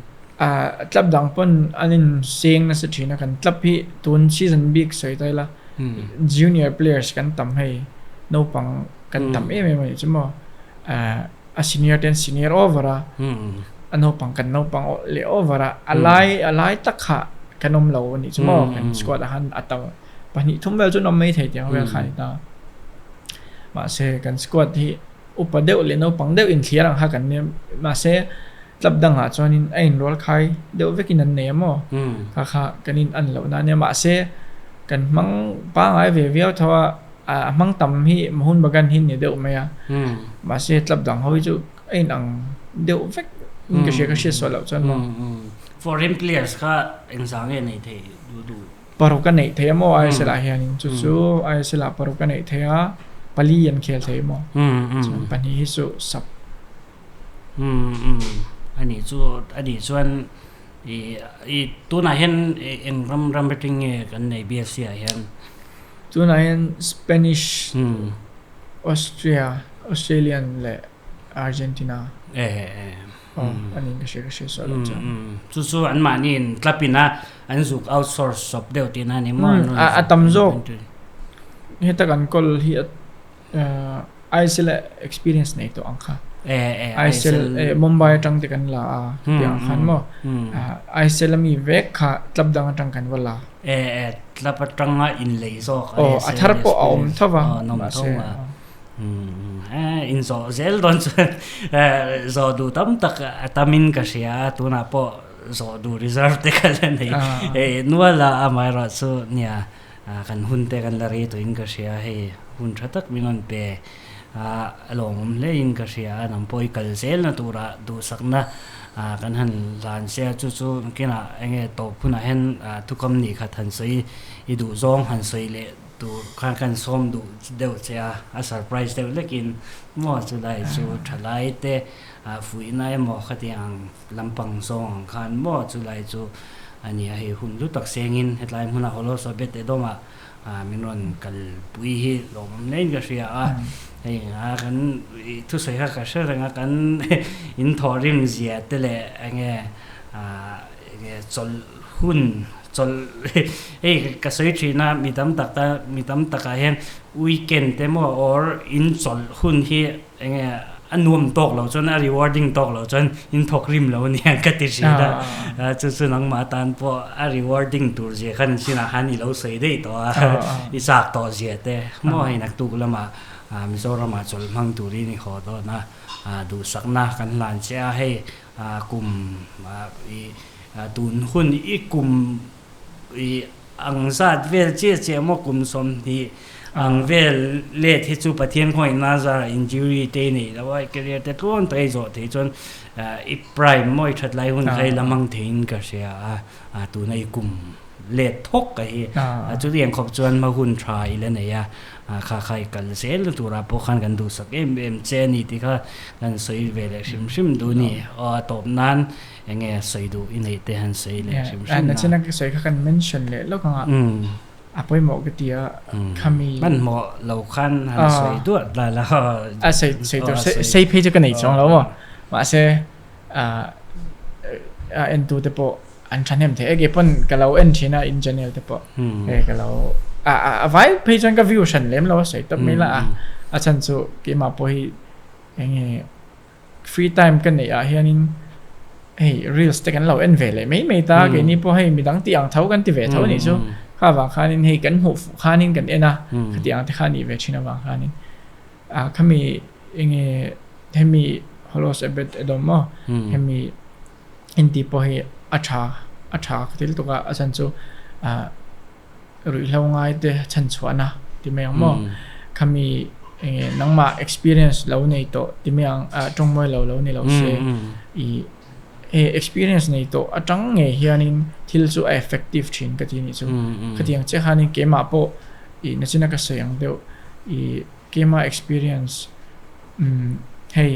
Club dang pawn an inseng nasa ṭhin a kan club hi tun season bik sawi ta ila junior players kan tam hei naupang kan tam em em a nih chu maw. A senior te an senior over a, a naupang kan naupang leh over a, a lai a lai tak kha kan awm lo a nih chu maw kan squad ah khan a tam pahnih thum vel chu an awm mai thei tiang vel kha a ni ta. Mahse kan squad hi upa deuh leh naupang deuh inthliar ang kha kan nia mahse club dangah chuanin a inrual khai deuh vekin an nei a maw kha kha kan in an loh na a nia mahse kan hmang pangngai ve viau tho a. A hmang tam hi Mohun Bagan hi ni deuh mai a, mahse club dang ho hi chu a inang deuh vek in ka hria ka hriat sual loh chuan maw. Foreign players kha engzah nge nei thei duh duh? Paruk a neih thei a maw ISL ah hianin chu chu ISL ah paruk a neih thei a, pali an khel thei a maw chuan pahnih hi chu sub. Anih chu anih chuan i tunah hian eng ram ram atang nge kan nei BFC ah hian? Tunah hian Spanish, Austria, Australian leh Argentina aw a niin ka hria ka hria sual loh chuan. Chu chu anmahniin club in a an zuk outsource sawp deuh tihna a ni maw? A tam zawk heta kan kawl hi ISL experience nei tawh ang kha. ISL Mumbai atang te kan la a tiang khan maw ISL ami vek kha club dang atang kan va la. Club atanga inlei zawk a a thar pawh a awm tho va mahse in zawh zel dawn chuan zawh duh tam tak a tamin ka hria a tunah pawh zawh duh reserve te kha la nei nual a amaherawhchu nia Kan hun te kan la rei tawhin ka hria, hei hun tha tak min rawn pe a, a lawmawm hlein ka hria a, nang pawh i kal zelna turah duhsakna kan han hlan che a, chu chu kinah eng nge tawp hunah hian thukam nih khat han sawi i duh zawng han sawi leh tur khan kan sawm duh deuh che a, a surprise deuh hlekin maw chulai chu thalai te fuihna emaw khatiang Lampang zawng ang khan maw chulai chu a ni a, hei hun lu tak sengin hetlai hmuna Holoso Bet Edom-ah min rawn kalpui hi lawmawm hlein ka hria a, hei a kan thusawi kha ka hre reng a, kan inthawhrim zia te leh enge enge chawlh hun chawlh hei ka sawi thin a, mi tam tak ta mi tam takah hian weekend te maw or inchawlh hun hi Enge a nuam tawk lo chuan a rewarding tawk lo chuan in thawk rim lo nia ka ti thin a, chu chu nangmah tan pawh a rewarding tur zia khan sinah khan i lo sawi daih tawh a, i chak tawh zia te maw hei naktuk lamah Mizoramah chawlh hmang turin i haw dawn a, duhsakna kan hlan che a, hei kum i tun hun i kum I ang zat vel chiah chiah maw kum 20 ang vel let hi chu Pathian khawngaihna zarah injury te i nei lo a, i career te tluang tak i zawh theih chuan i prime maw i that lai hun kha i la hmang theiin ka hria a, tuna i kum let thawk ka hi chutiang khawp chuan hma hun tha i la nei a, kha kha i kal zel na turah pawh khan kan duhsak em em che a ni tih kha kan sawi ve leh hrim hrim duh a ni. Aw a tawp nan Enge sawi duh i neih te han sawi leh hrim hrim na. Nachina ka sawi kha kan mention leh lawk ang a, a pawimawh ka ti a, khami. Hmanhmawh lo khan han sawi duah la la. A sawi sawi tur sei phei chu ka nei chuang lo maw, mahse a entu te pawh an thahnem thei e, keipawn ka lo en thin a in channel te pawh hei ka lo a vai phei chuan ka view hran lem lo a sawi tawp mai la a, a chhan chu keimah pawh hi enge Free time ka neih ah hianin hei reels te kan lo en ve leh mai mai ta, keini pawh hei midang tih ang tho kan ti ve tho anih chu, kha avang khanin hei kan hmuh fuh khanin kan en a, khati ang te kha anih ve thin avang khanin ah khami enge hemi Holos Ebed Edom maw hemi inti pawh hi a tha a tha ka ti lutuk a, a chhan chu ah Ruihhlo ngai te chhan chhuahna ti mai ang maw? Khami enge nangmah experience lo nei tawh ti mai ang ah tawngmawi lo lo ni lo se i he experience nei tawh atang ngei hianin thil chu a effective thin ka ti anih chu. Khatiang chiah khanin keimah pawh i nachina ka sawi ang deuh i keimah experience umm hei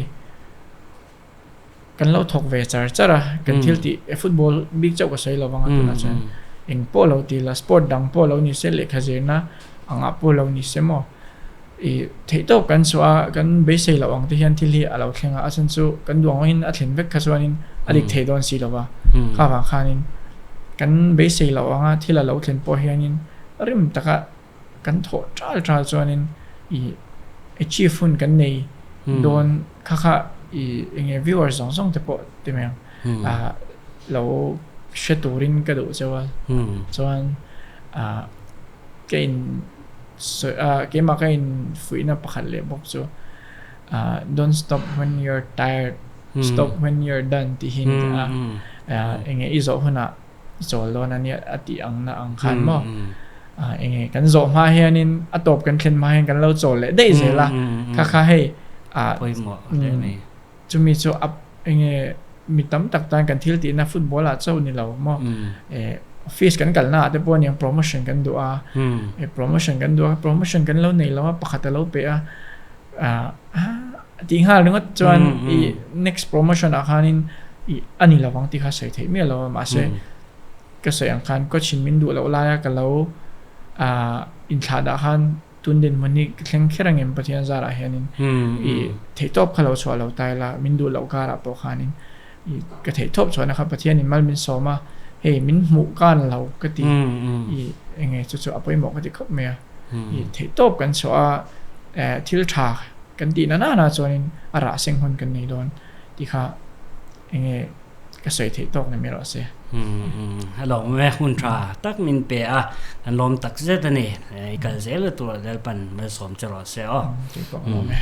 Kan lo thawk ve char char a, kan thil tih football bik chauh ka sawi lo vang a tunah chuan. Eng pawh lo ti la, sport dang pawh lo ni se, lehkha zirna angah pawh lo ni se maw, i theihtawp kan chhuah a, kan beisei loh ang te hian thil hi a lo thleng a, a chhan chu kan duang angin a thlen vek kha chuanin a dik thei dawn si lo va, kha vang khanin kan beisei loh anga thil a lo thlen pawh hianin rim taka kan thawh ṭal ṭal chuanin i achieve hun kan nei dawn kha kha i enge viewers zawng zawng te pawh ti mai ang ah lo hre turin ka duh cheu a chuan ah ka in sawi ah keimah ka in fuihna pakhat leh bawk chu ah don't stop when you're tired stop when you're done tih hi a ni a ah enge i zawh hunah i chawl dawn a nia a tih ang na ang khan maw ah enge kan zawh hma hianin a tawp kan thlen hma hian kan lo chawl leh daih zel a kha kha hei ah pawimawh hle mai chumi chu a enge mi tam tak tan kan thil tihna football ah chauh ni lo maw eh office kan kalna ah te pawh aniang promotion kan duh a eh promotion kan duh a promotion kan lo nei lo a pakhat a lo pe a ah tih nghal ringawt chuan i next promotion ah khanin i a ni lovang tih kha sawi theih miah lo a mahse ka sawi ang khan coach in min duh loh laia ka lo ah inthlah dah khan tun dinhmun hi ka thleng kher angem Pathian zarah hianin i theihtawp kha lo chhuah lo ta ila min duh loh karah pawh khanin i ka theihtawp chhuahna kha Pathian in mal min sawm a hei min hmuh kan lo ka ti i enge chu chu a pawimawh ka ti khawp mai a. I theihtawp kan chhuah a, thil tha kan tih na nana chuanin a rah seng hun kan nei dawn tih kha enge ka sawi theih tawk ni mai rawh se. A lawm e, hun tha tak min pe a, kan lawm tak zet a ni. I kal zel a tur Lalpan malsawm che rawh se aw. Keipawh ka lawm e.